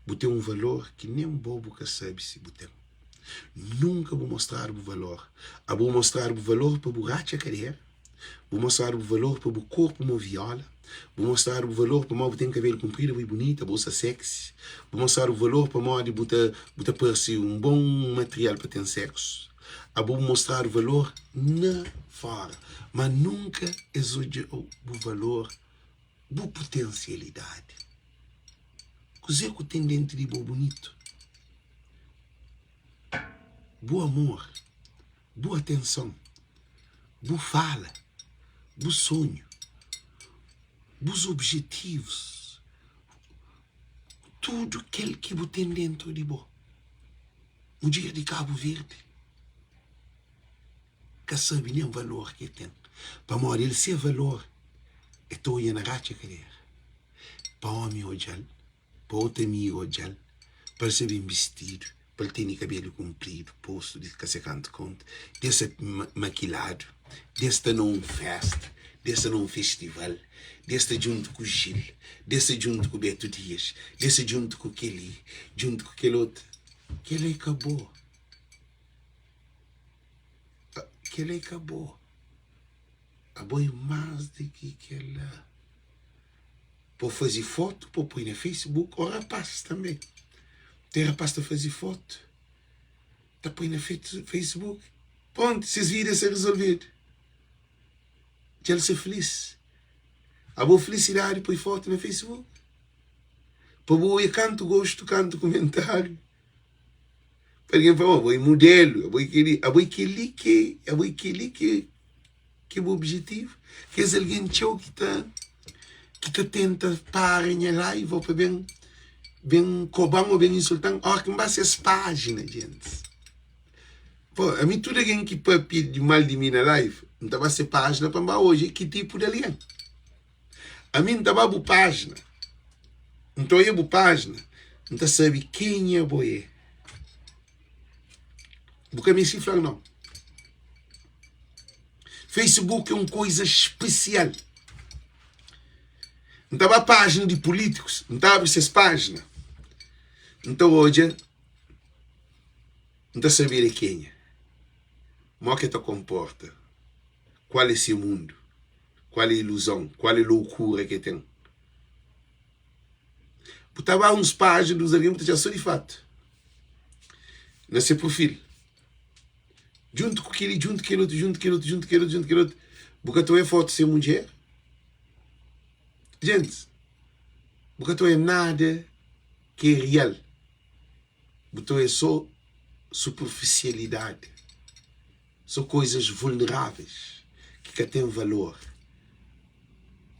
bu ten un valor ki nen bo bu ka sabe si bu ten. Nunka bu mostradu bu valor. Abo bu mostradu bu valor pa bu ratxa kadera, bu mostradu bu valor pa bu korpu mo viola, bu mostradu bu valor pamodi bu ten kabelu kunpridu, abo é bunita, abo sta sexy, bu mostradu bu valor pamodi bu ta bu ta parse un bon material pa ten seksu. Abo bu mostradu valor na fora, ma nunka es odja-u bu valor bu putensialidadi. Kuzê ku ten déntu di bo bunitu? Bu amor, bu atenson, bu fala, bu sonhu, bus obijetivus, tudu kel ki bu ten déntu di bo. Mudjer di Kabu Verdi ka sabe nen valor ki el ten, pamodi el se valor el ta odja na ratxa kadera, pa omi odja-l, pa otu amigu odja-l, pa el sta ben bistidu, pa el tene kabelu kunpridu, postu di ka se kantu konta, di el sta makiladu, di el sta na un festa, di el sta na un festival, di el sta djuntu ku Gil, di el sta djuntu ku Beto Dias, di el sta djuntu ku kel-li, djuntu ku kel otu. Kel-la é ka bo. Kel-la é ka bo. Abo é más di ki kel-la. Pa faze fotu pa poi na Facebook ô rapás tanbê. Ten rapás ta faze fotu ta poi na Facebook. Prontu, ses vida sta rezolvedu. Dja el sta filís. Abo filisidadi poi fotu na Facebook pa bu odja kantu gostu, kantu kumentáriu. Pa algen fla, abo é mudelu, abo é kel-li, abo é kel-li ki, abo é kel-li ki, ki bu objetivu. Kes algen txeu ki ta, ki ta tenta para nha live ô pa ben, ben koba-m ô ben insulta-m, óras ki N ba ses pájina, gentis. Pô, ami tudu algen ki papia di mal di mi na live, N ta ba se pájina pa N ba odja ki tipu di algen. Ami N ta ba bu pájina, N ta oia bu pájina, N ta sabe kenha bo é. Bu ka meste fla-m nau. Facebook é un koiza spesial. N ta ba pájina di pulítikus, N ta abri ses pájina, N ta odja, N ta sabe el é kenha, mó ki el ta konporta, kual é se mundu. Kual é iluzon, kual é loukura ke ten? Bu ta ba uns pájina di uns algen bu ta txá so di fatu na se profil. Djuntu ku kel-li, djuntu kel otu, djuntu kel otu, djuntu kel otu, djuntu kel otu. Bu ka ta oia fotu se mudjer. Gentis, bu ka ta oia nada ki é real. Bu ta oia so superfisialidadi. So koizas vulneráveis ki ka ten valor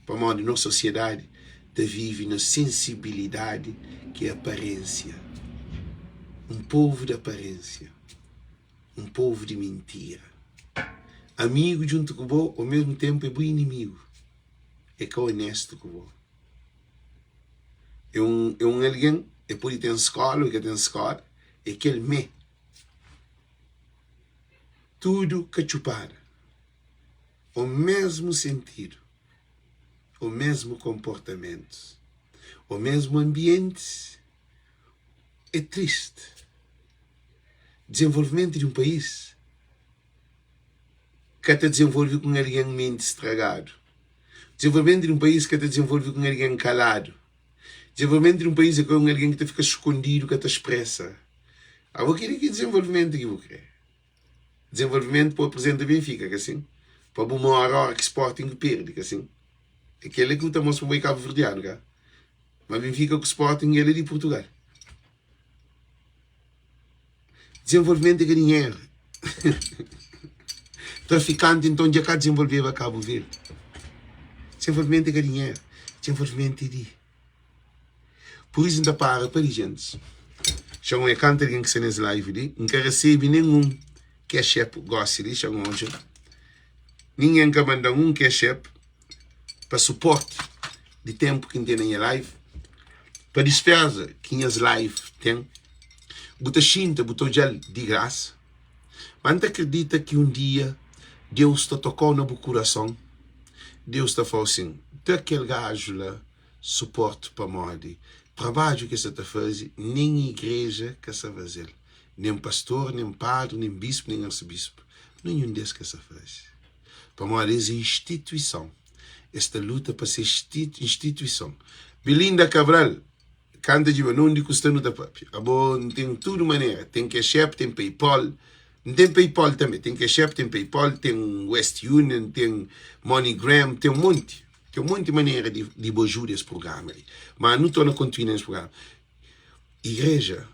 pamodi nos sosiedadi ta vive na sensibilidadi ki é aparênsia. Un povu di aparênsia, un povu di mintira. Amigu djuntu ku bo ô mesmu ténpu é bu inimigu, é ka onéstu ku bo. É un é un algen, el pode ten skóla ô el ka ten skóla, é kel mê. Tudu katxupada, o mesmu sentidu, o mesmu konportamentus, o mesmu anbientis. É tristi. Dizenvolvimentu di un país ka ta dizenvolve ku un algen menti stragadu. Dizenvolvimentu di un país ka ta dizenvolve ku un algen kaladu. Dizenvolvimentu di un país é ka un algen ki ta fika skondidu, ka ta spresa. Abo kel-li ki dizenvolvimentu ki bu kre? Dizenvolvimentu pa bu aprizenta Benfika, ka sin? Pa bu mora ora ki Sporting perde, ka sin? É kel-li ki bu ta mostra ma bo é kabuverdianu, ka? Ma Benfika ku Sporting el é di Purtugal. Dizenvolvimentu é ka dinheru. Trafikanti nton dja ka dizenvolveba Kabu Verdi. Dizenvolvimentu é ka dinheru, dizenvolvimentu é di. Pur isu N ta para pa di gentis. Txon é kantu algen ki sta nes live li, N ka resebe nenhun cash app gosi li, txon odja. Ningen ka manda-m un cash app pa suporti di ténpu ki N ten na nha live, pa dispéza ki nhas live ten. Bu ta xinta, bu ta odja-l di grasa. Má N ta kridita ki un dia Deus ta toka-u na bu kurason, Deus ta fla-u sin, Da kel gaju la. Suporte pamodi trabadju ki es sa ta faze nen igreja ka sa faze-l, nen pastor, nen padri, nen bispu, nen arsebispu, ninhun des ka sa faze. Pamodi es é instituison, es ta luta pa ses instituison. Belinda Cabral kanta djiba na undi ku sta nu ta papia. Abo N ten tudu manera, ten Cash App, ten PayPal, N ten PayPal tanbe, ten Cash App, ten PayPal, ten West Union, ten MoneyGram, ten monti. Ten monti manera di di bo ajuda es prugrama li. Ma nu torna kontinua nes prugrama. Igreja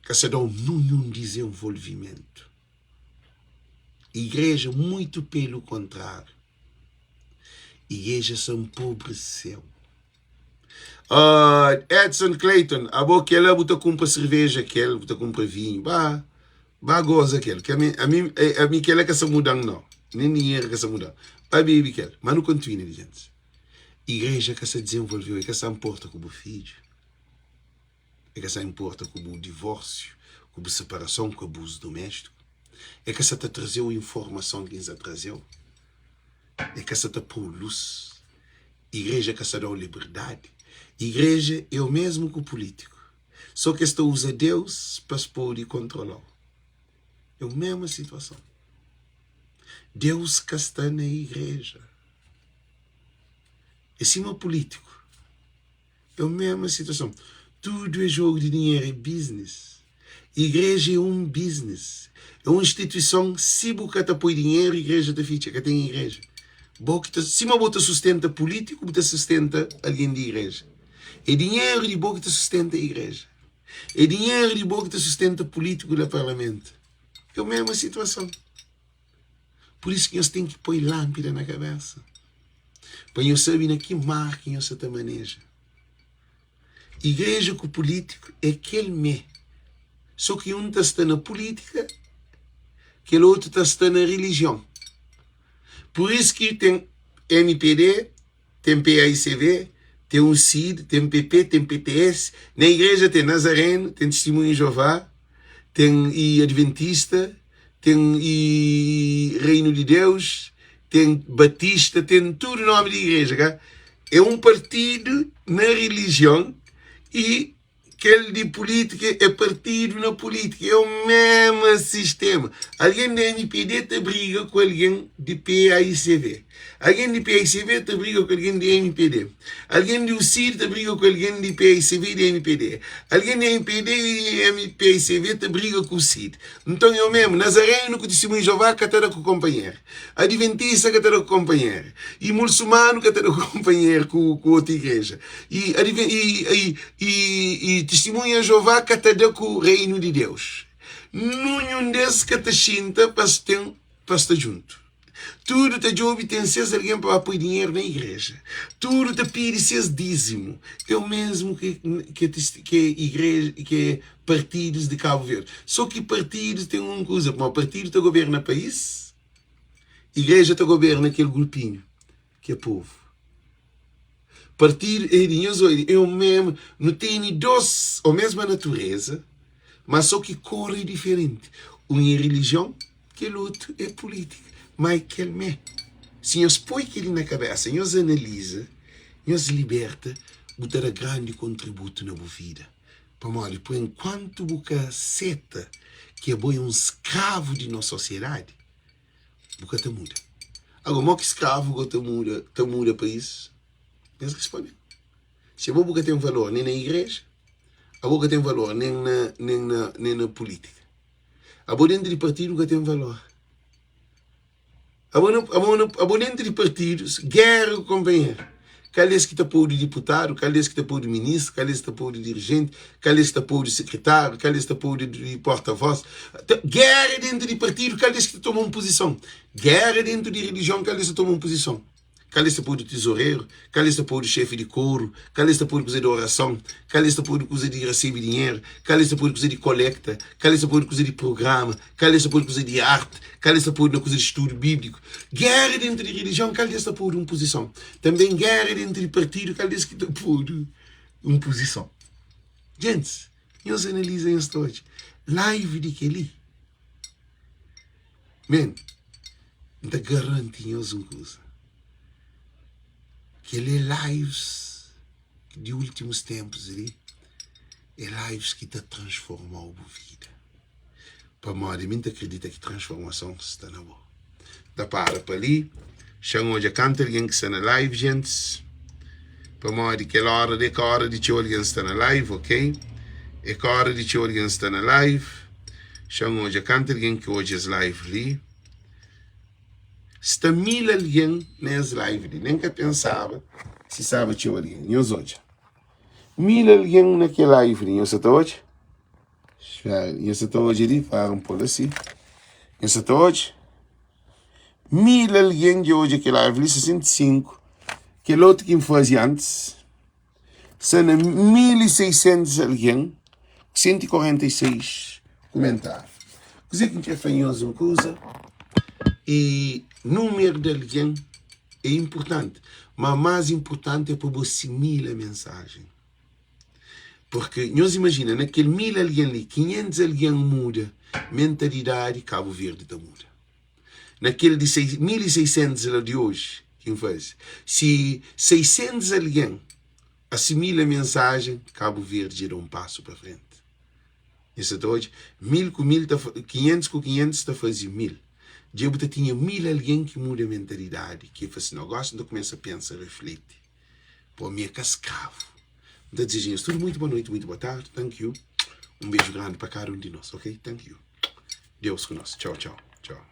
ka sa da-u ninhun dizenvolvimentu. Igreja, muitu pelu kontráriu, igreja sa npobreseu. Uh, Edson Clayton, abo kela bu ta kunpra serveja kel, bu ta kunpra vinhu. Ba, ba goza kel. Ke ami, ami, eh, ami kela ka sa mudan no. Nen dinheru ka sa mudan. Ba bebi kel. Ma nu kontinua di gentis. Igreja ka sa dizenvolveu, e ka sa nporta ku bu fidju. E ka sa nporta ku bu divorsiu, ku bu separason, ku abuzu doméstiku. E ka sa ta trazeu informason ki N sa trazeu. E ka sa ta pô-u lus. Igreja ka sa da-u liberdadi. Igreja é o mesmu ku pulítiku, sô ki es ta uza Deus pa es pode kontrola-u. É o mesmu situason. Deus ka sta na igreja. É sima pulítiku. É o mesma situason. Tudu é jogu di dinheru, é business. Igreja é un business. É un instituison, si bu ka ta poi dinheru, igreja ta fitxa, ka ten igreja. Bo ki ta, sima bo ta sustenta pulítiku, bu ta sustenta algen di igreja. É dinheru di bo ki ta sustenta igreja. É dinheru di bo ki ta sustenta pulítiku na parlamentu. É o mesma situason. Pur isu ki nhos ten ki poi lánpida na kabésa, pa nhos sabe na ki mar ki nhos sa ta maneja. Igreja ku pulítiku é kel mê, sô ki un ta sta na pulítika, kel otu ta sta na rilijion. Pur isu ki ten mpd, ten PAICV, ten UCID, ten PP, ten PTS. Na igreja ten Nazareno, ten Tistimunhu di Jeová, ten i Adventista, ten i Reinu di Deus, ten Batista, ten tudu nomi di igreja, ka? É un partidu na rilijion i Kel di pulítika é partidu na pulítika, é o mema sistema. Algen di mpd ta briga ku algen di paicv, algen di paicv ta briga ku algen di mpd, algen di ucid ta briga ku algen di paicv i di mpd, algen di mpd i paicv ta briga ku ucid. Nton é o memu, Nazarenu ku Tistimunhu di Jeová ka ta da ku konpanheru. Adventista ka ta da ku konpanheru, i mulsumanu ka ta da ku konpanheru ku ku otu igreja, i i i i Tistimunha Jeová ka ta da ku Reinu di Deus. Ninhun des ka ta xinta pa es ten pa sta djuntu. Tudu ta djobe ten ses algen pa ba poi dinheru na igreja. Tudu ta pidi ses dízimu. É o mesmu ki ki ki igreja ki partidus di Kabu Verdi. Sô ki partidus ten un kuza, pamodi partidu ta governa país, igreja ta governa kel grupinhu ki é povu. Partidu é di nhos oi, é o mesmu, nu tene dos, o mesma natureza, ma sô ki kor é diferenti. Un é relijion, kel otu é pulítika. Má é kel mé. Si nhos poi kel-li na kabésa, nhos analiza, nhos liberta, bu ta da grandi kontributu na bu vida. Pamodi pur enkuantu bu ka seta ki abo é un skravu di nos sosiedadi, bu ka ta muda. Agora, mo ki skravu go ta muda, ta muda país? Nhos responde-m. Si abo bu ka ten valor nen na igreja, abo ka ten valor nen na, nen na, nen na pulítika. Abo dentu di partidu ka ten valor. Abo na, abo na, abo dentru di partidus, géra ku konpanheru. Kal es ki ta podu diputadu, kal es ki ta podu ministru, kal es ki ta podu dirijenti, kal es ki ta podu sekretáriu, kal es ki ta podu di porta-vós. Géra dentru di partidu, kal es ki ta toma un puzison. Géra dentru di relijion, kal es ta toma un puzison. Kal es ta podu tizoreru, kal es ta podu xefi di koru, kal es ta podu kuza di orason, kal es ta podu kuza di rasebe dinheru, kal es ta podu kuza di kolekta, kal es ta podu kuza di prugrama, kal es ta podu kuza di arti, kal es ta podu na kuza di studu bíbliku. Géra dentu di relijion, kal di es ta podu un puzison. Tanbê géra dentu di partidu, kal di es ki ta podu un puzison. Gentis, nhos analiza nhos ta odja live di kel-li. Men, N ta garanti nhos un kuza, kel-li é lives. Di últimus ténpus li é lives ki ta transforma-u bu vida. Pamodi mi N ta kridita ki transformason sta na bo. N ta para pa li, xa-m odja kantu algen ki sta na live, gentis. Pamodi kel óra li é ka óra di txeu algen sta na live, ok? É ka óra di txeu algen sta na live. Xa-m odja kantu algen ki odja es live li. Sta 1000 algen na es live li. Nen ka pensaba si staba txeu algen. Nhos odja. 1000 algen na kel live li. Nhos sa ta odja? Espera, nhos sa ta odja li? Para un pô-l asi. Nhos sa ta odja? 1000 algen dja odja kel live li, 65. Kel otu ki N faze antis, sta na 1600 algen, 146 kumentáriu. Kuzê ki N krê fla nhos un kuza, e númeru di algen é inportanti, má más inportanti é pa bu asimila mensajen. Purki nhos imajina, na kel 1000 algen li, 500 algen muda mentalidadi, Kabu Verdi ta muda. Na kel di 1600 la di oji ki N faze, si 600 algen asimila mensajen, Kabu Verdi dja da un pasu pa frenti. Nhos sa ta odja? 1000 ku 1000 ta 500 ku 500 ta faze 1000. Dja bu ta tinha 1000 algen ki muda mentalidadi, ki fla si, no, gosi N ta kumesa pensa, refleti, po mi é ka skravu. N ta dizeja nhos tudu muitu boa noiti, muitu boa tardi, thank you. Un beju grandi pa kada un di nos, ok? Thank you. Deus ku nos. Txau, txau, txau.